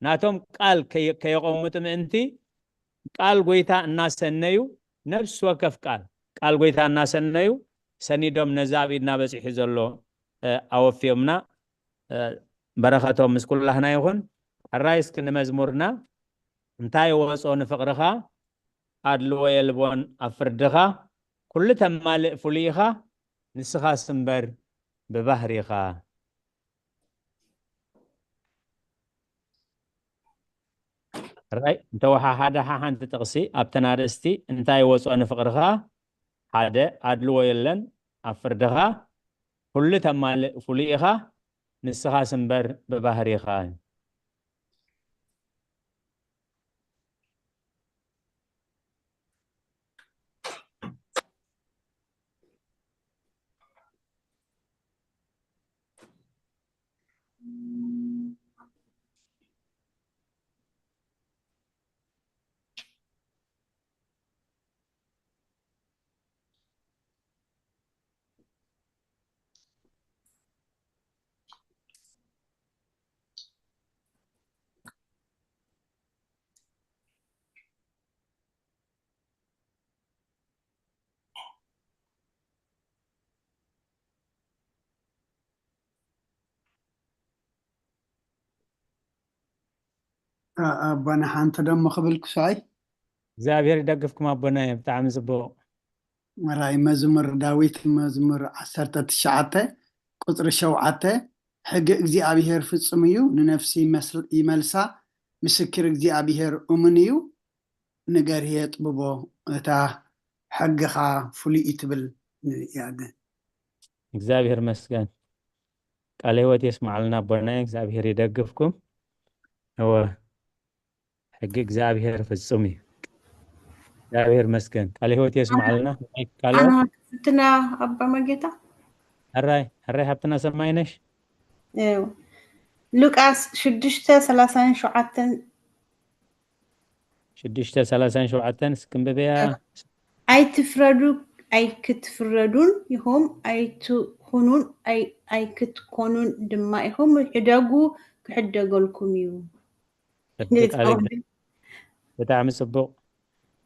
ናቶም ቃል ከየቐምጡ ምእንቲ ቃል ጎይታ እናሰነዩ ነብሲ ወከፍ ቃል ቃል ጎይታ እናሰነዩ ሰኒዶም ነዚ ኣብ ኢድና በጺሑ ዘሎ ኣወፍዮምና። በረኸቶም ምስ ኩላህና ይኹን። ሕራይ እስኪ ንመዝሙርና እንታይ ወጾ ንፍቕርኻ ኣድልዎ የልቦን ኣብ ፍርድኻ ኩሉ ተማልእ ፍሉይ ኢኻ ንስኻስ እምበር ብባህሪኻ። ራይ እንተወሓሓደ ሓንቲ ጥቕሲ ኣብተን ኣርእስቲ እንታይ ወጾ ንፍቕርኻ ሓደ ኣድልዎ የለን ኣብ ፍርድኻ ኩሉ ተማልእ ፍሉይ ኢኻ ንስኻስ እምበር ብባህሪኻ። ኣቦና ሓንቲ ደሞ ክብል ክሳይ እግዚኣብሔር ይደግፍኩም ኣቦና። ብጣዕሚ ጽቡቕ። ራይ መዝሙር ዳዊት መዝሙር ዓሰርተ ትሽዓተ ቁጽሪ ሸውዓተ ሕጊ እግዚኣብሔር ፍጹም እዩ፣ ንነፍሲ ይመልሳ፣ ምስክር እግዚኣብሔር እሙን እዩ፣ ንገርሂ የጥብቦ፣ እታ ሕግኻ ፍሉይ እዩ ትብል እያ። ግን እግዚኣብሔር መስገን ቃለ ህይወት የስማዕልና ኣቦና፣ እግዚኣብሔር ይደግፍኩም። እወ ሕጊ እግዚኣብሔር ፍጹም እዩ። እግዚኣብሔር መስገን ቃለ ህይወት የስማዕልና። ካልኦት ኣና ክፍትና ኣባ መጌታ ሕራይ ሕራይ ሃብትና ሰማይነሽ ሉቃስ ሽዱሽተ ሰላሳን ሸውዓተን ሽዱሽተ ሰላሳን ሸውዓተን እስክንብበያ። ኣይትፍረዱ፣ ኣይክትፍረዱን ኢኹም፣ ኣይትኹኑን፣ ኣይክትኮኑን ድማ ኢኹም። ሕደጉ፣ ክሕደገልኩም እዩ። ብጣዕሚ ጽቡቕ።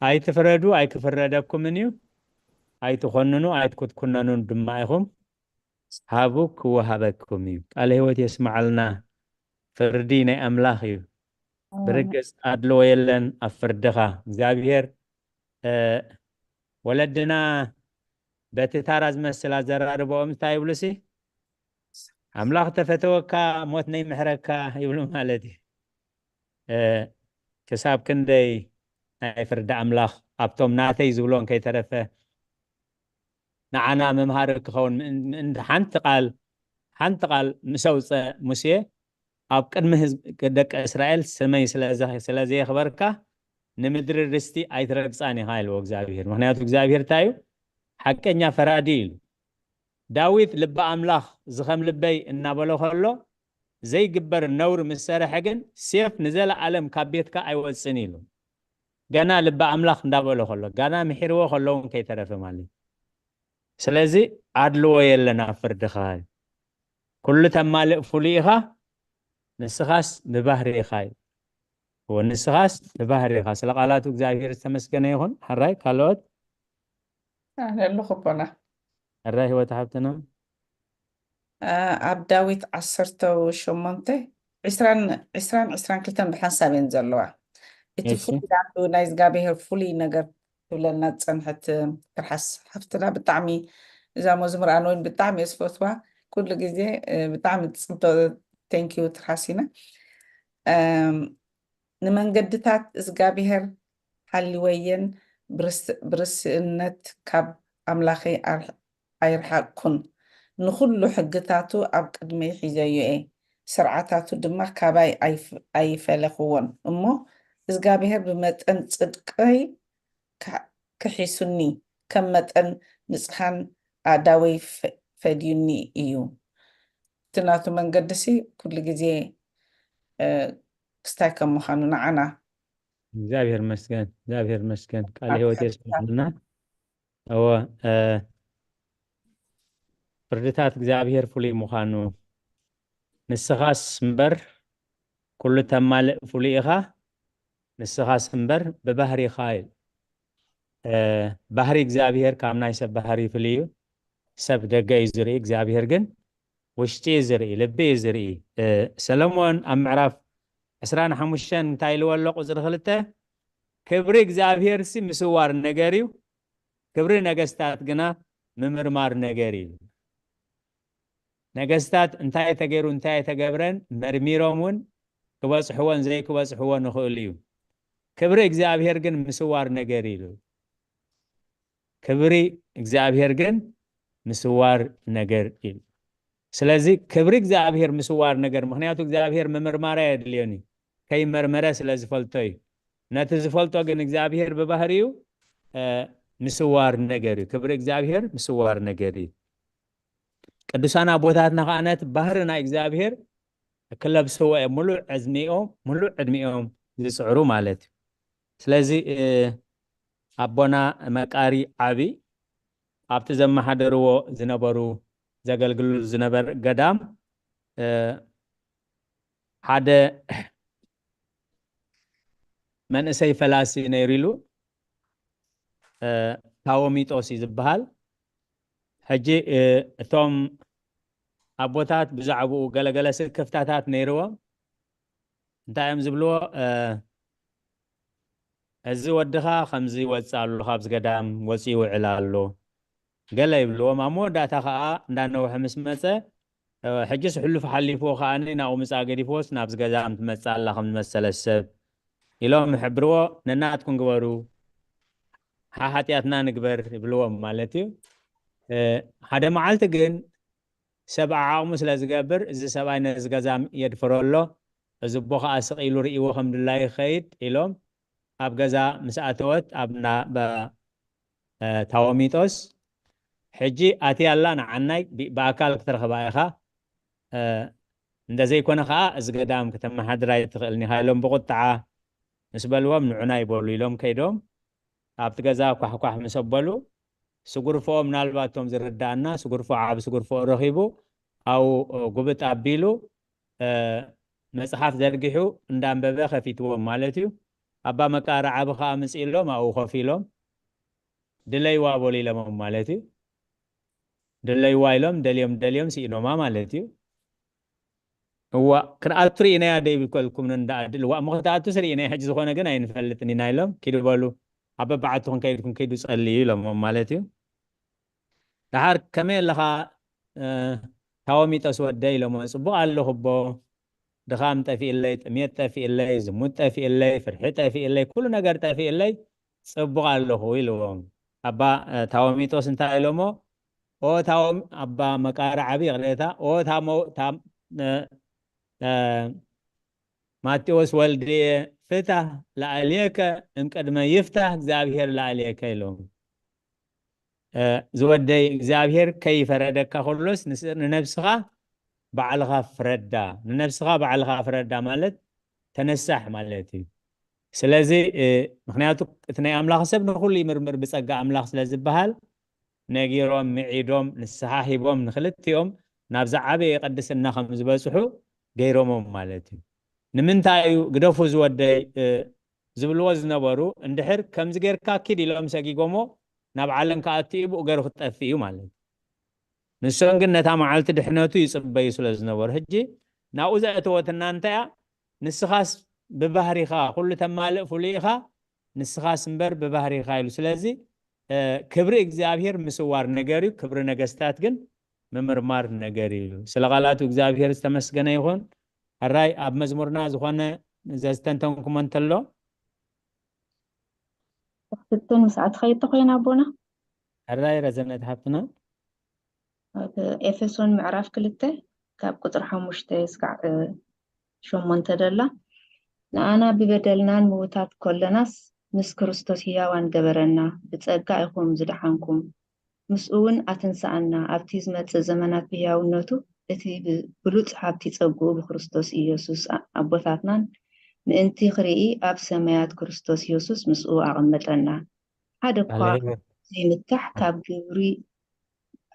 ኣይትፍረዱ፣ ኣይክፍረደኩምን እዩ። ኣይትኾንኑ፣ ኣይትኩትኩነኑን ድማ ኢኹም። ሃቡ ክወሃበኩም እዩ። ቃለ ህይወት የስምዓልና። ፍርዲ ናይ ኣምላኽ እዩ። ብርግጽ ኣድልዎ የለን ኣብ ፍርድኻ። እግዚኣብሔር ወለድና በቲ ታራ ዝመስል ኣዘራርባኦም እንታይ ይብሉሲ? ኣምላኽ ተፈተወካ ሞት ነይምሕረካ ይብሉ ማለት እዩ። ክሳብ ክንደይ ናይ ፍርዲ ኣምላኽ ኣብቶም ናተይ ዝብሎን ከይተረፈ ንዓና መምሃሪ ክኸውን ምእንቲ ሓንቲ ቃል ሓንቲ ቃል ምስ ኣውፀ ሙሴ ኣብ ቅድሚ ህዝቢ ደቂ እስራኤል ስመይ ስለዘየኽበርካ ንምድሪ ርስቲ ኣይትረግፃን ኢኻ ኢልዎ እግዚኣብሔር። ምክንያቱ እግዚኣብሔር እንታይ እዩ? ሓቀኛ ፈራዲ ኢሉ። ዳዊት ልቢ ኣምላኽ ዝኸም ልበይ እናበሎ ከሎ ዘይግበር ነውር ምስ ሰረሐ ግን ሴፍ ንዘለኣለም ካብ ቤትካ ኣይወፅን ኢሉ። ገና ልቢ ኣምላኽ እንዳበሎ ከሎ ገና ምሒርዎ ከሎ እውን ከይተረፈ ማለት እዩ። ስለዚ ኣድልዎ የለን ኣብ ፍርድኻ እዩ። ኩሉ ተማልእ ፍሉይ ኢኻ፣ ንስኻስ ብባህሪ ኢኻ እዩ። ንስኻስ ብባህሪ ኢኻ። ስለ ቃላቱ እግዚኣብሔር ዝተመስገነ ይኹን። ሕራይ ካልኦት ኣለኹ ኣቦና። ሕራይ ህይወት ሓብትና ኣብ ዳዊት ዓሰርተ ሸሞንተ ዕስራን ዕስራን ዕስራን ክልተን ብሓንሳብ እየን ዘለዋ። እቲ ፍሉይ ናይ እግዚኣብሔር ፍሉይ ነገር ትብለና ዝፀንሐት ትርሓስ ሓፍትና ብጣዕሚ እዛ መዝሙር ኣነ እውን ብጣዕሚ እየ ዝፈትዋ። ኩሉ ግዜ ብጣዕሚ ፅብቅ። Thank you ትርሓስ ኢና። ንመንገድታት እግዚኣብሔር ሓልወየን፣ ብርስእነት ካብ ኣምላኸይ ኣይርሓቅኩን። ንኹሉ ሕግታቱ ኣብ ቅድመይ ሒዘዮ እየ፣ ስርዓታቱ ድማ ካባይ ኣይፈለኽዎን። እሞ እግዚኣብሔር ብመጠን ጽድቀይ ክሒሱኒ፣ ከም መጠን ንጽሓን ኣእዳወይ ፈድዩኒ እዩ። እቲ ናቱ መንገድሲ ኩሉ ግዜ ክስታይ ከም ምዃኑ ንዓና እግዚኣብሔር መስገን እግዚኣብሔር መስገን ቃል ህይወት የስማዕልና። እወ ፍርድታት እግዚኣብሔር ፍሉይ ምዃኑ ንስኻስ እምበር ኩሉ ተማልእ ፍሉይ ኢኻ። ንስኻስ እምበር ብባህሪኻ እዩ። ባህሪ እግዚኣብሔር ካብ ናይ ሰብ ባህሪ ፍልዩ። ሰብ ደገ እዩ ዝርኢ፣ እግዚኣብሔር ግን ውሽጢ እዩ ዝርኢ፣ ልቢ እዩ ዝርኢ። ሰለሞን ኣብ ምዕራፍ ዕስራን ሓሙሽተን እንታይ ኢልዎ ኣሎ? ቁፅሪ ክልተ ክብሪ እግዚኣብሔር ሲ ምስዋር ነገር እዩ፣ ክብሪ ነገስታት ግና ምምርማር ነገር እዩ። ነገስታት እንታይ ተገይሩ እንታይ ተገብረን መርሚሮም እውን ክበፅሕዎን ዘይክበፅሕዎ ንኽእሉ እዩ። ክብሪ እግዚኣብሔር ግን ምስዋር ነገር እዩ። ክብሪ እግዚኣብሔር ግን ምስዋር ነገር እዩ። ስለዚ ክብሪ እግዚኣብሔር ምስዋር ነገር፣ ምክንያቱ እግዚኣብሔር ምምርማር ኣየድልዮን እዩ፣ ከይመርመረ ስለ ዝፈልጦ እዩ። ነቲ ዝፈልጦ ግን እግዚኣብሔር ብባህሪኡ ምስዋር ነገር እዩ። ክብሪ እግዚኣብሔር ምስዋር ነገር እዩ። ቅዱሳን ኣቦታትና ከዓ ነቲ ባህሪ ናይ እግዚኣብሔር ክለብስዎ እዮም ሙሉእ ዕድሚኦም ሙሉእ ዕድሚኦም ዝፅዕሩ ማለት እዩ። ስለዚ ኣቦና መቃሪ ዓቢ ኣብቲ ዘመሓደርዎ ዝነበሩ ዘገልግሉ ዝነበር ገዳም ሓደ መንእሰይ ፈላሲ ነይሩ ኢሉ ታወሚጦስ እዩ ዝበሃል። ሕጂ እቶም ኣቦታት ብዛዕባኡ ገለገለ ስክፍታታት ነይርዎም። እንታይ እዮም ዝብልዎ? እዚ ወድኻ ከምዚ ይወፅእ ኣሎ፣ ካብዚ ገዳም ወፂኡ ይውዕል ኣሎ ገለ ይብልዎም። ኣብ መወዳእታ ከዓ እንዳነውሐ ምስ መፀ ሕጅስ ሕሉፍ ሓሊፍዎ ከዓኒ ናብኡ ምፃእ ገዲፍዎስ ናብዚ ገዳም ትመፅእ ኣላ ከም ዝመሰለ ሰብ ኢሎም ይሕብርዎ። ነናትኩም ግበሩ፣ ሓሓጢኣትና ንግበር ይብልዎም ማለት እዩ። ሓደ መዓልቲ ግን ሰብ ዓዓቕሙ ስለ ዝገብር እዚ ሰብኣይ ነዚ ገዛ የድፍሮ ኣሎ፣ እዚ ኣቦ ከዓ ስቕ ኢሉ ርእይዎ ከም ድላዩ ክኸይድ ኢሎም ኣብ ገዛ ምስ ኣተወት ኣብ እንዳ ታወሚጦስ ሕጂ ኣትያ ኣላ ንዓናይ ብኣካል ክትረኽባ ኢኻ፣ እንደዘይኮነ ከዓ እዚ ገዳም ከተመሓድር ኣይትኽእልን ኢኻ ኢሎም ብቁጥዓ ምስ በልዎም ንዑና ይበሉ ኢሎም ከይዶም ኣብቲ ገዛ ኳሕኳሕ ምስ ኣበሉ ስጉርፎኦም ምናልባት እቶም ዝርዳእና ስጉርፎ ዓብ ስጉርፎ ረኺቡ ኣብኡ ጉብጥ ኣቢሉ መፅሓፍ ዘርጊሑ እንዳንበበ ከፊትዎም ማለት እዩ። ኣባ መቃሪ ዓቢ ከዓ ምፅእሎም ኣብኡ ኮፍ ኢሎም ድለይዋ በሉ ኢለሞም ማለት እዩ። ደለይዋ ኢሎም ደልዮም ደልዮም ስኢኖማ ማለት እዩ። እዋ፣ ክንኣቱ ርኢናያ ደይብልከልኩም እንዳ ኣድል፣ እዋ፣ እሞ ክትኣቱስ ርኢናያ፣ ሕጂ ዝኾነ ግን ኣይንፈልጥን ኢና ኢሎም ኪዱ በሉ፣ ኣብ በብዓትኹም ከይድኩም ከይዱ ጸልዩ ኢሎሞም ማለት እዩ። ደሓር ከመይ ኣለኻ፣ እ፣ ታወሚጦስ ወደይ ኢሎሞ፣ ጽቡቕ ኣለኹ ኣቦ፣ ድኻም ጠፊእለይ፣ ጥሜት ጠፊእለይ፣ ዝሙት ጠፊእለይ፣ ፍርሒ ጠፊእለይ፣ ኩሉ ነገር ጠፊእለይ፣ ጽቡቕ ኣለኹ ኢልዎም። ኣባ፣ እ፣ ታወሚጦስ እንታይ ኢሎሞ፣ ኦ ታዎም፣ ኣባ መቃሪ ዓቢ ይቕሬታ፣ ኦ ታሞ-፣ ታም-፣ እ፣ እ፣ ማቴዎስ ወልድየ፣ ፍታህ ለኣልየከ እምቅድመ ይፍታህ እግዚኣብሔር ለኣልየከ ኢሎም። እ፣ ዝወደይ እግዚኣብሔር ከይፈረደካ ከሎስ ንስ-፣ ንነብስኻ ባዕልኻ ፍረዳ፣ ንነብስኻ ባዕልኻ ፍረዳ ማለት ተነሳሕ ማለት እዩ። ስለዚ፣ እ፣ ምኽንያቱ እቲ ናይ ኣምላኽ ሰብ ንኹሉ ይምርምር ብጸጋ ኣምላኽ ስለ ዝበሃል፣ ነጊሮም፣ ምዒዶም፣ ንስሓ ሂቦም፣ ንኽልቲኦም ናብ ዝዓበየ ቅድስና ከም ዝበጽሑ ገይሮሞም ማለት እዩ። ንምንታይ እዩ ግደፉ ዝወደይ፣ እ፣ ዝብልዎ ዝነበሩ? እንድሕር ከምዚ ጌርካ ኪድ ኢሎም ሰጊጎሞ ናብ ዓለም ክኣቱ እዩ፣ ብኡ ገሩ ክጠፍእ እዩ ማለት እዩ። ንሶም ግን ነታ መዓልቲ ድሕነቱ ይጽበዩ ስለ ዝነበሩ፣ ሕጂ ናብኡ ዘእተወትና እንታይ እያ? ንስኻስ ብባህሪኻ ኩሉ ተማልእ ፍሉይ ኢኻ፣ ንስኻስ እምበር ብባህሪኻ ኢሉ። ስለዚ፣ እ፣ ክብሪ እግዚኣብሔር ምስዋር ነገር እዩ፣ ክብሪ ነገስታት ግን ምምርማር ነገር እዩ። ስለ ቃላቱ እግዚኣብሔር ዝተመስገነ ይኹን። ሕራይ ኣብ መዝሙርና ዝኾነ ዘስተንተንኩሞ እንተሎ? ክትትን ምስ ኣትኸይቶ ኮይና ኣቦና። ሕራይ ረዘነት ሓፍትና። ኣብ ኤፌሶን ምዕራፍ ክልተ ካብ ቁጽሪ ሓሙሽተ እስካዕ፣ እ፣ ሸሞንተ ደላ። ንኣና ብበደልናን ምዉታት ከለናስ ምስ ክርስቶስ ህያዋን ገበረና፣ ብጸጋ ኢኹም ዝደሓንኩም። ምስኡ እውን ኣትንስኣና፣ ኣብቲ ዝመጽእ ዘመናት ብህያውነቱ እቲ ብ-፣ ብሉጽ ሃብቲ ጸግኡ ብክርስቶስ ኢየሱስ ኣ-፣ ኣቦታትናን ምእንቲ ክርኢ ኣብ ሰማያት ክርስቶስ ኢየሱስ ምስኡ ኣቐመጠና። ሓደ እኳ ሃሌሉያ። ዘይምካሕ ካብ ግብሪ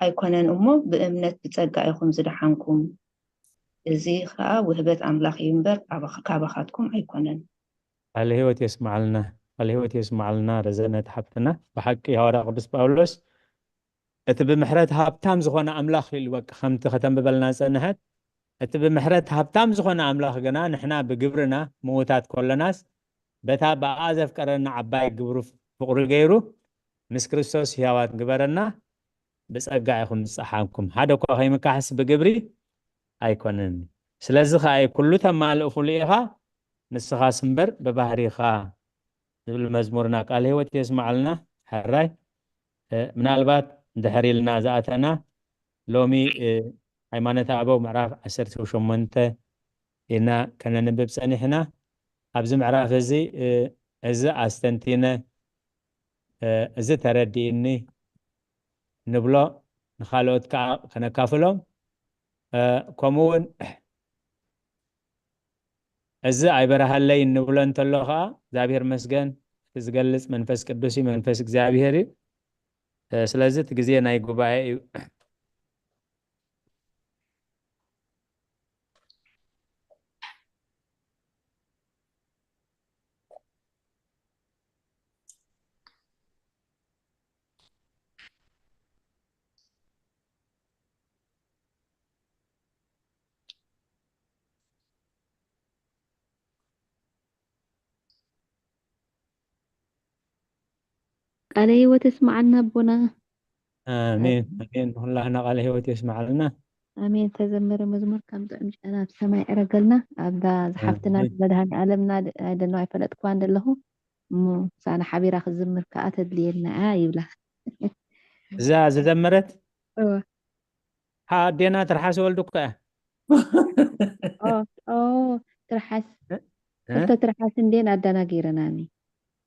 ኣይኮነን እሞ ብእምነት ብጸጋ ኢኹም ዝደሓንኩም። እዚ ኸኣ ውህበት ኣምላኽ እዩ እምበር ካባኽ-፣ ካባኻትኩም ኣይኮነን። ቃለ ህይወት የስምዓልና፣ ቃለ ህይወት የስምዓልና ረዘነት ሓፍትና። ብሓቂ ሃዋርያ ቅዱስ ጳውሎስ እቲ ብምሕረት ሃብታም ዝኾነ ኣምላኽ ኢሉ በቃ ከምቲ ከተንብበልና ዝጸንሐት፣ እቲ ብምሕረት ሃብታም ዝኾነ ኣምላኽ ግና ንሕና ብግብርና ምዉታት ከለናስ በታ ብኣ ዘፍቀረና ዓባይ ግብሩ ፍቕሩ ገይሩ ምስ ክርስቶስ ህያዋት ግበረና፣ ብጸጋ ኢኹም ዝጸሓንኩም። ሓደ እኳ ከይምካሕስ ብግብሪ ኣይኮነን። ስለዚ ኸኣ እዩ ኩሉ ተማልእ ፍሉይ ኢኻ፣ ንስኻስ እምበር ብባህሪኻ ዝብል መዝሙርና ቃል ህይወት የስምዓልና። ሕራይ፣ እ፣ ምናልባት እንድሕር ኢልና ዝኣተና ሎሚ፣ እ፣ ሃይማኖተ ኣበው ምዕራፍ ዓሰርተ ሸሞንተ ኢና ከነንብብ ጸኒሕና። ኣብዚ ምዕራፍ እዚ፣ እ፣ እዚ ኣስተንቲነ፣ እ፣ እዚ ተረዲእኒ ንብሎ ንኻልኦት ከኣ ከነካፍሎም፣ እ፣ ከምኡ እውን እዚ ኣይበርሃለይ እንብሎ እንተሎ ኸኣ እግዚኣብሔር መስገን፣ እቲ ዝገልጽ መንፈስ ቅዱስ እዩ፣ መንፈስ እግዚኣብሔር እዩ። እ፣ ስለዚ እቲ ግዜ ናይ ጉባኤ እዩ። ቃለ ህይወት የስምዓልና ኣቦና። ኣሜን፣ ኣሜን። ንኹላህና ቃለ ህይወት የስምዓልና። ኣሜን። ተዘመረ መዝሙር ከም ጥዑም ጨና ኣብ ሰማይ ዕረገልና። ኣብዛ ዝሓፍትና ኣሜን። መድሃኒ ዓለምና ድ-፣ ኣይደለኹ ኣይፈለጥክዋን ዘለኹ። እሞ ሳና ሓቢራ ክዝምር ከኣ ተድልየና እያ ይብላ። እዛ ዝዘመረት? እወ። ኣዴና ትርሓስ ወልዱ እኮ እያ። ኦ፣ ኦ፣ ትርሓስ። እ? እ? ክልተ ትርሓስ እንዴን ኣደናጊረናኒ።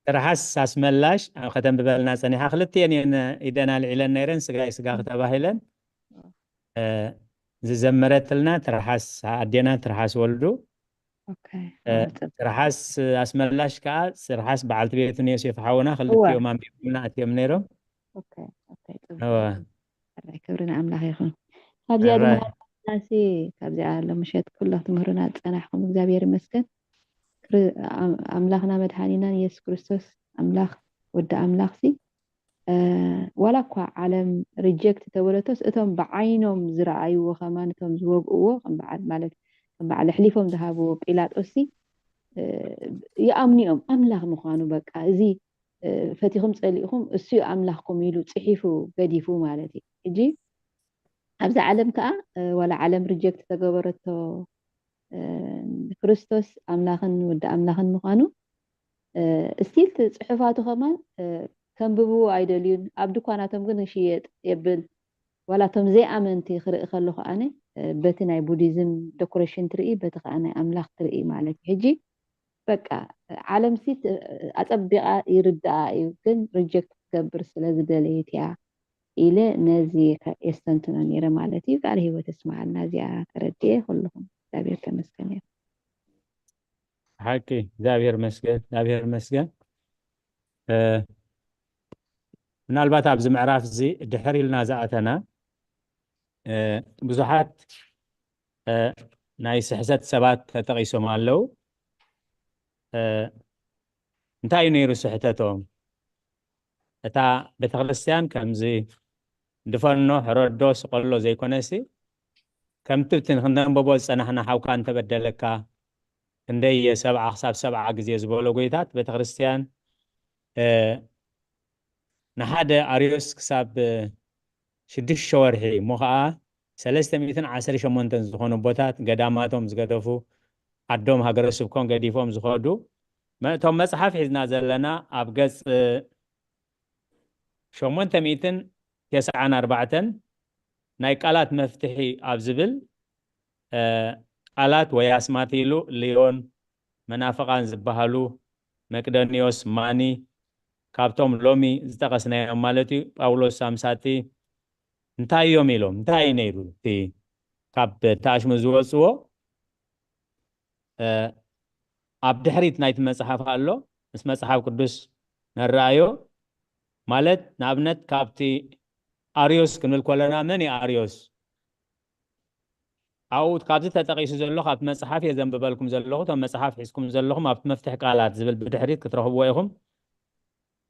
ትርሓስ ኣስመላሽ ኣብ ከተንብበልና ጸኒሓ። ክልቲኤን እየን ኢደን ኣልዒለን ነይረን፣ ስጋይ ስጋኺ ተባሂለን። እ፣ ዝዘመረትልና ትርሓስ ኣዴና ትርሓስ ወልዱ። ኦኬ። እ፣ ኣዎ፣ ጽቡቅ። ትርሓስ ኣስመላሽ ከኣ፣ ትርሓስ በዓልቲ ቤቱን ዮሴፍ ሓውና፣ እወ። ክልቲኦም ኣንቢቦምና ኣትዮም ነይሮም። ኦኬ፣ ኦኬ፣ ጽቡቅ። እወ። ሕራይ፣ ክብሪ ንኣምላኽ ይኹን። ካብዚኣ ሕራይ። ዝመሃርናሲ፣ ካብዚኣ ሎምሸት ኩሎም ትምህሩና ዝጸናሕኩም እግዚኣብሔር ይመስገን። ክሪ-፣ ኣም-፣ ኣምላኽና መድሓኒናን የሱስ ክርስቶስ ኣምላኽ፣ ወዲ ኣምላኽሲ፣ ዋላ እኳ ዓለም ሪጀክት ተበለቶስ፣ እቶም ብዓይኖም ዝረኣይዎ ከማን፣ እቶም ዝወግእዎ ከም በዓል ማለት ከም በዓል ኣሕሊፎም ዝሃብዎ ጲላጦስ ሲ ይኣምኑ እዮም ኣምላኽ ምዃኑ። በቃ እዚ ፈቲኹም ጸሊእኹም እሱ እዩ ኣምላኽኩም ኢሉ ጽሒፉ ገዲፉ ማለት እዩ። ሕጂ ኣብዚ ዓለም ከኣ ዋላ ዓለም ሪጀክት ተገበረቶ፣ ክርስቶስ ኣምላኽን ወዲ ኣምላኽን ምዃኑ ስቲል ጽሑፋቱ ከማን ከንብብዎ ኣይደልዩን። ኣብ ድኳናቶም ግን ይሽየጥ የብል። ዋላ እቶም ዘይኣመንቲ ክርኢ ከለኹ ኣነ በቲ ናይ ቡዲዝም ደኮሬሽን ትርኢ፣ በቲ ከኣ ናይ ኣምላኽ ትርኢ ማለት እዩ። ሕጂ በቃ ዓለም ሲ ኣጸቢቓ ይርድኣ እዩ፣ ግን ሪጀክት ክትገብር ስለ ዝደለየት እያ ኢለ ነዚ የስተንትኖ ነይረ ማለት እዩ። ቃል ህይወት እስማዓልና እዚኣ ተረድኤ። ኩልኹም እግዚኣብሔር ተመስገን እዩ። ሓቂ እግዚኣብሔር መስገን እግዚኣብሔር መስገን። ምናልባት ኣብዚ ምዕራፍ እዚ ድሕር ኢልና ዝኣተና ብዙሓት ናይ ስሕተት ሰባት ተጠቒሶም ኣለዉ። እንታይ እዩ ነይሩ ስሕተቶም? እታ ቤተክርስትያን ከምዚ ድፈኖ ሕረዶ ስቐሎ ዘይኮነሲ ከምቲ እቲ ክንደንበቦ ዝፀናሕና ሓውካ እንተበደለካ ክንደይ ሰብዓ ክሳብ ሰብዓ ግዜ ዝበሎ ጎይታት ቤተክርስትያን ንሓደ ኣርዮስ ክሳብ ሽዱሽተ ወርሒ እሞ ከዓ ሰለስተ ሚእትን ዓሰርተ ሸሞንተን ዝኾኑ ኣቦታት ገዳማቶም ዝገደፉ ዓዶም ሃገረ ስብኮም ገዲፎም ዝኸዱ መእቶም መፅሓፍ ሒዝና ዘለና ኣብ ገፅ ሸሞንተ ሚእትን ተስዓን ኣርባዕተን ናይ ቃላት መፍትሒ ኣብ ዝብል ቃላት ወይ ኣስማት ኢሉ ሊዮን መናፍቓን ዝበሃሉ መቅደኒዮስ ማኒ ካብቶም ሎሚ ዝጠቐስናዮም ማለት እዩ ጳውሎስ ሳምሳጢ እንታይ እዮም ኢሎም እንታይ እዩ ነይሩ እቲ ካብ ተኣሽሙ ዝወፅዎ ኣብ ድሕሪት ናይቲ መፅሓፍ ኣሎ ምስ መፅሓፍ ቅዱስ ነረኣዮ ማለት ንኣብነት ካብቲ ኣርዮስ ክንብል ከለና መን እዩ ኣርዮስ ኣብኡ ካብዚ ተጠቒሱ ዘሎ ካብቲ መፅሓፍ እየ ዘንብበልኩም ዘለኹ እቶም መፅሓፍ ሒዝኩም ዘለኹም ኣብቲ መፍትሒ ቃላት ዝብል ብድሕሪት ክትረኽብዎ ኢኹም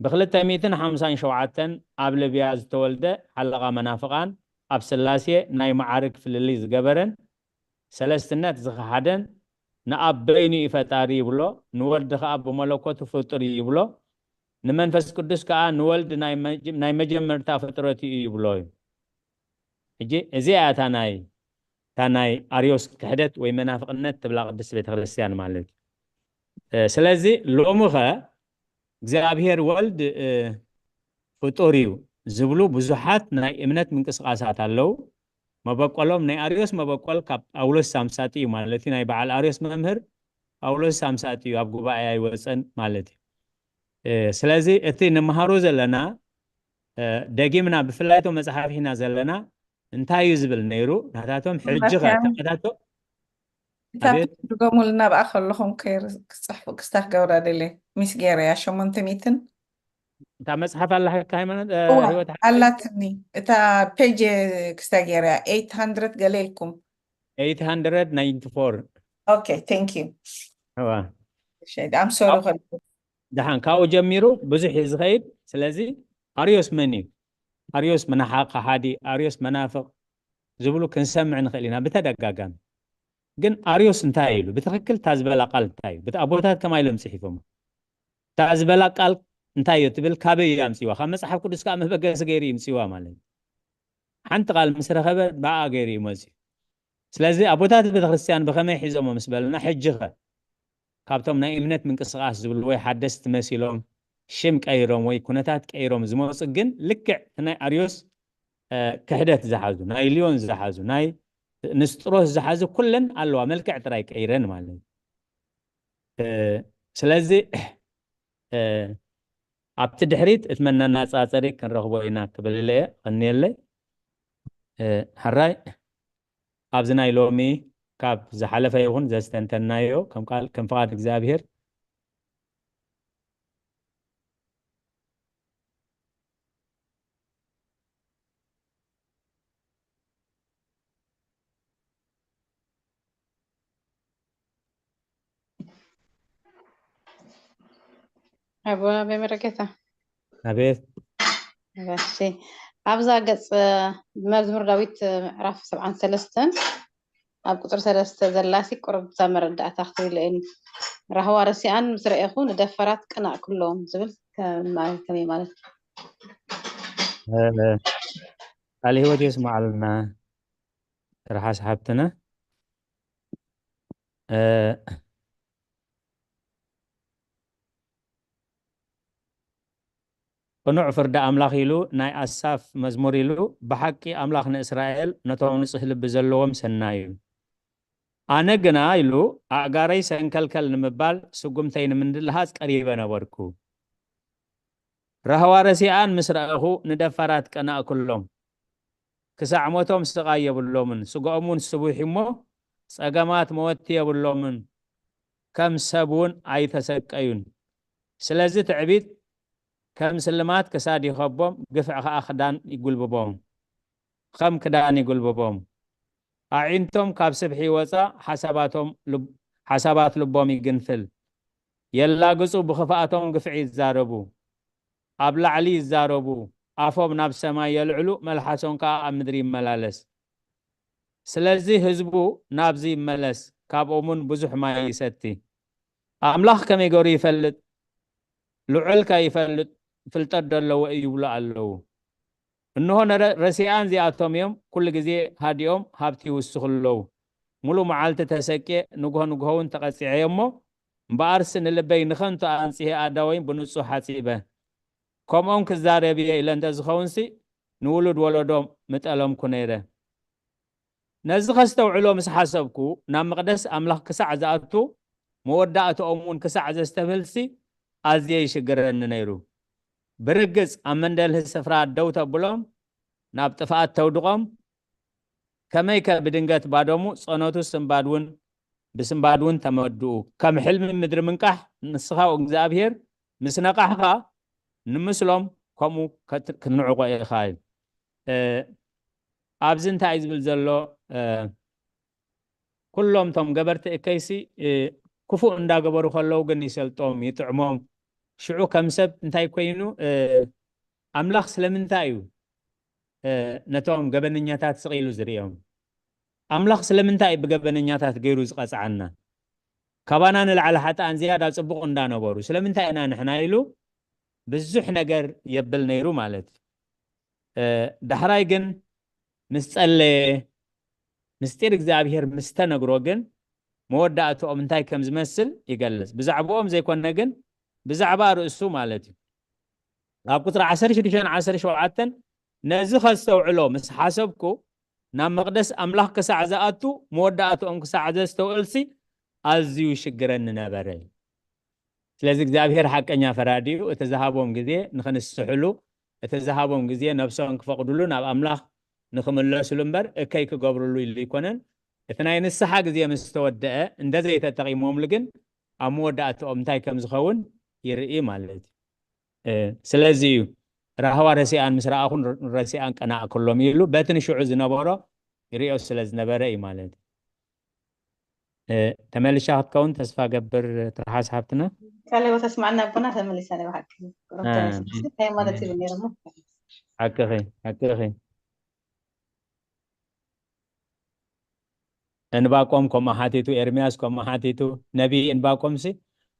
ብክልተ ሚእትን ሓምሳን ሸውዓተን ኣብ ልብያ ዝተወልደ ሓለቓ መናፍቓን ኣብ ስላሴ ናይ መዓርግ ፍልልይ ዝገበረን ሰለስትነት ዝኸሓደን ንኣብ በይኑ እዩ ፈጣሪ ይብሎ ንወልድ ከዓ ብመለኮቱ ፍጡር እዩ ይብሎ ንመንፈስ ቅዱስ ከዓ ንወልድ ናይ መጀመርታ ፍጥረት እዩ ይብሎ እዩ ሕጂ እዚኣ እያ እታ ናይ እታ ናይ ኣርዮስ ክሕደት ወይ መናፍቅነት ትብላ ቅድስት ቤተክርስትያን ማለት እዩ ስለዚ ሎሚ ኸ እግዚኣብሔር ወልድ ፍጡር እዩ ዝብሉ ብዙሓት ናይ እምነት ምንቅስቃሳት ኣለዉ መበቆሎም ናይ ኣርዮስ መበቆል ካብ ጳውሎስ ሳምሳጢ እዩ ማለት እዩ ናይ በዓል ኣርዮስ መምህር ጳውሎስ ሳምሳጢ እዩ ኣብ ጉባኤ ኣይወፀን ማለት እዩ ስለዚ እቲ ንምሃሮ ዘለና ደጊምና ብፍላይ እቶም መፅሓፍ ሒና ዘለና እንታይ እዩ ዝብል ነይሩ ናታቶም ሕጂ ከ ተኸታቶ እታ ትድገሙልና ብኣ ከለኹም ክፅሕፉ ክስታ ክገብራ ደልየ ሚስ ገይረያ ሸሞንተ ሚእትን እታ መፅሓፍ ኣላካ ሃይማኖት ኣላትኒ እታ ፔጅ ክስታ ገይረያ ኤይት ሃንድረድ ገለ ኢልኩም ኤይት ሃንድረድ ናይንቲ ፎር ኦኬ ቴንክ ዩ ኣም ሶሪ ከልኩ ደሓን ካብኡ ጀሚሩ ብዙሕ እዩ ዝኸይድ ስለዚ ኣርዮስ መን እዩ ኣርዮስ መናሓ ከሓዲ ኣርዮስ መናፍቕ ዝብሉ ክንሰምዕ ንኽእል ኢና ብተደጋጋሚ ግን ኣርዮስ እንታይ ኢሉ ብትኽክል እታ ዝበላ ቃል እንታይ እዩ ኣቦታት ከማ ኢሎም ፅሒፎም እታ ዝበላ ቃል እንታይ እዩ ትብል ካበይ እዩ ኣምፅዋ ካብ መፅሓፍ ቅዱስ ከዓ መበገሲ ገይሩ ይምፅዋ ማለት እዩ ሓንቲ ቃል ምስ ረኸበ ብኣ ገይሩ እዩ መፅዩ ስለዚ ኣቦታት ቤተክርስትያን ብኸመይ ሒዞሞ ምስ በልና ሕጂ ኸ ካብቶም ናይ እምነት ምንቅስቃስ ዝብሉ ወይ ሓደስቲ መሲሎም ሽም ቀይሮም ወይ ኩነታት ቀይሮም ዝመፁ ግን ልክዕ እቲ ናይ ኣርዮስ ክሕደት ዝሓዙ ናይ ሊዮን ዝሓዙ ናይ ንስጥሮስ ዝሓዙ ኩለን ኣለዋ መልክዕ ጥራይ ቀይረን ማለት እዩ ስለዚ ኣብቲ ድሕሪት እቲ መነናፃፀሪ ክንረኽቦ ኢና ክብል እየ ቀኒየለይ ሕራይ ኣብዚ ናይ ሎሚ ካብ ዝሓለፈ ይኹን ዘስተንተናዮ ከም ቃል ከም ፍቓድ እግዚኣብሔር ኣቦና በመረገታ ኣቤት እሺ፣ ኣብዛ ገጽ መዝሙር ዳዊት ምዕራፍ ሰብዓን ሰለስተን ኣብ ቁጽሪ ሰለስተ ዘላሲ ቁርብ እዛ መረዳእታ ክትብለኒ። ራህዋ ረሲኣን ምስ ረኤኹ ንደፈራት ቅናእ ክሎም ዝብል ከ-፣ ማለት ከመይ ማለት? ቃል ህይወት የስማዓልና። ትርሓስ ሓብትና። ቅኑዕ ፍርዲ ኣምላኽ ኢሉ ናይ ኣሳፍ መዝሙር ኢሉ፣ ብሓቂ ኣምላኽ ንእስራኤል ነቶም ንጹህ ልቢ ዘለዎም ሰናዩ። ኣነ ግና ኢሉ፣ ኣእጋረይ ሰንከልከል ንምባል ስጉምተይ ንምንድልሃጽ ቀሪበ ነበርኩ። ራህዋ ረሲኣን ምስ ረኣኹ ንደፋራት ቀናእኩሎም። ክሳዕ ሞቶም ስቓይ የብሎምን፣ ስጋኦም እውን ስቡሕ እሞ ጸገማት መወቲ የብሎምን፣ ከም ሰብ እውን ኣይተሰቀዩን። ስለዚ ትዕቢት ከም ስልማት ክሳድ ይኸቦም፣ ግፍዒ ኸኣ ክዳን ይጉልብቦም፣ ከም ክዳን ይጉልብቦም። ኣዒንቶም ካብ ስብሒ ይወጻ፣ ሓሳባቶም ልብ-፣ ሓሳባት ልቦም ይግንፍል። የላግጹ፣ ብኽፍኣቶም ግፍዒ ይዛረቡ። ኣብ ላዕሊ ይዛረቡ፣ ኣፎም ናብ ሰማይ የልዕሉ፣ መልሓሶም ከኣ ኣብ ምድሪ ይመላለስ። ስለዚ ህዝቡ ናብዚ ይመለስ፣ ካብኦምን ብዙሕ ማይ ይሰቲ። ኣምላኽ ከመይ ገይሩ ይፈልጥ? ልዑል ከ ይፈልጥ? ፍልጠት ዶ ኣለዎ እዩ ይብሉ ኣለዉ። እንሆ ነረ-፣ ረሲኣን እዚኣቶም እዮም፣ ኩሉ ግዜ ሃዲኦም ሃብቲ ይውስኹ ኣለዉ። ሙሉ መዓልቲ ተሰቅየ፣ ንግሆ ንግሆ እውን ተቐጺዐ እሞ፣ እምበኣርሲ ንልበይ ንኸንቱ ኣንጽሄ ኣእዳወይ ብንጹህ ሓጺበ። ከምኦም ክዛረብ እየ ኢለ እንተ ዝኸውንሲ፣ ንውሉድ ወለዶ ምጠለምኩ ነይረ። ነዚ ከስተውዕሎ ምስ ሓሰብኩ፣ ናብ መቕደስ ኣምላኽ ክሳዕ ዝኣቱ፣ መወዳእትኦም እውን ክሳዕ ዘስተብህልሲ፣ ኣዝየ ይሽግረኒ ነይሩ። ብርግጽ ኣብ መንደልሂ ስፍራ ደው ተብሎም፣ ናብ ጥፍኣት ተውድቖም፣ ከመይከ ብድንገት ባዶሙ ጸኖቱ ስንባድ እውን፣ ብስንባድ እውን ተመድኡ። ከም ሕልሚ ምድሪ ምንቃሕ፣ ንስኻ እግዚኣብሄር ምስ ነቃሕኻ፣ ንምስሎም ከምኡ ከት-፣ ክትንዕቆ ኢኻ እዩ። እ፣ ኣብዚ እንታይ እዩ ዝብል ዘሎ? እ፣ ኩሎም እቶም ገበርቲ እከይሲ፣ እ፣ ክፉእ እንዳገበሩ ከለዉ ግን ይሰልጦም፣ ይጥዕሞም። ሽዑ ከም ሰብ እንታይ ኮይኑ፣ እ፣ ኣምላኽ ስለምንታይ እዩ፣ እ፣ ነቶም ገበነኛታት ስቕ ኢሉ ዝርእዮም? ኣምላኽ ስለምንታይ እዩ ብገበነኛታት ገይሩ ዝቐጽዓና? ካባና ንላዕሊ ሓጥኣን ዝያዳ ጽቡቕ እንዳነበሩ፣ ስለምንታይ ኢና ንሕና ኢሉ ብዙሕ ነገር የብል ነይሩ ማለት እዩ። እ፣ ዳሕራይ ግን ምስ ጸለየ፣ ምስጢር እግዚኣብሄር ምስ ተነግሮ ግን መወዳእትኦም እንታይ ከም ዝመስል ይገልጽ። ብዛዕባኦም ዘይኮነ ግን ብዛዕባ ርእሱ ማለት እዩ። ኣብ ቁጽሪ ዓሰርተ ሽዱሽተን ዓሰርተ ሸውዓተን ነዚ ከስተውዕሎ ምስ ሓሰብኩ፣ ናብ መቕደስ ኣምላኽ ክሳዕ ዝኣቱ፣ መወዳእትኦም ክሳዕ ዘስተውዕልሲ ኣዝዩ ይሽግረኒ ነበረ። ስለዚ እግዚኣብሄር ሓቀኛ ፈራዲ እዩ። እቲ ዝሃቦም ግዜ ንኽንስሕሉ፣ እቲ ዝሃቦም ግዜ ነብሶም ክፈቕድሉ፣ ናብ ኣምላኽ ንኽምለስሉ እምበር እከይ ክገብርሉ ኢሉ ኣይኮነን። እቲ ናይ ንስሓ ግዜ ምስ ተወደአ፣ እንደ ዘይተጠቒሞምሉ ግን ኣብ መወዳእትኦም እንታይ ከም ዝኸውን ይርኢ ማለት እዩ። እ፣ ስለዚ እዩ ራህዋ ረሲኣን ምስ ረኣኹ ንረሲኣን ቀናእኩሎም ኢሉ በቲ ንሽዑ ዝነበሮ ይርእዮ ስለ ዝነበረ እዩ ማለት እዩ። እ፣ ተመልሻ ክትከውን ተስፋ ገብር ትርሓስ ሓብትና። ቃለ ሕይወት ኣስማዕና ኣቦና። ተመሊሳ ናይ ብሓቂ ቁሩብ እ፣ ተመሊሳ። እንታይ ማለት እዩ ነይሩ እሞ? ሓቅኺ፣ ሓቅኺ። እንባቆም ከምኡ ሓቲቱ፣ ኤርምያስ ከምኡ ሓቲቱ። ነቢ እንባቆምሲ፣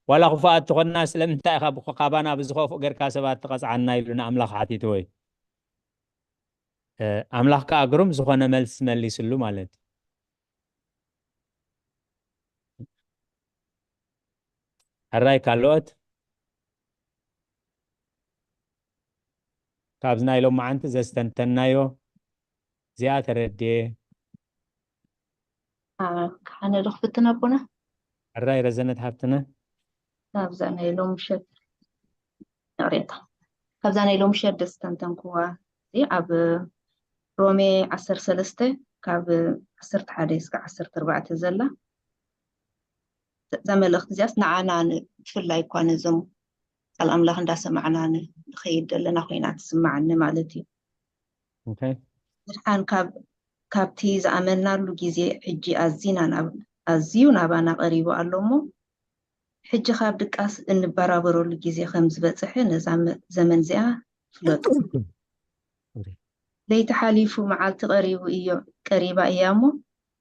ዋላ ክፉኣት ትኾንና ስለምንታይ ኢኻ ብኸ-፣ ካባና ብዝኸፍኡ ጌርካ ሰባት ትቐጽዓና ኢሉ ንኣምላኽ ሓቲቱ ወይ? እ፣ ኣምላኽ ከኣ ግሩም ዝኾነ መልሲ መሊስሉ ማለት እዩ። ሕራይ ካልኦት ካብዚ ናይ ሎማዓንቲ ዘስተንተናዮ እዚኣ ተረድየ። አ፣ ኣነ ዶ ክፍትን ኣቦና? ሕራይ ረዘነት ሓፍትና። ካብዛ ናይ ሎምሸት፣ ይቕሬታ። ካብዛ ናይ ሎምሸት ዘስተንተንክዋ፣ እዚ ኣብ ሮሜ ዓሰርተ ሰለስተ ካብ ዓሰርተ ሓደ እስከ ዓሰርተ ኣርባዕተ ዘላ፣ እዛ መልእኽቲ እዚኣስ ንዓና ን-፣ ብፍላይ እኳ ነዞም ቃል ኣምላኽ እንዳሰማዕና ን-፣ ንኸይድ ዘለና ኮይና ትስማዓኒ ማለት እዩ። ኦኬ። ምድሓን ካብ፣ ካብቲ ዝኣመንናሉ ግዜ ሕጂ ኣዚና ናብ፣ ኣዝዩ ናባና ቀሪቡ ኣሎ እሞ፣ ሕጂ ካብ ድቃስ እንበራበረሉ ግዜ ከም ዝበጽሐ ነዛ መ-፣ ዘመን እዚኣ ፍለጡ። ለይቲ ሓሊፉ መዓልቲ ቀሪቡ እዮ ቀሪባ እያ እሞ፣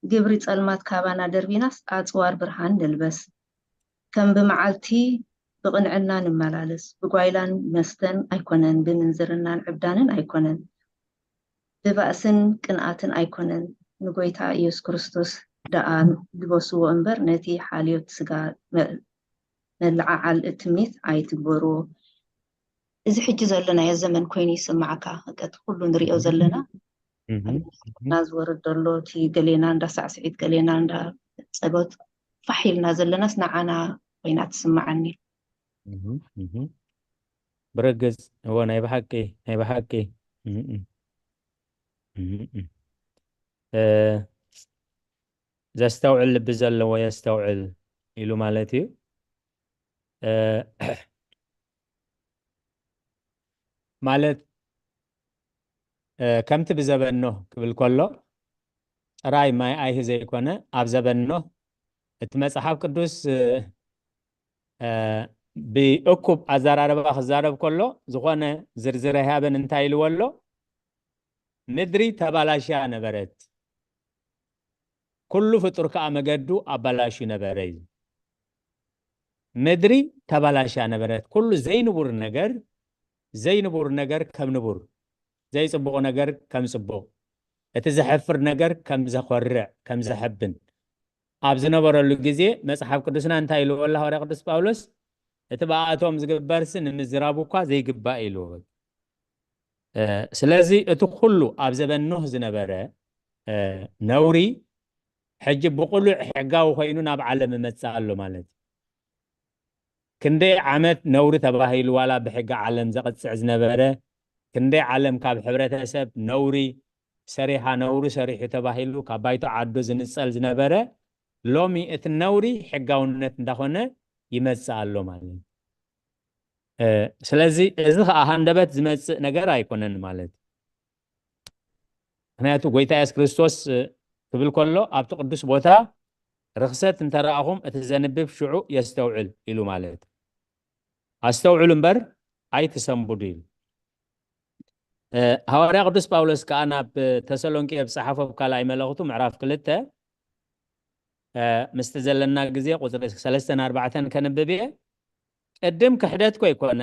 ግብሪ ጸልማት ካባና ደርቢናስ ኣጽዋር ብርሃን ንልበስ። ከም ብመዓልቲ ብቕንዕና ንመላለስ። ብጓይላን መስተን ኣይኮነን፣ ብምንዝርናን ዕብዳንን ኣይኮነን፣ ብባእስን ቅንኣትን ኣይኮነን፣ ንጎይታ ኢየሱስ ክርስቶስ ደኣ ልበስዎ እምበር፣ ነቲ ሓልዮት ስጋ መ-፣ መለዓዓል ትምኒት ኣይትግበርዎ። እዚ ሕጂ ዘለናዮ ዘመን ኮይኑ ይስምዓካ። በቃ እቲ ኩሉ ንሪኦ ዘለና፣ ኣብ ና ዝወርድ ዘሎ፣ እቲ ገሌና እንዳ ሳዕስዒት፣ ገሌና እንዳ ጸሎት ፋሕ ኢልና ዘለናስ ንዓና ኮይና ትስምዓኒ። ብርግጽ እዎ፣ ናይ ብሓቂ፣ ናይ ብሓቂ። ዘስተውዕል ልቢ ዘለዎ የስተውዕል ኢሉ ማለት እዩ። ማለት ከምቲ ብዘበን ኖህ ክብል ከሎ ጥራይ ማይ ኣይሂ ዘይኮነ፣ ኣብ ዘበን ኖህ እቲ መጽሓፍ ቅዱስ ብእኩብ ኣዘራረባ ክዛረብ ከሎ ዝኾነ ዝርዝር ኣይሃበን። እንታይ ኢልዎ ኣሎ? ምድሪ ተባላሽያ ነበረት፣ ኩሉ ፍጡር ከኣ መገዱ ኣባላሹ ነበረ እዩ። ምድሪ ተባላሽያ ነበረት፣ ኩሉ ዘይንቡር ነገር፣ ዘይንቡር ነገር ከም ንቡር፣ ዘይጽቡቕ ነገር ከም ጽቡቕ፣ እቲ ዘሐፍር ነገር ከም ዘኾርዕ፣ ከም ዘሐብን ኣብ ዝነበረሉ ግዜ መጽሓፍ ቅዱስና እንታይ ኢልዎ ኣሎ ሃዋርያ ቅዱስ ጳውሎስ? እቲ ብኣቶም ዝግበርሲ ንምዝራቡ እኳ ዘይግባእ ኢልዎ። ስለዚ እቲ ኩሉ ኣብ ዘበን ኖህ ዝነበረ ነውሪ ሕጂ ብቕሉዕ ሕጋዊ ኮይኑ ናብ ዓለም ይመጽእ ኣሎ ማለት እዩ። ክንደይ ዓመት ነውሪ ተባሂሉ ዋላ ብሕጊ ዓለም ዘቕጽዕ ዝነበረ፣ ክንደይ ዓለም ካብ ሕብረተሰብ ነውሪ ሰሪሓ፣ ነውሪ ሰሪሑ ተባሂሉ ካብ ባይቶ ዓዱ ዝንጸል ዝነበረ፣ ሎሚ እቲ ነውሪ ሕጋውነት እንዳኾነ ይመጽእ ኣሎ ማለት እዩ። ስለዚ እዚ ኸዓ ሃንደበት ዝመጽእ ነገር ኣይኮነን ማለት እዩ። ምክንያቱ ጎይታ የሱስ ክርስቶስ ክብል ከሎ ኣብቲ ቅዱስ ቦታ ርኽሰት እንተረኣኹም እቲ ዘንብብ ሽዑ የስተውዕል ኢሉ ማለት እዩ። ኣስተውዕሉ እምበር ኣይትሰንብዱ ኢሉ። ሃዋርያ ቅዱስ ጳውሎስ ከዓ ናብ ተሰሎንቄ ዝጸሓፎ ኣብ ካልኣይ መልእኽቱ ምዕራፍ ክልተ ምስቲ ዘለና ግዜ ቁፅሪ ሰለስተን ኣርባዕተን ከንብብ እየ። ቅድም ክሕደት ኮይኮነ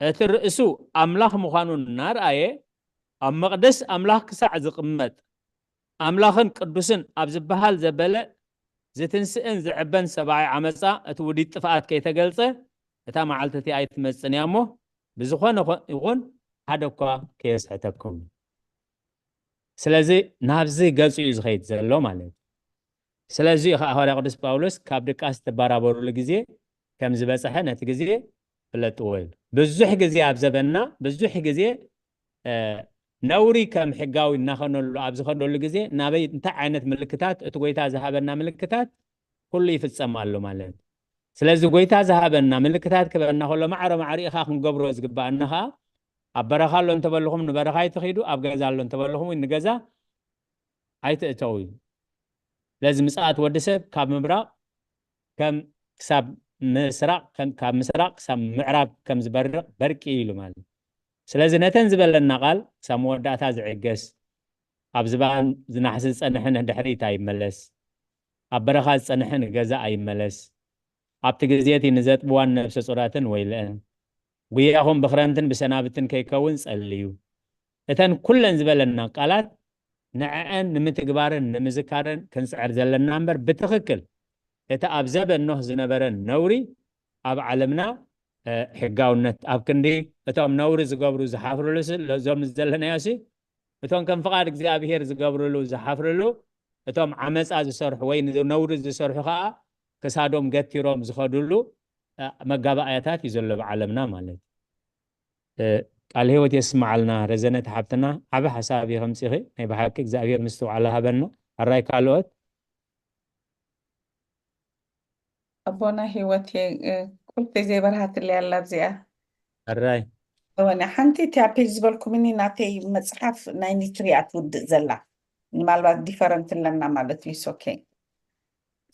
እቲ ርእሱ ኣምላኽ ምዃኑ እናርኣየ ኣብ መቕደስ ኣምላኽ ክሳዕ ዝቕመጥ ኣምላኽን ቅዱስን ኣብ ዝበሃል ዘበለ ዝትንስእን ዝዕበን ሰብኣዊ ዓመፃ እቲ ውዲት ጥፍኣት ከይተገልፀ እታ መዓልቲ እቲኣ ኣይትመፅን እያ እሞ ብዝኾነ ይኹን ሓደ እኳ ከየስሕተኩም። ስለዚ ናብዚ ገፁ እዩ ዝኸይድ ዘሎ ማለት እዩ። ስለዚ እዩ ከዓ ሃዋርያ ቅዱስ ጳውሎስ ካብ ድቃስ ትበራበሩሉ ግዜ ከም ዝበፅሐ ነቲ ግዜ ፍለጥዎ ኢሉ። ብዙሕ ግዜ ኣብ ዘበንና ብዙሕ ግዜ ነውሪ ከም ሕጋዊ እናኸነሉ ኣብ ዝኸደሉ ግዜ ናበይ እንታይ ዓይነት ምልክታት እቲ ጎይታ ዝሃበና ምልክታት ኩሉ ይፍፀም ኣሎ ማለት እዩ። ስለዚ ጎይታ ዝሃበና ምልክታት ክበና ከሎ ማዕረ ማዕሪእኻ ክንገብሮ ዝግባኣና ከዓ ኣብ በረኻ ኣሎ እንተበልኹም ንበረኻ ኣይትኺዱ፣ ኣብ ገዛ ኣሎ እንተበልኹም እውን ንገዛ ኣይትእተው እዩ። ስለዚ ምጽኣት ወዲ ሰብ ካብ ምብራቕ ከም ክሳብ ምስራቕ ከም ካብ ምስራቕ ክሳብ ምዕራብ ከም ዝበርቕ በርቂ እዩ ኢሉ ማለት እዩ። ስለዚ ነተን ዝበለና ቃል ክሳብ መወዳእታ ዝዕገስ ኣብ ዝባን ዝናሕሲ ዝጸንሐ ንድሕሪት ኣይመለስ፣ ኣብ በረኻ ዝጸንሐ ንገዛ ኣይመለስ። ኣብቲ ግዜ እቲ ንዘጥብዋን ነብሰ ጹራትን ወይልአን። ጉያኹም ብኽረምትን ብሰናብትን ከይከውን ጸልዩ። እተን ኩለን ዝበለና ቃላት ንዐአን ንምትግባርን ንምዝካርን ክንጽዕር ዘለና እምበር ብትኽክል እቲ ኣብ ዘበን ኖህ ዝነበረ ነውሪ ኣብ ዓለምና ሕጋውነት ኣብ ክንዲ እቶም ነውሪ ዝገብሩ ዝሓፍርሉ እዞም ዘለናዮሲ እቶም ከም ፍቓድ እግዚኣብሄር ዝገብርሉ ዝሓፍርሉ እቶም ዓመፃ ዝሰርሑ ወይ ነውሪ ዝሰርሑ ከዓ ክሳዶም ገቲሮም ዝኸድሉ መጋባእያታት እዩ ዘሎ ብዓለምና ማለት እዩ። ቃል ህይወት የስምዓልና ረዘነት ሓብትና ዓቢ ሓሳብ እዩ ከምፂኺ ናይ ብሓቂ እግዚኣብሄር ምስትውዓላ ሃበና። ኣራይ ካልኦት ኣቦና ህይወት ቁልፊ ዘይበርሃትለይ ኣላ ኣብዚኣ ኣራይ እወ ሓንቲ እቲያ ፔጅ ዝበልኩምኒ ናተይ መፅሓፍ ናይ ኒትሪ እያ ትውድእ ዘላ ምናልባት ዲፈረንት ኣለና ማለት እዩ ሶኬ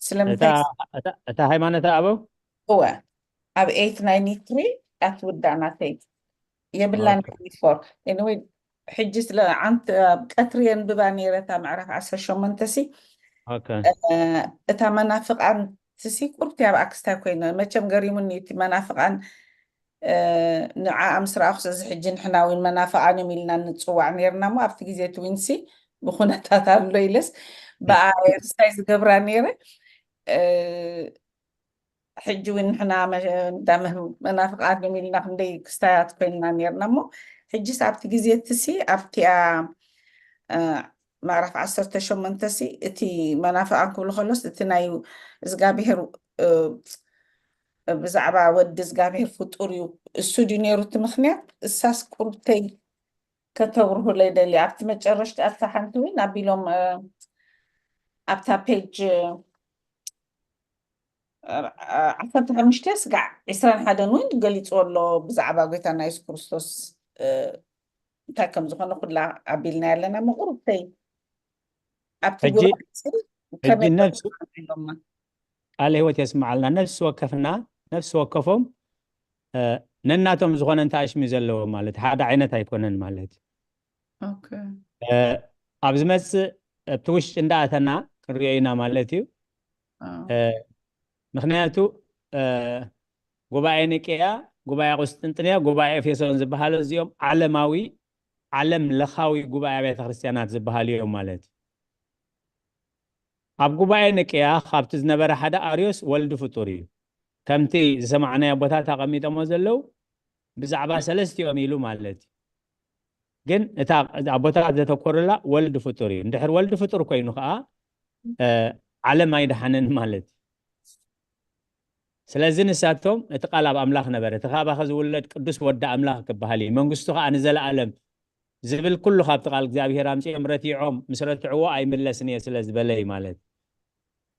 ስለምንታይ እታ ሃይማኖት ኣበው እወ ኣብ ኤይት ናይ ኒትሪ እያ ትውዳእ ናተይ የብላን ኒትፎር ኤኒወይ ሕጂ ስለ ዓንት ኣብ ቀትሪ የንብባ ነይረ እታ ምዕራፍ ዓሰርተ ሸሞንተ ሲ ኦኬ እ፣ እታ መናፍቃን ትሲ ቁርብቲ ኣብ ኣክስታይ ኮይነ መቸም ገሪሙኒ እቲ መናፍቃን እ፣ ንዓኣ ምስ ረኣኹ እዚ ሕጂ ንሕና እውን መናፍቃን እዮም ኢልና ንፅዋዕ ነርና እሞ ኣብቲ ግዜ እቲ ዊንሲ ብኩነታት ኣሎ ኢለስ ብኣ ኤክስታይ ዝገብራ ነይረ እ፣ ሕጂ እውን ንሕና መ- እንዳ መ- መናፍቃን እዮም ኢልና ክንደይ ክስታያት ኮይንና ነርና እሞ ሕጂስ ኣብቲ ግዜ እቲ ሲ ኣብቲኣ እ፣ ምዕራፍ ዓሰርተ ሸሞንተ ሲ እቲ መናፍቃን ክብሉ ከሎስ እቲ ናይ እግዚኣብሄር እ፣ ብዛዕባ ወዲ እግዚኣብሄር ፍጡር እዩ እሱ ድዩ ነይሩ እቲ ምክንያት እሳስ ቁርብተይ ከተብርሁለይ ደሊ ኣብቲ መጨረሽቲ ኣብታ ሓንቲ እውን ኣቢሎም እ፣ ኣብታ ፔጅ ዓሰርተ ሓሙሽተ ስጋዕ ዕስራን ሓደን እውን ገሊፅዎ ኣሎ ብዛዕባ ጎይታና የሱስ ክርስቶስ እ፣ እንታይ ከም ዝኾነ ኩላ ኣቢልና ኣለና መቁርብተይ ኣብቲ ሕጂ ጉባኤ ሕጂ ከመይ ነፍሲ ኢሎማ ቃለ ህይወት የስምዓልና ነፍሲ ወከፍና ነፍሲ ወከፎም እ፣ ነናቶም ዝኾነ እንታይ ኣሽሚ ዘለዎ ማለት ሓደ ዓይነት ኣይኮነን ማለት እዩ። ኦኬ እ፣ ኣብ ዝመፅእ ኣብቲ ውሽጢ እንዳኣተና ክንሪኦ ኢና ማለት እዩ። እ፣ እ፣ ምክንያቱ እ፣ ጉባኤ ኒቅያ፣ ጉባኤ ቁስጥንጥንያ፣ ጉባኤ ኤፌሶን ዝበሃሉ እዚኦም ዓለማዊ ዓለም ለኻዊ ጉባኤ ኣብያተ ክርስቲያናት ዝበሃሉ እዮም ማለት እዩ። ኣብ ጉባኤ ኒቅያ ካብቲ ዝነበረ ሓደ ኣርዮስ ወልዲ ፍጡር እዩ። ከምቲ ዝሰማዕናዮ ኣቦታት ኣቐሚጦሞ ዘለዉ ብዛዕባ ሰለስቲኦም ኢሉ ማለት እዩ። ግን እታ ኣቦታት ዘተኮሩላ ወልዲ ፍጡር እዩ። እንድሕር ወልዲ ፍጡር ኮይኑ ከዓ እ፣ ዓለም ኣይደሓንን ማለት እዩ። ስለዚ ንሳቶም እቲ ቃል ኣብ ኣምላኽ ነበረ፣ እቲ ካባኸ ዝውለድ ቅዱስ ወዲ ኣምላኽ ክበሃል እዩ፣ መንግስቱ ከዓ ንዘለኣለም ዝብል ኩሉ ካብቲ ቃል እግዚኣብሔር ኣምፂኦም ረቲዖም ምስ ረትዕዎ ኣይምለስን እየ ስለ ዝበለ እዩ ማለት እዩ።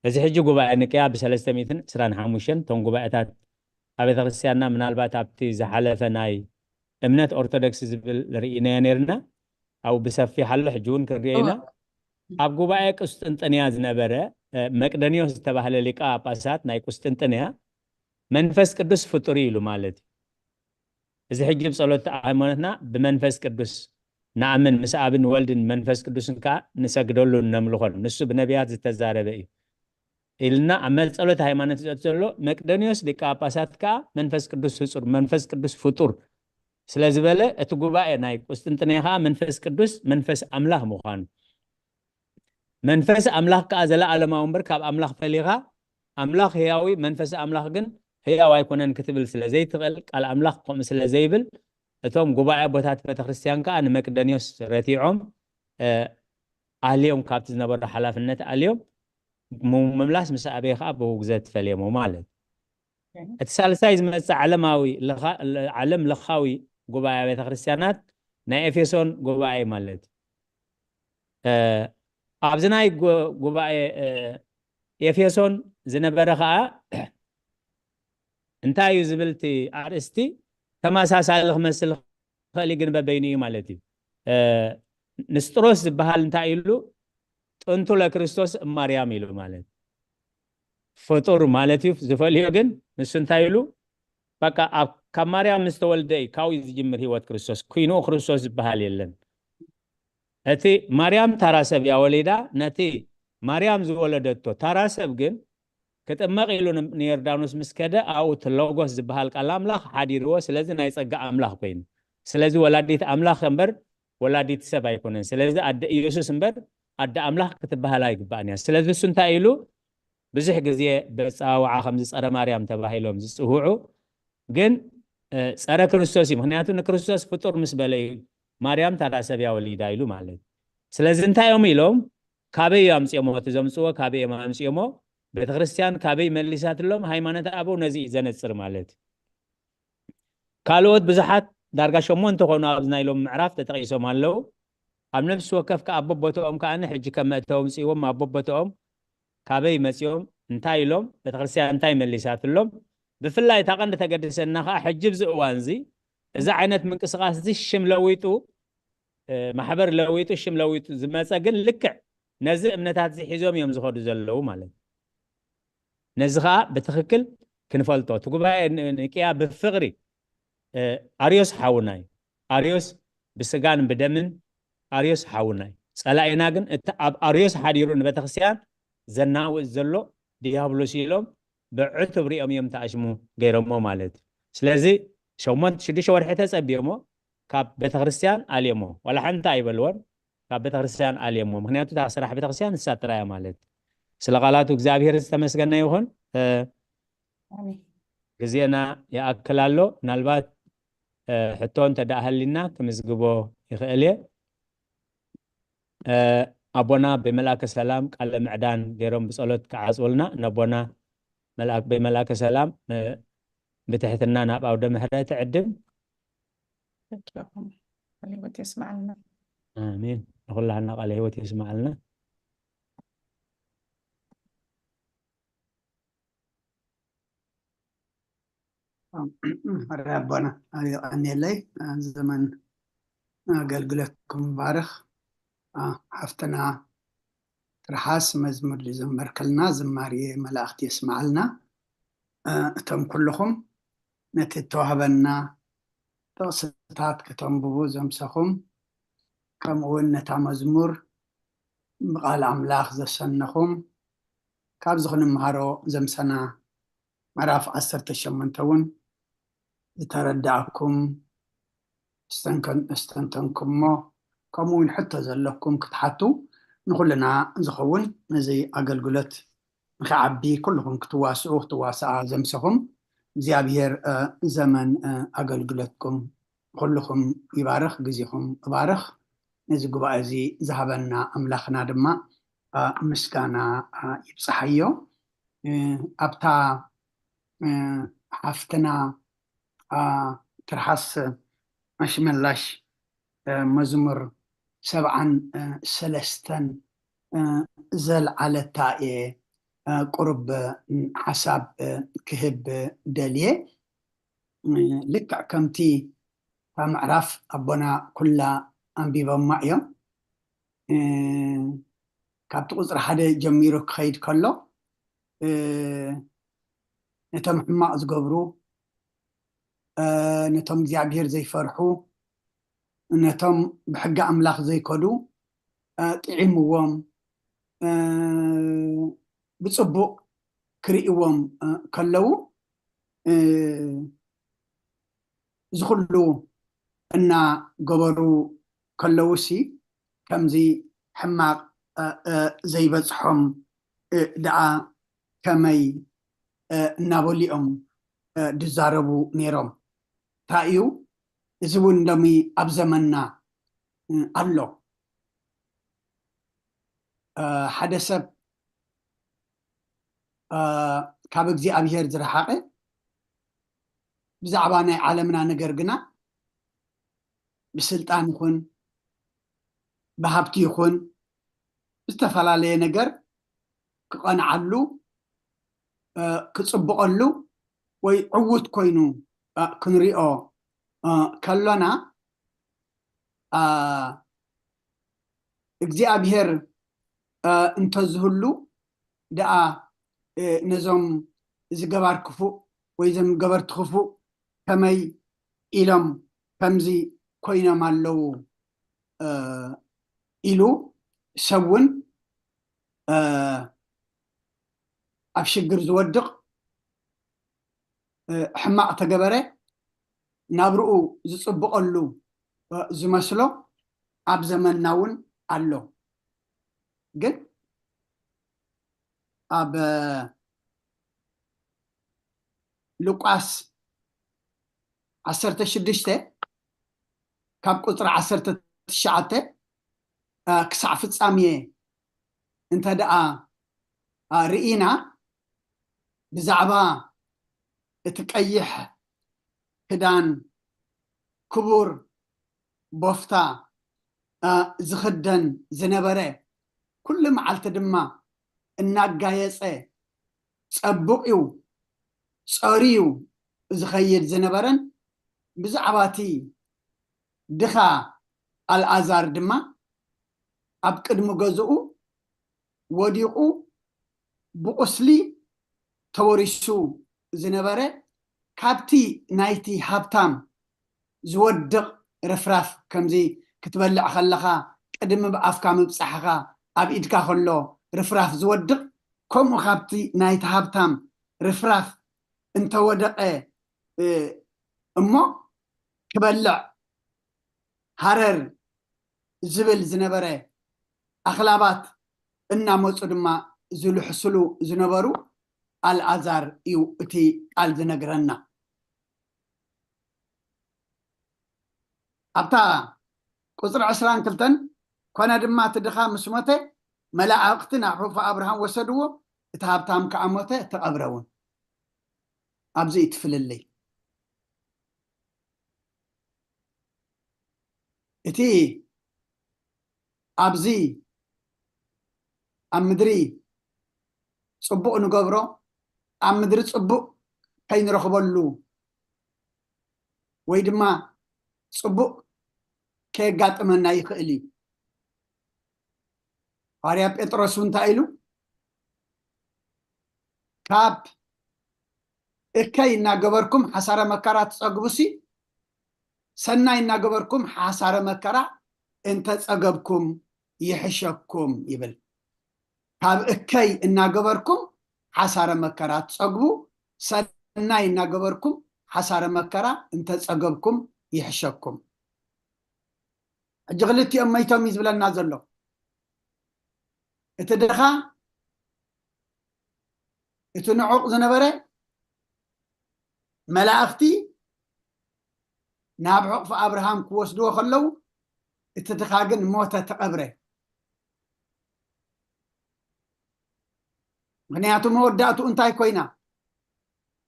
እዚ ሕጂ ጉባኤ ንቅያ ብሰለስተ ሚእትን ዕስራን ሓሙሽተን እቶም ጉባኤታት ኣብ ቤተክርስትያንና ምናልባት ኣብቲ ዝሓለፈ ናይ እምነት ኦርቶዶክስ ዝብል ርኢናዮ ነርና ኣብኡ ብሰፊሕ ኣሎ ሕጂ እውን ክንሪኦ ኢና ኣብ ጉባኤ ቁስጥንጥንያ ዝነበረ መቅደኒዮስ ዝተባህለ ሊቀ ጳጳሳት ናይ ቁስጥንጥንያ መንፈስ ቅዱስ ፍጡር ኢሉ ማለት እዩ እዚ ሕጂ ብጸሎት ሃይማኖትና ብመንፈስ ቅዱስ ንኣምን ምስ ኣብን ወልድን መንፈስ ቅዱስን ከዓ ንሰግደሉን ነምልኾን ንሱ ብነቢያት ዝተዛረበ እዩ ኢልና ኣብ መጸሎት ሃይማኖት ዝእት ዘሎ መቅደኒዮስ ሊቀ ጳጳሳት ከዓ መንፈስ ቅዱስ ህጹር መንፈስ ቅዱስ ፍጡር ስለ ዝበለ እቲ ጉባኤ ናይ ቁስጥንጥንያ ከዓ መንፈስ ቅዱስ መንፈስ ኣምላኽ ምዃኑ መንፈስ ኣምላኽ ከዓ ዘለኣለማዊ እምበር ካብ ኣምላኽ ፈሊኻ ኣምላኽ ህያዊ መንፈስ ኣምላኽ ግን ህያው ኣይኮነን ክትብል ስለ ዘይትኽእል ቃል ኣምላኽ ከምኡ ስለ ዘይብል እቶም ጉባኤ ኣቦታት ቤተክርስትያን ከዓ ንመቅደኒዮስ ረቲዖም ኣልዮም ካብቲ ዝነበሮ ሓላፍነት ኣልዮም ምምላስ ምስ ኣበየ ከዓ ብውግዘት ፈልየሞ ማለት እቲ ሳልሳይ ዝመፅእ ዓለማዊ ዓለም ለኻዊ ጉባኤ ቤተክርስትያናት ናይ ኤፌሶን ጉባኤ ማለት ኣብዚ ናይ ጉባኤ ኤፌሶን ዝነበረ ከዓ እንታይ እዩ ዝብል እቲ ኣርእስቲ ተመሳሳሊ ክመስል ክእል ግን በበይኑ እዩ ማለት እዩ ንስጥሮስ ዝበሃል እንታይ ኢሉ ጥንቱ ለክርስቶስ እማርያም ኢሉ ማለት ፍጡር ማለት እዩ ዝፈልዮ ግን ንሱ እንታይ ኢሉ በቃ ካብ ማርያም ምስ ተወልደ እዩ ካብኡ ዝጅምር ህይወት ክርስቶስ ኩይኑ ክርስቶስ ዝበሃል የለን እቲ ማርያም ታራ ሰብ እያ ወሊዳ ነቲ ማርያም ዝወለደቶ ታራ ሰብ ግን ክጥመቕ ኢሉ ንዮርዳኖስ ምስ ከደ ኣብኡ እቲ ሎጎስ ዝበሃል ቃል ኣምላኽ ሓዲርዎ ስለዚ ናይ ጸጋ ኣምላኽ ኮይኑ ስለዚ ወላዲት ኣምላኽ እምበር ወላዲት ሰብ ኣይኮነን ስለዚ ኣደ ኢየሱስ እምበር ኣደ ኣምላኽ ክትበሃል ኣይግባእን እያ ስለዚ እሱ እንታይ ኢሉ ብዙሕ ግዜ በፀዋውዓ ከምዚ ፀረ ማርያም ተባሂሎም ዝፅውዑ ግን ፀረ ክርስቶስ እዩ ምክንያቱ ንክርስቶስ ፍጡር ምስ በለ እዩ ማርያም ታዳ ሰብ እያ ወሊዳ ኢሉ ማለት ስለዚ እንታይ እዮም ኢሎም ካበይ ኣምፅኦሞ እቲ ዘምፅዎ ካበይ እዮም ኣምፅኦሞ ቤተክርስትያን ካበይ መሊሳትሎም ሃይማኖት ኣበው ነዚ እዩ ዘነፅር ማለት ካልኦት ብዙሓት ዳርጋ ሸሞንተ ኮኑ ኣብዚ ናይ ሎም ምዕራፍ ተጠቂሶም ኣለዉ ኣብ ነፍሲ ወከፍ ከዓ ኣቦቦትኦም ከዓ ሕጂ ከም መእተዎም ፅእዎም ኣቦቦትኦም ካበይ መፂኦም እንታይ ኢሎም ቤተክርስትያን እንታይ መሊሳትሎም ብፍላይ እታ ቀንዲ ተገድሰና ከዓ ሕጂ ብዚ እዋን እዚ እዚ ዓይነት ምንቅስቃስ እዚ ሽም ለዊጡ ማሕበር ለዊጡ ሽም ለዊጡ ዝመፀ ግን ልክዕ ነዚ እምነታት እዚ ሒዞም እዮም ዝኸዱ ዘለዉ ማለት ነዚ ከዓ ብትክክል ክንፈልጦ እቲ ጉባኤ ንቅያ ብፍቅሪ ኣርዮስ ሓውና እዩ ኣርዮስ ብስጋን ብደምን ኣርዮስ ሓውና እዩ። ጸላኢና ግን እቲ ኣብ ኣርዮስ ሓዲሩ ንቤተክርስትያን ዘናውጽ ዘሎ ዲያብሎስ ኢሎም ብዕቱብ ሪኦም እዮም ተኣሽሙ ገይሮሞ ማለት እዩ። ስለዚ ሸሞንተ ሽዱሽተ ወርሒ ተጸቢዮሞ ካብ ቤተክርስትያን ኣልዮሞ፣ ዋላ ሓንቲ ኣይበልዎን፣ ካብ ቤተክርስትያን ኣልዮሞ። ምክንያቱ እታ ስራሕ ቤተክርስትያን ንሳ ጥራያ ማለት እዩ። ስለ ቃላቱ እግዚኣብሔር ዝተመስገነ ይኹን። እ፣ ኣሜን። ግዜና ይኣክል ኣሎ። ምናልባት እ፣ ሕቶ እንተ ደኣ ሃሊና ክምዝግቦ ይኽእል እየ። እ፣ ኣቦና ብመልኣከ ሰላም ቃለ ምዕዳን ገይሮም ብጸሎት ክዓጽውልና ነቦና መልኣክ ብመልኣከ ሰላም እ፣ ብትሕትና ናብ ኣውደ ምሕረት ዕድም። ሕቶኹም ቃለ ህይወት የስምዓልና። ኣሜን። ንኹላህና ቃለ ህይወት የስምዓልና። ሕራይ ኣቦና የቐንየለይ። ዘመን ኣገልግሎትኩም ይባርኽ። ሓፍትና ትርሓስ መዝሙር ዝዘመርክልና ዝማሬ መላእኽቲ የስምዓልና። እቶም ኩልኹም ነቲ እተዋህበና ጥቕስታት ከተንብቡ ዘምሰኹም፣ ከምኡ እውን ነታ መዝሙር ብቓል ኣምላኽ ዘሰነኹም፣ ካብዚ ክንምሃሮ ዘምሰና ምዕራፍ ዓሰርተ ሸሞንተ እውን ዝተረዳእኩም፣ ዝተንከን-፣ ዝተንተንኩሞ፣ ከምኡ እውን ሕቶ ዘለኩም ክትሓቱ፣ ንኹልና ዝኸውን ነዚ ኣገልግሎት ንኽዓቢ ኩልኹም ክትዋስኡ፣ ክትዋስኣ ዘምሰኹም እግዚኣብሔር፣ እ፣ ዘመን፣ እ፣ ኣገልግሎትኩም ኩልኹም ይባርኽ፣ ግዜኹም እባርኽ። ነዚ ጉባኤ እዚ ዝሃበና ኣምላኽና ድማ፣ እ፣ ምስጋና፣ እ፣ ይብጽሓዮ። እ፣ ኣብታ፣ እ፣ ሓፍትና፣ እ፣ ትርሓስ ኣሽመላሽ፣ እ፣ መዝሙር ሰብዓን፣ እ፣ ሰለስተን፣ እ፣ ዘልዓለታ እየ፣ እ፣ ቁሩብ፣ እ፣ ሓሳብ፣ እ፣ ክህብ ደልየ። እ፣ ልክዕ ከምቲ እታ ምዕራፍ ኣቦና ኩላ ኣንቢቦማ እዮም። እ፣ ካብቲ ቁጽሪ ሓደ ጀሚሩ ክኸይድ ከሎ፣ እ፣ ነቶም ሕማቕ ዝገብሩ፣ እ፣ ነቶም እግዚኣብሔር ዘይፈርሑ፣ ነቶም ብሕጊ ኣምላኽ ዘይከዱ፣ እ፣ ጥዒምዎም፣ እ፣ ብጽቡቕ ክርእይዎም፣ እ፣ ከለዉ፣ እ፣ እዚ ኩሉ እናገበሩ ከለዉሲ፣ ከምዚ ሕማቕ፣ እ፣ እ፣ ዘይበጽሖም፣ እ፣ ደኣ ከመይ፣ እ፣ እናበሉ እዮም፣ እ፣ ዝዛረቡ ነይሮም። እንታይ እዩ? እዚ እውን ሎሚ ኣብ ዘመንና፣ እ፣ ኣሎ። እ፣ ሓደ ሰብ፣ እ፣ ካብ እግዚኣብሔር ዝረሓቐ፣ ብዛዕባ ናይ ዓለምና ነገር ግና ብስልጣን ይኹን ብሃብቲ ይኹን ብዝተፈላለየ ነገር ክቐንዓሉ፣ እ፣ ክጽብቐሉ ወይ ዕዉት ኮይኑ፣ እ፣ ክንሪኦ፣ እ፣ ከሎና፣ እ፣ እግዚኣብሔር፣ እ፣ እንተዝህሉ ደኣ፣ እ፣ ነዞም እዚ ገባር ክፉእ ወይ እዞም ገበርቲ ክፉእ ከመይ ኢሎም ከምዚ ኮይኖም ኣለዉ፣ እ፣ ኢሉ ሰብ እውን፣ እ፣ ኣብ ሽግር ዝወድቕ፣ እ፣ ሕማቕ ተገበረ ናብርኡ ዝጽብቐሉ፣ እ፣ ዝመስሎ ኣብ ዘመንና እውን ኣሎ። ግን ኣብ፣ እ፣ ሉቃስ ዓሰርተ ሽዱሽተ ካብ ቁጽሪ ዓሰርተ ትሽዓተ፣ እ፣ ክሳዕ ፍጻሜ እንተ ደኣ፣ እ፣ ርኢና፣ ብዛዕባ እቲ ቀይሕ ክዳን፣ ክቡር ቦፍታ፣ እ፣ ዝኽደን ዝነበረ፣ ኩሉ መዓልቲ ድማ እናጋየጸ፣ ጸቡቕ እዩ፣ ጸርዩ ዝኸይድ ዝነበረን፣ ብዛዕባ እቲ ድኻ ኣልኣዛር ድማ ኣብ ቅድሚ ገዝኡ ወዲቑ ብቑስሊ ተወሪሱ ዝነበረ፣ ካብቲ ናይቲ ሃብታም ዝወድቕ ርፍራፍ ከምዚ ክትበልዕ ከለኻ ቅድሚ ብኣፍካ ምብጻሕኻ ኣብ ኢድካ ከሎ ርፍራፍ ዝወድቕ፣ ከምኡ ካብቲ ናይቲ ሃብታም ርፍራፍ እንተወደቐ፣ እ፣ እሞ ክበልዕ ሃረር ዝብል ዝነበረ ኣኽላባት እናመጹ ድማ ዝልሕስሉ ዝነበሩ ኣልኣዛር እዩ እቲ ቃል ዝነግረና። ኣብታ ቁጽሪ ዕስራን ክልተን፣ ኮነ ድማ እቲ ድኻ ምስ ሞተ፣ መላእኽቲ ናብ ሕቑፊ ኣብርሃም ወሰድዎ፣ እቲ ሃብታም ከኣ ሞተ፣ ተቐብረ እውን። ኣብዚ እዩ እቲ ፍልልይ። እቲ ኣብዚ ኣብ ምድሪ ጽቡቕ ንገብሮ፣ ኣብ ምድሪ ጽቡቕ ከይንረኽበሉ ወይ ድማ ጽቡቕ ከየጋጥመና ይኽእል እዩ። ሃዋርያ ጴጥሮስ እውን እንታይ ኢሉ? ካብ እከይ እናገበርኩም ሓሳረ መከራ ትጸግቡሲ፣ ሰናይ እናገበርኩም ሓሳረ መከራ እንተጸገብኩም ይሕሸኩም ይብል። ካብ እከይ እናገበርኩም ሓሳረ መከራ ትጸግቡ፣ ሰናይ እናገበርኩም ሓሳረ መከራ እንተጸገብኩም ይሕሸኩም። ሕጂ ክልቲኦም መይቶም እዩ ዝብለና ዘሎ። እቲ ድኻ፣ እቲ ንዑቕ ዝነበረ፣ መላእኽቲ ናብ ሕቑፊ ኣብርሃም ክወስድዎ ከለዉ፣ እቲ ድኻ ግን ሞተ፣ ተቐብረ። ምኽንያቱ መወዳእትኡ እንታይ ኮይና?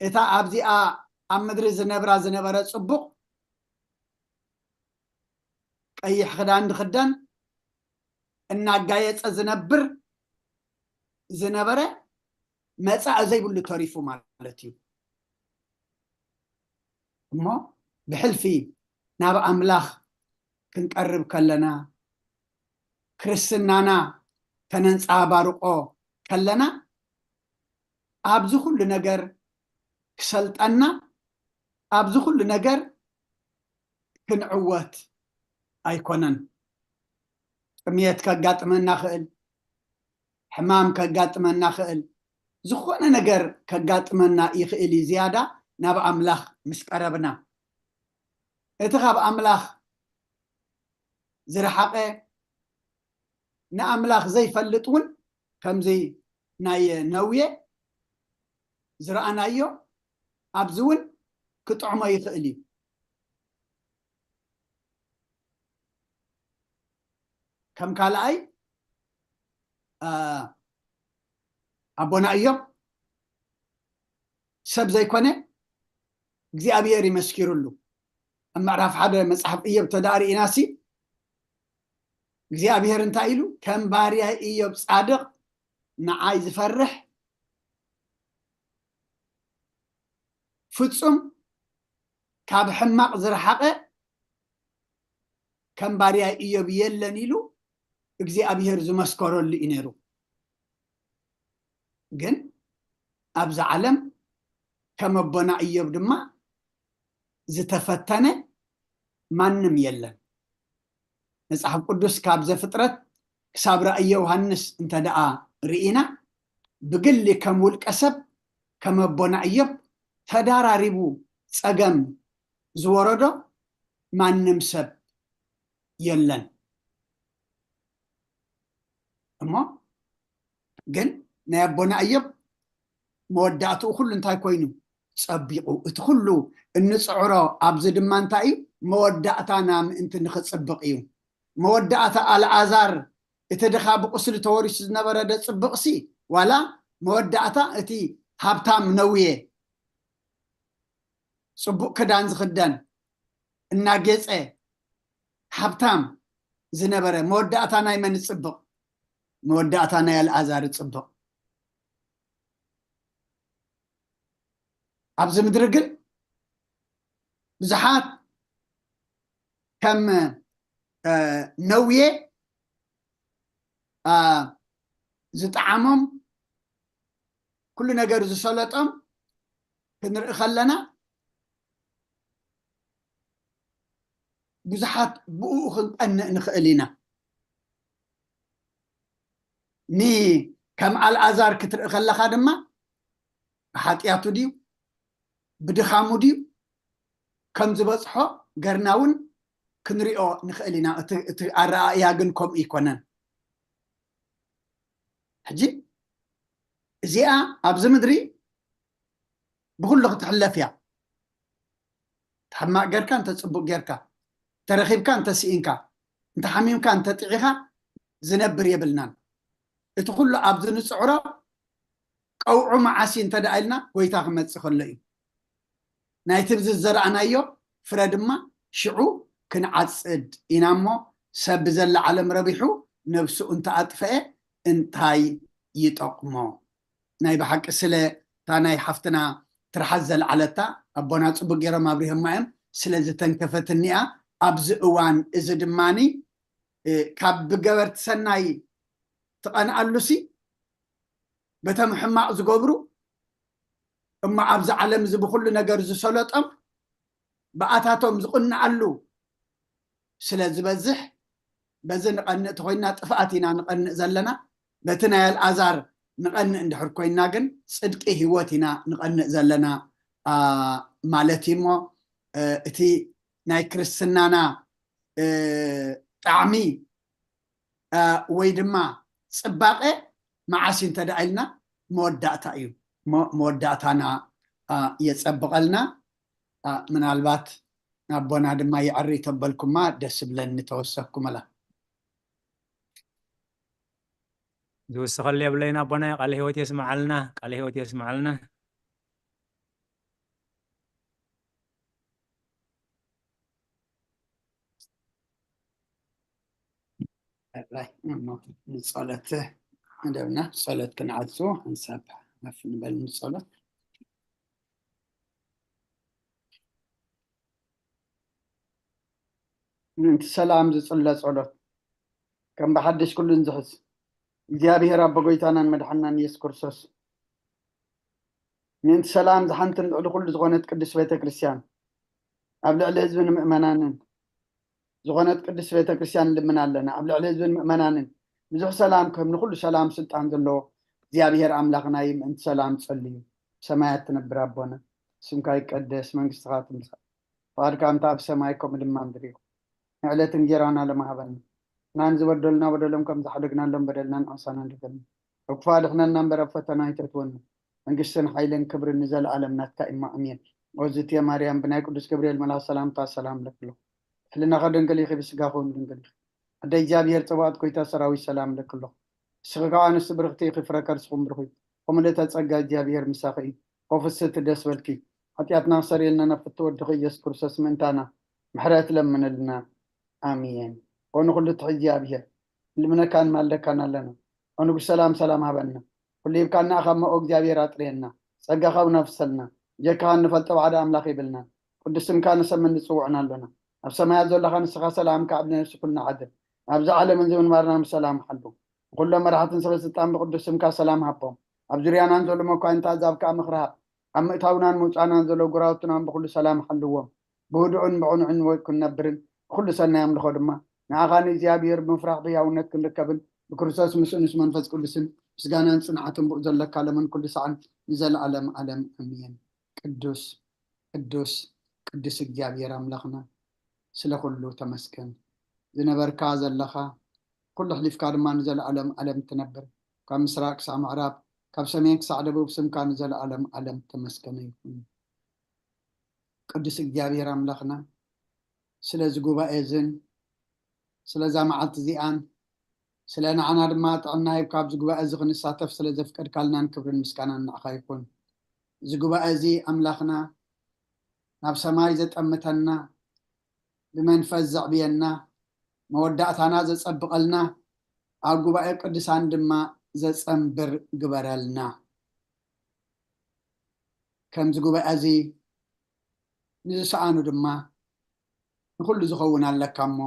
እታ ኣብዚኣ ኣብ ምድሪ ዝነብራ ዝነበረ ጽቡቕ፣ ቀይሕ ክዳን ዝኽደን፣ እናጋየጸ ዝነብር ዝነበረ፣ መጻኢ ዘይብሉ ተሪፉ ማለት እዩ። እሞ ብሕልፊ ናብ ኣምላኽ ክንቀርብ ከለና፣ ክርስትናና ከነንጸባርቆ ከለና፣ ኣብዚ ኩሉ ነገር ክሰልጠና፣ ኣብዚ ኩሉ ነገር ክንዕወት ኣይኮነን። ጥምየት ከጋጥመና ክእል፣ ሕማም ከጋጥመና ክእል፣ ዝኾነ ነገር ከጋጥመና ይኽእል እዩ፣ ዝያዳ ናብ ኣምላኽ ምስ ቀረብና። እቲ ካብ ኣምላኽ ዝረሓቐ፣ ንኣምላኽ ዘይፈልጥ እውን ከምዚ ናይ ነውየ ዝረኣናዮ ኣብዚ እውን ክጥዕሞ ይኽእል እዩ። ከም ካልኣይ፣ አ፣ ኣቦና እዮም ሰብ ዘይኮነ እግዚኣብሔር ይመስኪርሉ። ኣብ ምዕራፍ ሓደ መጽሓፍ እዮብ ተዳእ ርኢናሲ እግዚኣብሔር እንታይ ኢሉ? ከም ባርያ እዮብ ጻድቕ ንዓይ ዝፈርሕ ፍጹም ካብ ሕማቕ ዝረሓቐ ከም ባርያ እዮብ የለን ኢሉ እግዚኣብሔር ዝመስከረሉ እዩ ነይሩ። ግን ኣብዛ ዓለም ከም ኣቦና እዮብ ድማ ዝተፈተነ ማንም የለን። መጽሓፍ ቅዱስ ካብ ዘፍጥረት ክሳብ ራእይ ዮሃንስ እንተ ደኣ ርኢና፣ ብግሊ ከም ውልቀ ሰብ፣ ከም ኣቦና እዮብ ተዳራሪቡ ጸገም ዝወረዶ ማንም ሰብ የለን። እሞ ግን ናይ ኣቦና እዮብ መወዳእትኡ ኩሉ እንታይ ኮይኑ? ጸቢቑ። እቲ ኩሉ እንጽዕሮ ኣብዚ ድማ እንታይ እዩ? መወዳእታና ምእንቲ ንኽጽብቕ እዩ። መወዳእታ ኣልዓዛር፣ እቲ ድኻ ብቁስሊ ተወሪሱ ዝነበረ ዶ ጽብቕሲ፣ ዋላ መወዳእታ እቲ ሃብታም ነውየ፣ ጽቡቕ ክዳን ዝኽደን፣ እናጌጸ፣ ሃብታም ዝነበረ፣ መወዳእታ ናይ መን ጽብቕ? መወዳእታ ናይ ኣልዓዛር ጽብቕ። ኣብዚ ምድሪ ግን ብዙሓት ከም፣ እ፣ ነውየ፣ እ፣ ዝጠዓሞም፣ ኩሉ ነገር ዝሰለጦም ክንርኢ ከለና፣ ብዙሓት ብኡ ክንቀንእ ንኽእል ኢና። ን ከም ኣልኣዛር ክትርኢ ከለኻ ድማ ብሓጢኣቱ ድዩ ብድኻሙ ድዩ ከም ዝበፅሖ ገርና እውን ክንሪኦ ንኽእል ኢና። እቲ ኣረኣእያ ግን ከምኡ ኣይኮነን። ሕጂ እዚኣ ኣብዚ ምድሪ ብኩሉ ክትሕለፍ እያ። ተሕማቕ ጌርካ እንተ ጽቡቕ ጌርካ፣ ተረኺብካ እንተ ስኢንካ፣ እንተ ሓሚምካ እንተ ጥዒኻ ዝነብር የብልናን። እቲ ኩሉ ኣብዚ ንጽዕሮ ቀውዑ መዓስ እዩ እንተ ደኣ ኢልና ጎይታ ክመጽእ ከሎ እዩ። ናይቲ ብዝዘራእናዮ ፍረ ድማ ሽዑ ክንዓጽድ ኢና እሞ ሰብ ብዘላ ዓለም ረቢሑ ነብሱ እንተ ኣጥፈኤ እንታይ ይጠቕሞ? ናይ ብሓቂ ስለ እታ ናይ ሓፍትና ትርሓስ ዘልዓለታ ኣቦና ጽቡቅ ገይሮም ኣብሪሆማ እዮም። ስለ ዝተንከፈትኒ እያ። ኣብዚ እዋን እዚ ድማኒ ካብ ብገበርቲ ሰናይ ትቐንኣሉሲ በቶም ሕማቕ ዝገብሩ እሞ ኣብዚ ዓለም እዚ ብኩሉ ነገር ዝሰለጦም ብኣታቶም ዝቕንኣሉ ስለ ዝበዝሕ በዚ ንቐንእ ተኮይና ጥፍኣት ኢና ንቐንእ ዘለና። በቲ ናይ ኣልኣዛር ንቐንእ እንድሕር ኮይና ግን ጽድቂ ህይወት ኢና ንቐንእ ዘለና ማለት እዩ እሞ እቲ ናይ ክርስትናና ጣዕሚ ወይ ድማ ጽባቐ መዓስ እዩ እንተ ደኣ ኢልና መወዳእታ እዩ። መወዳእታና የጸብቐልና። ምናልባት ኣቦና ድማ የዐሪ ተበልኩማ ደስ ብለኒ ተወሰኩምላ። ዝውስኸሉ የብለይን ኣቦና። ቃለ ህይወት የስምዓልና፣ ቃለ ህይወት የስምዓልና። ንጸሎት መደብና ጸሎት ክንዓጹ ሓንሳብ ሓፍ ንበል ንጸሎት። ምእንቲ ሰላም ዝጽለ ጸሎት ከም ብሓድሽ ኩሉን ዝሕዝ እግዚኣብሔር ኣቦ ጎይታናን መድሓናን ኢየሱስ ክርስቶስ ምእንቲ ሰላም ዝሓንትን ልዕሊ ኩሉ ዝኾነት ቅድስት ቤተ ክርስቲያን ኣብ ልዕሊ ህዝብን ምእመናንን ዝኾነት ቅድስት ቤተ ክርስቲያን ንልምን ኣለና። ኣብ ልዕሊ ህዝብን ምእመናንን ብዙሕ ሰላም ከም ንኩሉ ሰላም ስልጣን ዘለዎ እግዚኣብሔር ኣምላኽና እዩ። ምእንቲ ሰላም ጸልዩ። ሰማያት ትነብር ኣቦና ስምካ ይቀደስ፣ መንግስትኻ ትምጻእ፣ ፍቓድካ እንተ ኣብ ሰማይ ከምኡ ድማ ምድሪ ይኹን። ንዕለት እንጌራና ለማሃበና ናን ዝበደሉና በደሎም ከም ዝሓደግናሎም በደልናን ኣሳና ንደገልና። እኩፋ ድሕነና እምበር ኣብ ፈተና ኣይተእትወና። መንግስትን ሓይልን ክብርን ንዘለኣለም ናትካ እሞ ኣሜን። ኦዝትየ ማርያም ብናይ ቅዱስ ገብርኤል መልኣክ ሰላምታ ሰላም ለክሎ ሕልናኸ ድንግል ኢኺ ብስጋኹ እውን ድንግል ኢኺ። ኣደ እግዚኣብሔር ጸባኦት ጎይታ ሰራዊት ሰላም ለክሎ። እስኺ ከዓ ኣንስቲ ብርኽቲ ኢኺ ፍረ ከርስኹም ብሩኽ እዩ። ከምልእተ ጸጋ እግዚኣብሔር ምሳኺ እዩ። ኮፍስቲ ደስ በልኪ። ሓጢኣትና ክሰርየልና ናብ ፍትወ ወድኺ ኢየሱስ ክርስቶስ ምእንታና ምሕረት ለምንልና። ኣሜን። ኦ ንኹሉ ትሕዚ እግዚኣብሔር ልምነካን ማልደካን ኣለና። ኦ ንጉስ ሰላም ሰላም ሃበና። ኩሉ ሂብካና ኢኻ እሞ ኦ እግዚኣብሔር ኣጥርየና። ጸጋኻ እውን ኣፍሰልና። ጀካኻ እንፈልጦ ባዕዲ ኣምላኽ የብልናን። ቅዱስ ስምካ ንሰምን ንጽውዕን ኣሎና። ኣብ ሰማያት ዘሎኻ ንስኻ ሰላምካ ኣብ ነፍሲ ኩልና ዓድል። ኣብዚ ዓለምን እዚ ምንባርና ብሰላም ሓሉ። ንኹሎም መራሕትን ሰበ ስልጣን ብቅዱስ ስምካ ሰላም ሃቦም። ኣብ ዙርያናን ዘሎ መኳንንታ ኣዛብ ከዓ ምኽሪ ሃብ። ኣብ ምእታውናን ምውፃእናን ዘሎ ጉራውትናን ብኩሉ ሰላም ሓልዎም። ብህዱእን ብቕኑዕን ክንነብርን ብኩሉ ሰናይ ኣምልኾ ድማ ንኣኻ ንእግዚኣብሔር ብምፍራሕ ብህያውነት ክንርከብን ብክርስቶስ ምስኡ ምስ መንፈስ ቅዱስን ምስጋናን ጽንዓትን ብኡ ዘለካ ለምን ኩሉ ሰዓን ንዘለኣለም ኣለም ኣሜን። ቅዱስ ቅዱስ ቅዱስ እግዚኣብሔር ኣምላኽና ስለ ኩሉ ተመስገን። ዝነበርካ ዘለኻ ኩሉ ኣሕሊፍካ ድማ ንዘለኣለም ኣለም ትነብር። ካብ ምስራቅ ክሳዕ ምዕራብ ካብ ሰሜን ክሳዕ ደቡብ ስምካ ንዘለኣለም ኣለም ተመስገነ ይኹን። ቅዱስ እግዚኣብሔር ኣምላኽና ስለዚ ጉባኤ እዝን ስለዛ መዓልቲ እዚኣን ስለ ንዓና ድማ ጥዕና ሂብካ ኣብዚ ጉባኤ እዚ ክንሳተፍ ስለ ዘፍቀድካልናን ክብርን ምስጋናን ንዓኻ ይኹን። እዚ ጉባኤ እዚ ኣምላኽና ናብ ሰማይ ዘጠምተና ብመንፈስ ዘዕብየና መወዳእታና ዘጸብቐልና ኣብ ጉባኤ ቅዱሳን ድማ ዘጸንብር ግበረልና። ከምዚ ጉባኤ እዚ ንዝሰኣኑ ድማ ንኹሉ ዝኸውን ኣለካ እሞ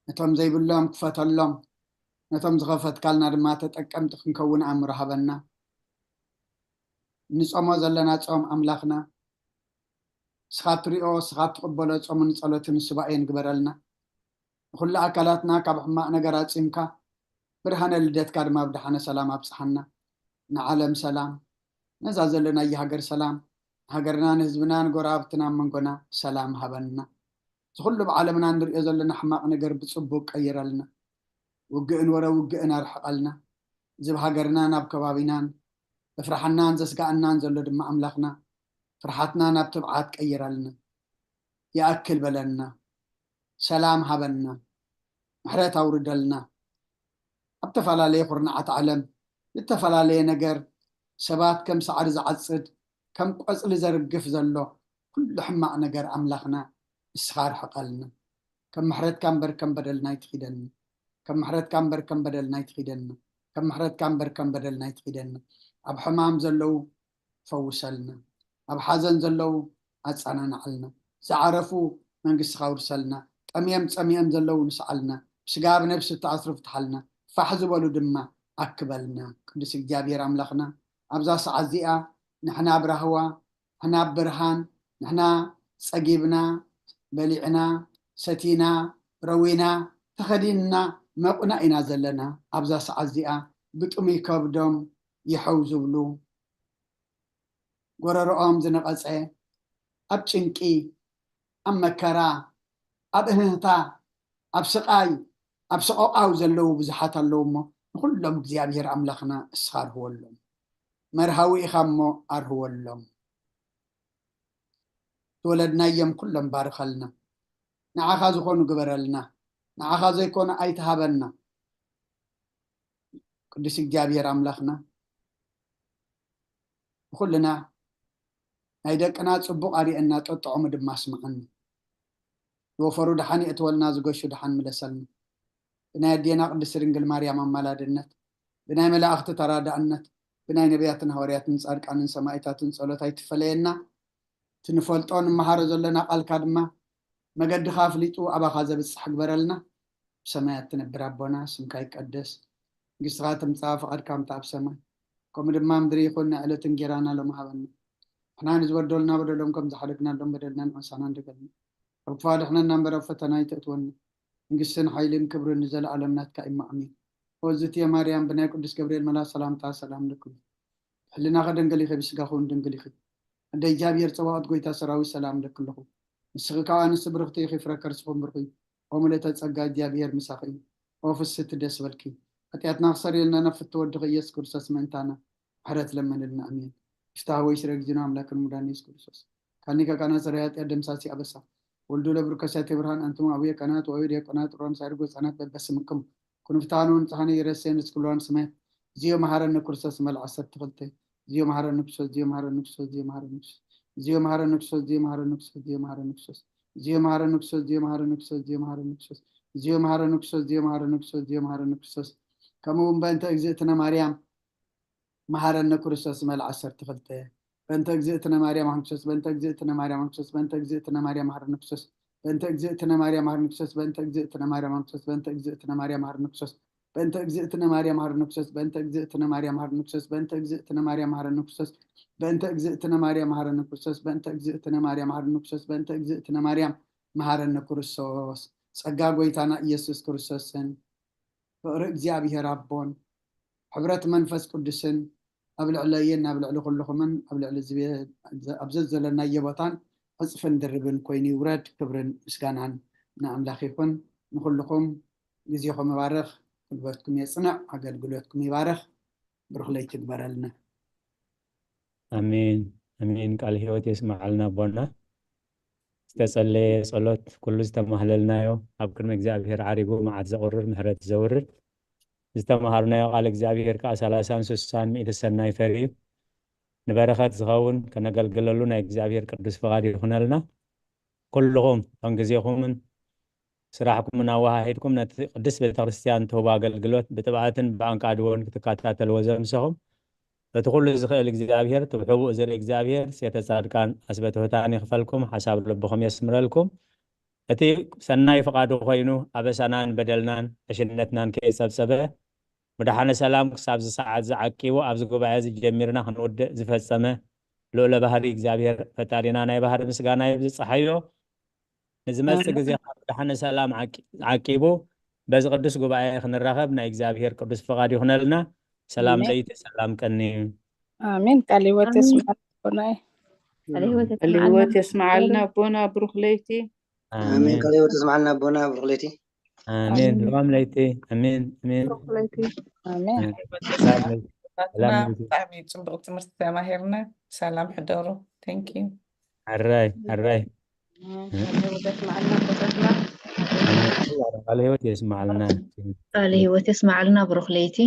ነቶም ዘይብሎም ክፈተሎም፣ ነቶም ዝኸፈትካልና ድማ ተጠቀምቲ ክንከውን ኣእምሮ ሃበና። ንጾሞ ዘለና ጾም ኣምላኽና ስኻ ትሪኦ፣ ስኻ ትቕበሎ ጾምን ጸሎትን ሱባኤን ግበረልና። ንኹሉ ኣካላትና ካብ ሕማቕ ነገር ኣጺምካ፣ ብርሃነ ልደትካ ድማ ብደሓነ ሰላም ኣብጽሓና። ንዓለም ሰላም፣ ነዛ ዘለናያ ሃገር ሰላም፣ ንሃገርና፣ ንህዝብና፣ ንጎረባብትና፣ ኣብ መንጎና ሰላም ሃበና። እዚ ኩሉ ኣብ ዓለምና እንሪኦ ዘለና ሕማቕ ነገር ብጽቡቕ ቀይረልና። ውግእን ወረ ውግእን ኣርሕቐልና። እዚ ኣብ ሃገርናን ኣብ ከባቢናን ዘፍርሓናን ዘስጋኣናን ዘሎ ድማ ኣምላኽና፣ ፍርሓትና ናብ ትብዓት ቀይረልና። ይኣክል በለና። ሰላም ሃበና። ምሕረት ኣውርደልና። ኣብ ተፈላለየ ኩርናዓት ዓለም ዝተፈላለየ ነገር ሰባት ከም ሳዕሪ ዝዓጽድ፣ ከም ቆጽሊ ዘርግፍ ዘሎ ኩሉ ሕማቕ ነገር ኣምላኽና ንስኻ ኣርሕቐልና። ከም ምሕረትካ እምበር ከም በደልና ኣይትኺደልና። ከም ምሕረትካ እምበር ከም በደልና ኣይትኺደልና። ከም ምሕረትካ እምበር ከም በደልና ኣይትኺደልና። ኣብ ሕማም ዘለዉ ፈውሰልና። ኣብ ሓዘን ዘለዉ ኣጸናንዓልና። ዝዓረፉ መንግስትኻ ኣውርሰልና። ጠምዮም ጸሚኦም ዘለዉ ንስዓልና። ብስጋ ብነብሲ እተኣስሩ ፍትሓልና። ፋሕ ዝበሉ ድማ ኣክበልና። ቅዱስ እግዚኣብሔር ኣምላኽና፣ ኣብዛ ሰዓት እዚኣ ንሕና ኣብ ራህዋ፣ ንሕና ኣብ ብርሃን፣ ንሕና ጸጊብና፣ በሊዕና፣ ሰቲና፣ ረዊና፣ ተኸዲንና፣ መቑና ኢና ዘለና። ኣብዛ ሰዓት እዚኣ ብጥሙይ ከብዶም ይሐው ዝብሉ፣ ጎረሮኦም ዝነቐጸ፣ ኣብ ጭንቂ፣ ኣብ መከራ፣ ኣብ እህህታ፣ ኣብ ስቓይ፣ ኣብ ሰቆቃው ዘለዉ ብዙሓት ኣለዉ እሞ፣ ንኹሎም እግዚኣብሔር ኣምላኽና እስኻ ኣርህወሎም። መርሃዊ ኢኻ እሞ ኣርህወሎም። ዝወለድናዮም ኩሎም ባርኸልና። ንዓኻ ዝኾኑ ግበረልና። ንዓኻ ዘይኮነ ኣይትሃበና። ቅዱስ እግዚኣብሔር ኣምላኽና፣ ንኹልና ናይ ደቅና ጽቡቕ ኣርእየና፣ ጠጥዑሙ ድማ ኣስምዓና። ዝወፈሩ ደሓን የእትወልና፣ ዝገሹ ደሓን ምለሰልና። ብናይ ኣዴና ቅድስቲ ድንግል ማርያም ኣማላድነት፣ ብናይ መላእኽቲ ተራዳእነት፣ ብናይ ነቢያትን ሃዋርያትን ጻድቃንን ሰማእታትን ጸሎት ኣይትፈለየና። እቲ ንፈልጦ ንመሃሮ ዘለና ቃልካ ድማ መገድኻ ኣፍሊጡ ኣባኻ ዘብጽሕ ግበረልና። ብሰማያት ትነብር ኣቦና፣ ስምካ ይቀደስ፣ መንግስትኻ ትምጻእ፣ ፍቓድካ ከምቲ ኣብ ሰማይ ከምኡ ድማ ምድሪ ይኹን። ናይ ዕለት እንጌራና ሎሚ ሃበና። ንሕና ንዝበደሉና በደሎም ከም ዝሓለግናሎም በደልና ንዓሳና እንደገልና። ካብ ክፉእ ኣድሕነና እምበር ኣብ ፈተና ኣይተእትወና። መንግስትን ሓይልን ክብርን ንዘለኣለም ናትካ እዩ። ኣሜን። ኦዝትየ ማርያም ብናይ ቅዱስ ገብርኤል መልኣክ ሰላምታ ሰላም ለክም። ሕልናኸ ድንግል ኢኺ፣ ብስጋኹ እውን ድንግል ኢኺ። እንደ እግዚኣብሔር ጸባኦት ጎይታ ሰራዊት ሰላም ለክልኹ። ንስኺ ካብ ኣንስቲ ብርኽቲ ኢኺ፣ ፍረ ከርስኹም ብርኹ እዩ። ኦ ምልእተ ጸጋ እግዚኣብሔር ምሳኺ እዩ። ኦ ፍስሕቲ ደስ በልኪ። ኃጢኣትና ክሰርየልና ናብ ፍትወ ወድኺ ኢየሱስ ክርስቶስ ምእንታና ምሕረት ለምንልና። ኣሜን። ይፍታህ ወይ ስረ እግዚእነ ኣምላክን ሙዳን ኢየሱስ ክርስቶስ። ካኒ ከቃና ሰሪ ኃጢኣት ደምሳሲ ኣበሳ። ወልዱ ለብርከሳት ብርሃን ኣንትሙ ኣቡየ ካህናት ወአበው ዲያቆናት ሮም ሳይርጎ ህፃናት በበስምክም ኩኑ ፍትሃኑ ንጽሃኑ ይረሴን እስክብሎን ስሜ። እዚዮ መሃረኒ ክርስቶስ መልዓ ዓሰርተ ክልተ። እዚዮ መሃረኒ ክርስቶስ፣ እዚዮ መሃረኒ ክርስቶስ፣ እዚዮ መሃረኒ ክርስቶስ። እዚዮ መሃረኒ ክርስቶስ፣ እዚዮ መሃረኒ ክርስቶስ፣ እዚዮ መሃረኒ ክርስቶስ። እዚዮ መሃረኒ ክርስቶስ፣ እዚዮ መሃረኒ ክርስቶስ። እዚዮ መሃረኒ ክርስቶስ፣ እዚዮ መሃረኒ ክርስቶስ፣ እዚዮ መሃረኒ ክርስቶስ። ከምኡ እውን በእንተ እግዝእትነ ማርያም መሃረነ ክርስቶስ መልዓ ዓሰርተ ክልተ። በእንተ እግዝእትነ ማርያም ኣንክሶስ፣ በእንተ እግዝእትነ ማርያም ኣንክሶስ፣ በእንተ እግዝእትነ ማርያም መሃረነ ክርስቶስ፣ በእንተ እግዝእትነ ማርያም መሃረነ ክርስቶስ፣ በእንተ እግዝእትነ ማርያም ኣንክሶስ፣ በእንተ እግዝእትነ ማርያም መሃረነ ክርስቶስ፣ በእንተ እግዝእትነ ማርያም መሃረነ ክርስቶስ፣ በእንተ እግዝእትነ ማርያም መሃረነ ክርስቶስ፣ በእንተ እግዝእትነ ማርያም መሃረነ ክርስቶስ፣ በእንተ እግዝእትነ ማርያም መሃረነ ክርስቶስ፣ በእንተ እግዝእትነ ማርያም መሃረነ ክርስቶስ። ጸጋ ጎይታና ኢየሱስ ክርስቶስን ፍቕሪ እግዚኣብሔር ኣቦን ሕብረት መንፈስ ቅዱስን ኣብ ልዕለይን ኣብ ልዕሊ ኩልኹምን ኣብ ልዕሊ ዝቤ-፣ ኣብ ዘዘለናዮ ቦታን ዕጽፍን ድርብን ኮይኑ ይውረድ። ክብርን ምስጋናን ንኣምላኽ ይኹን። ንኹልኹም ግዜኹም ይባርኽ፣ ጉልበትኩም የጽንዕ፣ ኣገልግሎትኩም ይባርኽ። ብሩኽ ለይቲ ይግበረልና። ኣሜን፣ ኣሜን። ቃል ህይወት የስምዓልና ኣቦና። ዝተጸለየ ጸሎት፣ ኩሉ ዝተማህለልናዮ፣ ኣብ ቅድሚ እግዚኣብሔር ዓሪጉ መዓት ዘቑርር፣ ምሕረት ዘውርድ፣ ዝተማሃርናዮ ቃል እግዚኣብሔር ከኣ ሰላሳን ስሳን ሚእቲ ሰናይ ፈርዩ ንበረኸት ዝኸውን ከነገልግለሉ ናይ እግዚኣብሔር ቅዱስ ፍቓድ ይኹነልና። ኩልኹም እቶም ግዜኹምን ስራሕኩምን ኣወሃሂድኩም ነቲ ቅድስት ቤተ ክርስቲያን ትህቦ ኣገልግሎት ብጥብዓትን ብኣንቃድዎን ክትከታተልዎ ዘምሰኹም፣ በቲ ኩሉ ዝኽእል እግዚኣብሔር፣ እቲ ብሕቡእ ዝርኢ እግዚኣብሔር፣ ሴተ ጻድቃን ኣስበ ትሑታን ይኽፈልኩም፣ ሓሳብ ልብኹም የስምረልኩም። እቲ ሰናይ ፍቓዱ ኮይኑ ኣበሳናን በደልናን ዕሽነትናን ከይጸብጸበ፣ ምድሓነ ሰላም ክሳብ እዚ ሰዓት ዝዓቂቡ ኣብዚ ጉባኤ እዚ ጀሚርና ክንውድእ ዝፈጸመ፣ ልዑለ ባህሪ እግዚኣብሔር ፈጣሪና ናይ ባህሪ ምስጋና ይብዝፀሓዮ። ንዝመፅእ ግዜ ካብ ደሓነ ሰላም ዓቂ- ዓቂቡ በዚ ቅዱስ ጉባኤ ክንራኸብ ናይ እግዚኣብሔር ቅዱስ ፍቓድ ይኹነልና። ሰላም ለይቲ፣ ሰላም ቀኒ። ኣሜን። ቃል ህይወት የስማዕና ኣቦናይ። ቃል ህይወት የስማዓልና ኣቦና፣ ብሩኽ ለይቲ። ኣሜን። ቃል ህይወት የስማዓልና ኣቦና፣ ብሩኽ ለይቲ። ኣሜን። ለባም ለይቲ። ኣሜን። ኣሜን። ኣሜን። ሰላም ለይቲ። ሰላም ለይቲ። ብጣዕሚ ፅቡቅ ትምህርቲ ተማሂርና። ሰላም ሕደሩ። Thank you። ሕራይ ሕራይ። ቃል ህይወት የስማዓልና ኣቦታትና። ቃል ህይወት የስማዓልና። ቃል ህይወት የስማዓልና፣ ብሩኽ ለይቲ።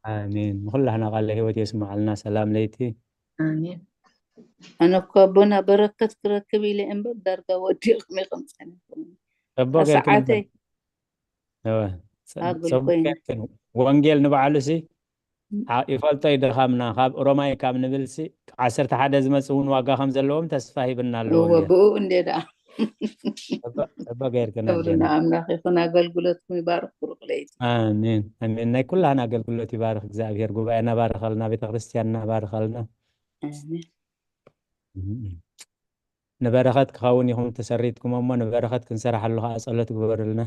ኣሜን። ንኩላህና ቃል ህይወት የስማዓልና። ሰላም ለይቲ። ኣሜን። ኣነ እኮ ኣቦና በረከት ክረክብ ኢለ እምበር ዳርጋ ወዲቕኩም ኢኹም ጸኒሕኩም። እቦ ገርክን ሰዓተይ እወ፣ ኣጉል ጽቡቅ ኮይኑ። ገርክን። ወንጌል ንባዕሉ ሲ ዓ- ይፈልጦ እዩ ድኻምና። ካብ ሮማይ ካብ ንብል ሲ ዓሰርተ ሓደ ዝመጽእ እውን ዋጋ ከም ዘለዎም ተስፋ ሂብና ኣሎ እወ ወንጌል። ብኡ እንዴ ደኣ እቦ- እቦ ገርክን ክብሪ ኣዴና። ንኣምላኽ ይኹን። ኣገልግሎትኩም ይባርክ፣ ብሩኽ ለይቲ። ኣሜን ኣሜን። ናይ ኩላህና ኣገልግሎት ይባርክ እግዚኣብሔር። ጉባኤና ባርኸልና፣ ቤተክርስትያንና ባርኸልና። ኣሜን። ንበረኸት ክኸውን ኢኹም ተሰሪትኩም እሞ ንበረኸት ክንሰራሓሉ ከዓ ጸሎት ግበሩልና።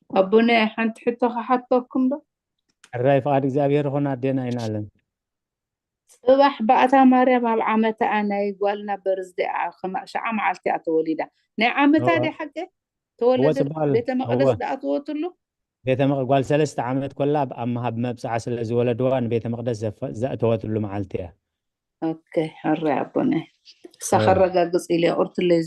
ኣቦነ ሓንቲ ሕቶ ክሓተኩም ዶ? ሕራይ ፍቓድ እግዚኣብሔር ይኹን ኣዴና ኣይንኣለም። ጽባሕ ባእታ ማርያም ኣብ ዓመታኣ ናይ ጓልና በርዝደኣ ከማእሻዓ መዓልቲ እያ ተወሊዳ። ናይ ዓመታ እወ። ደ ሓቂ ተወለደ እወ ትበሃል። ቤተ መቕደስ እወ። ደኣ ተወትሉ። ቤተ መቕ- ጓል ሰለስተ ዓመት ኮላ ኣብ ኣብ መሃብ መብፅዓ ስለ ዝወለድዋ ንቤተ መቕደስ ዘፈ- ዘእተወትሉ መዓልቲ እያ። ኦኬ ሕራይ ኣቦነ። እሳ እወ። ከረጋግጽ ኢለ ቁርትለይ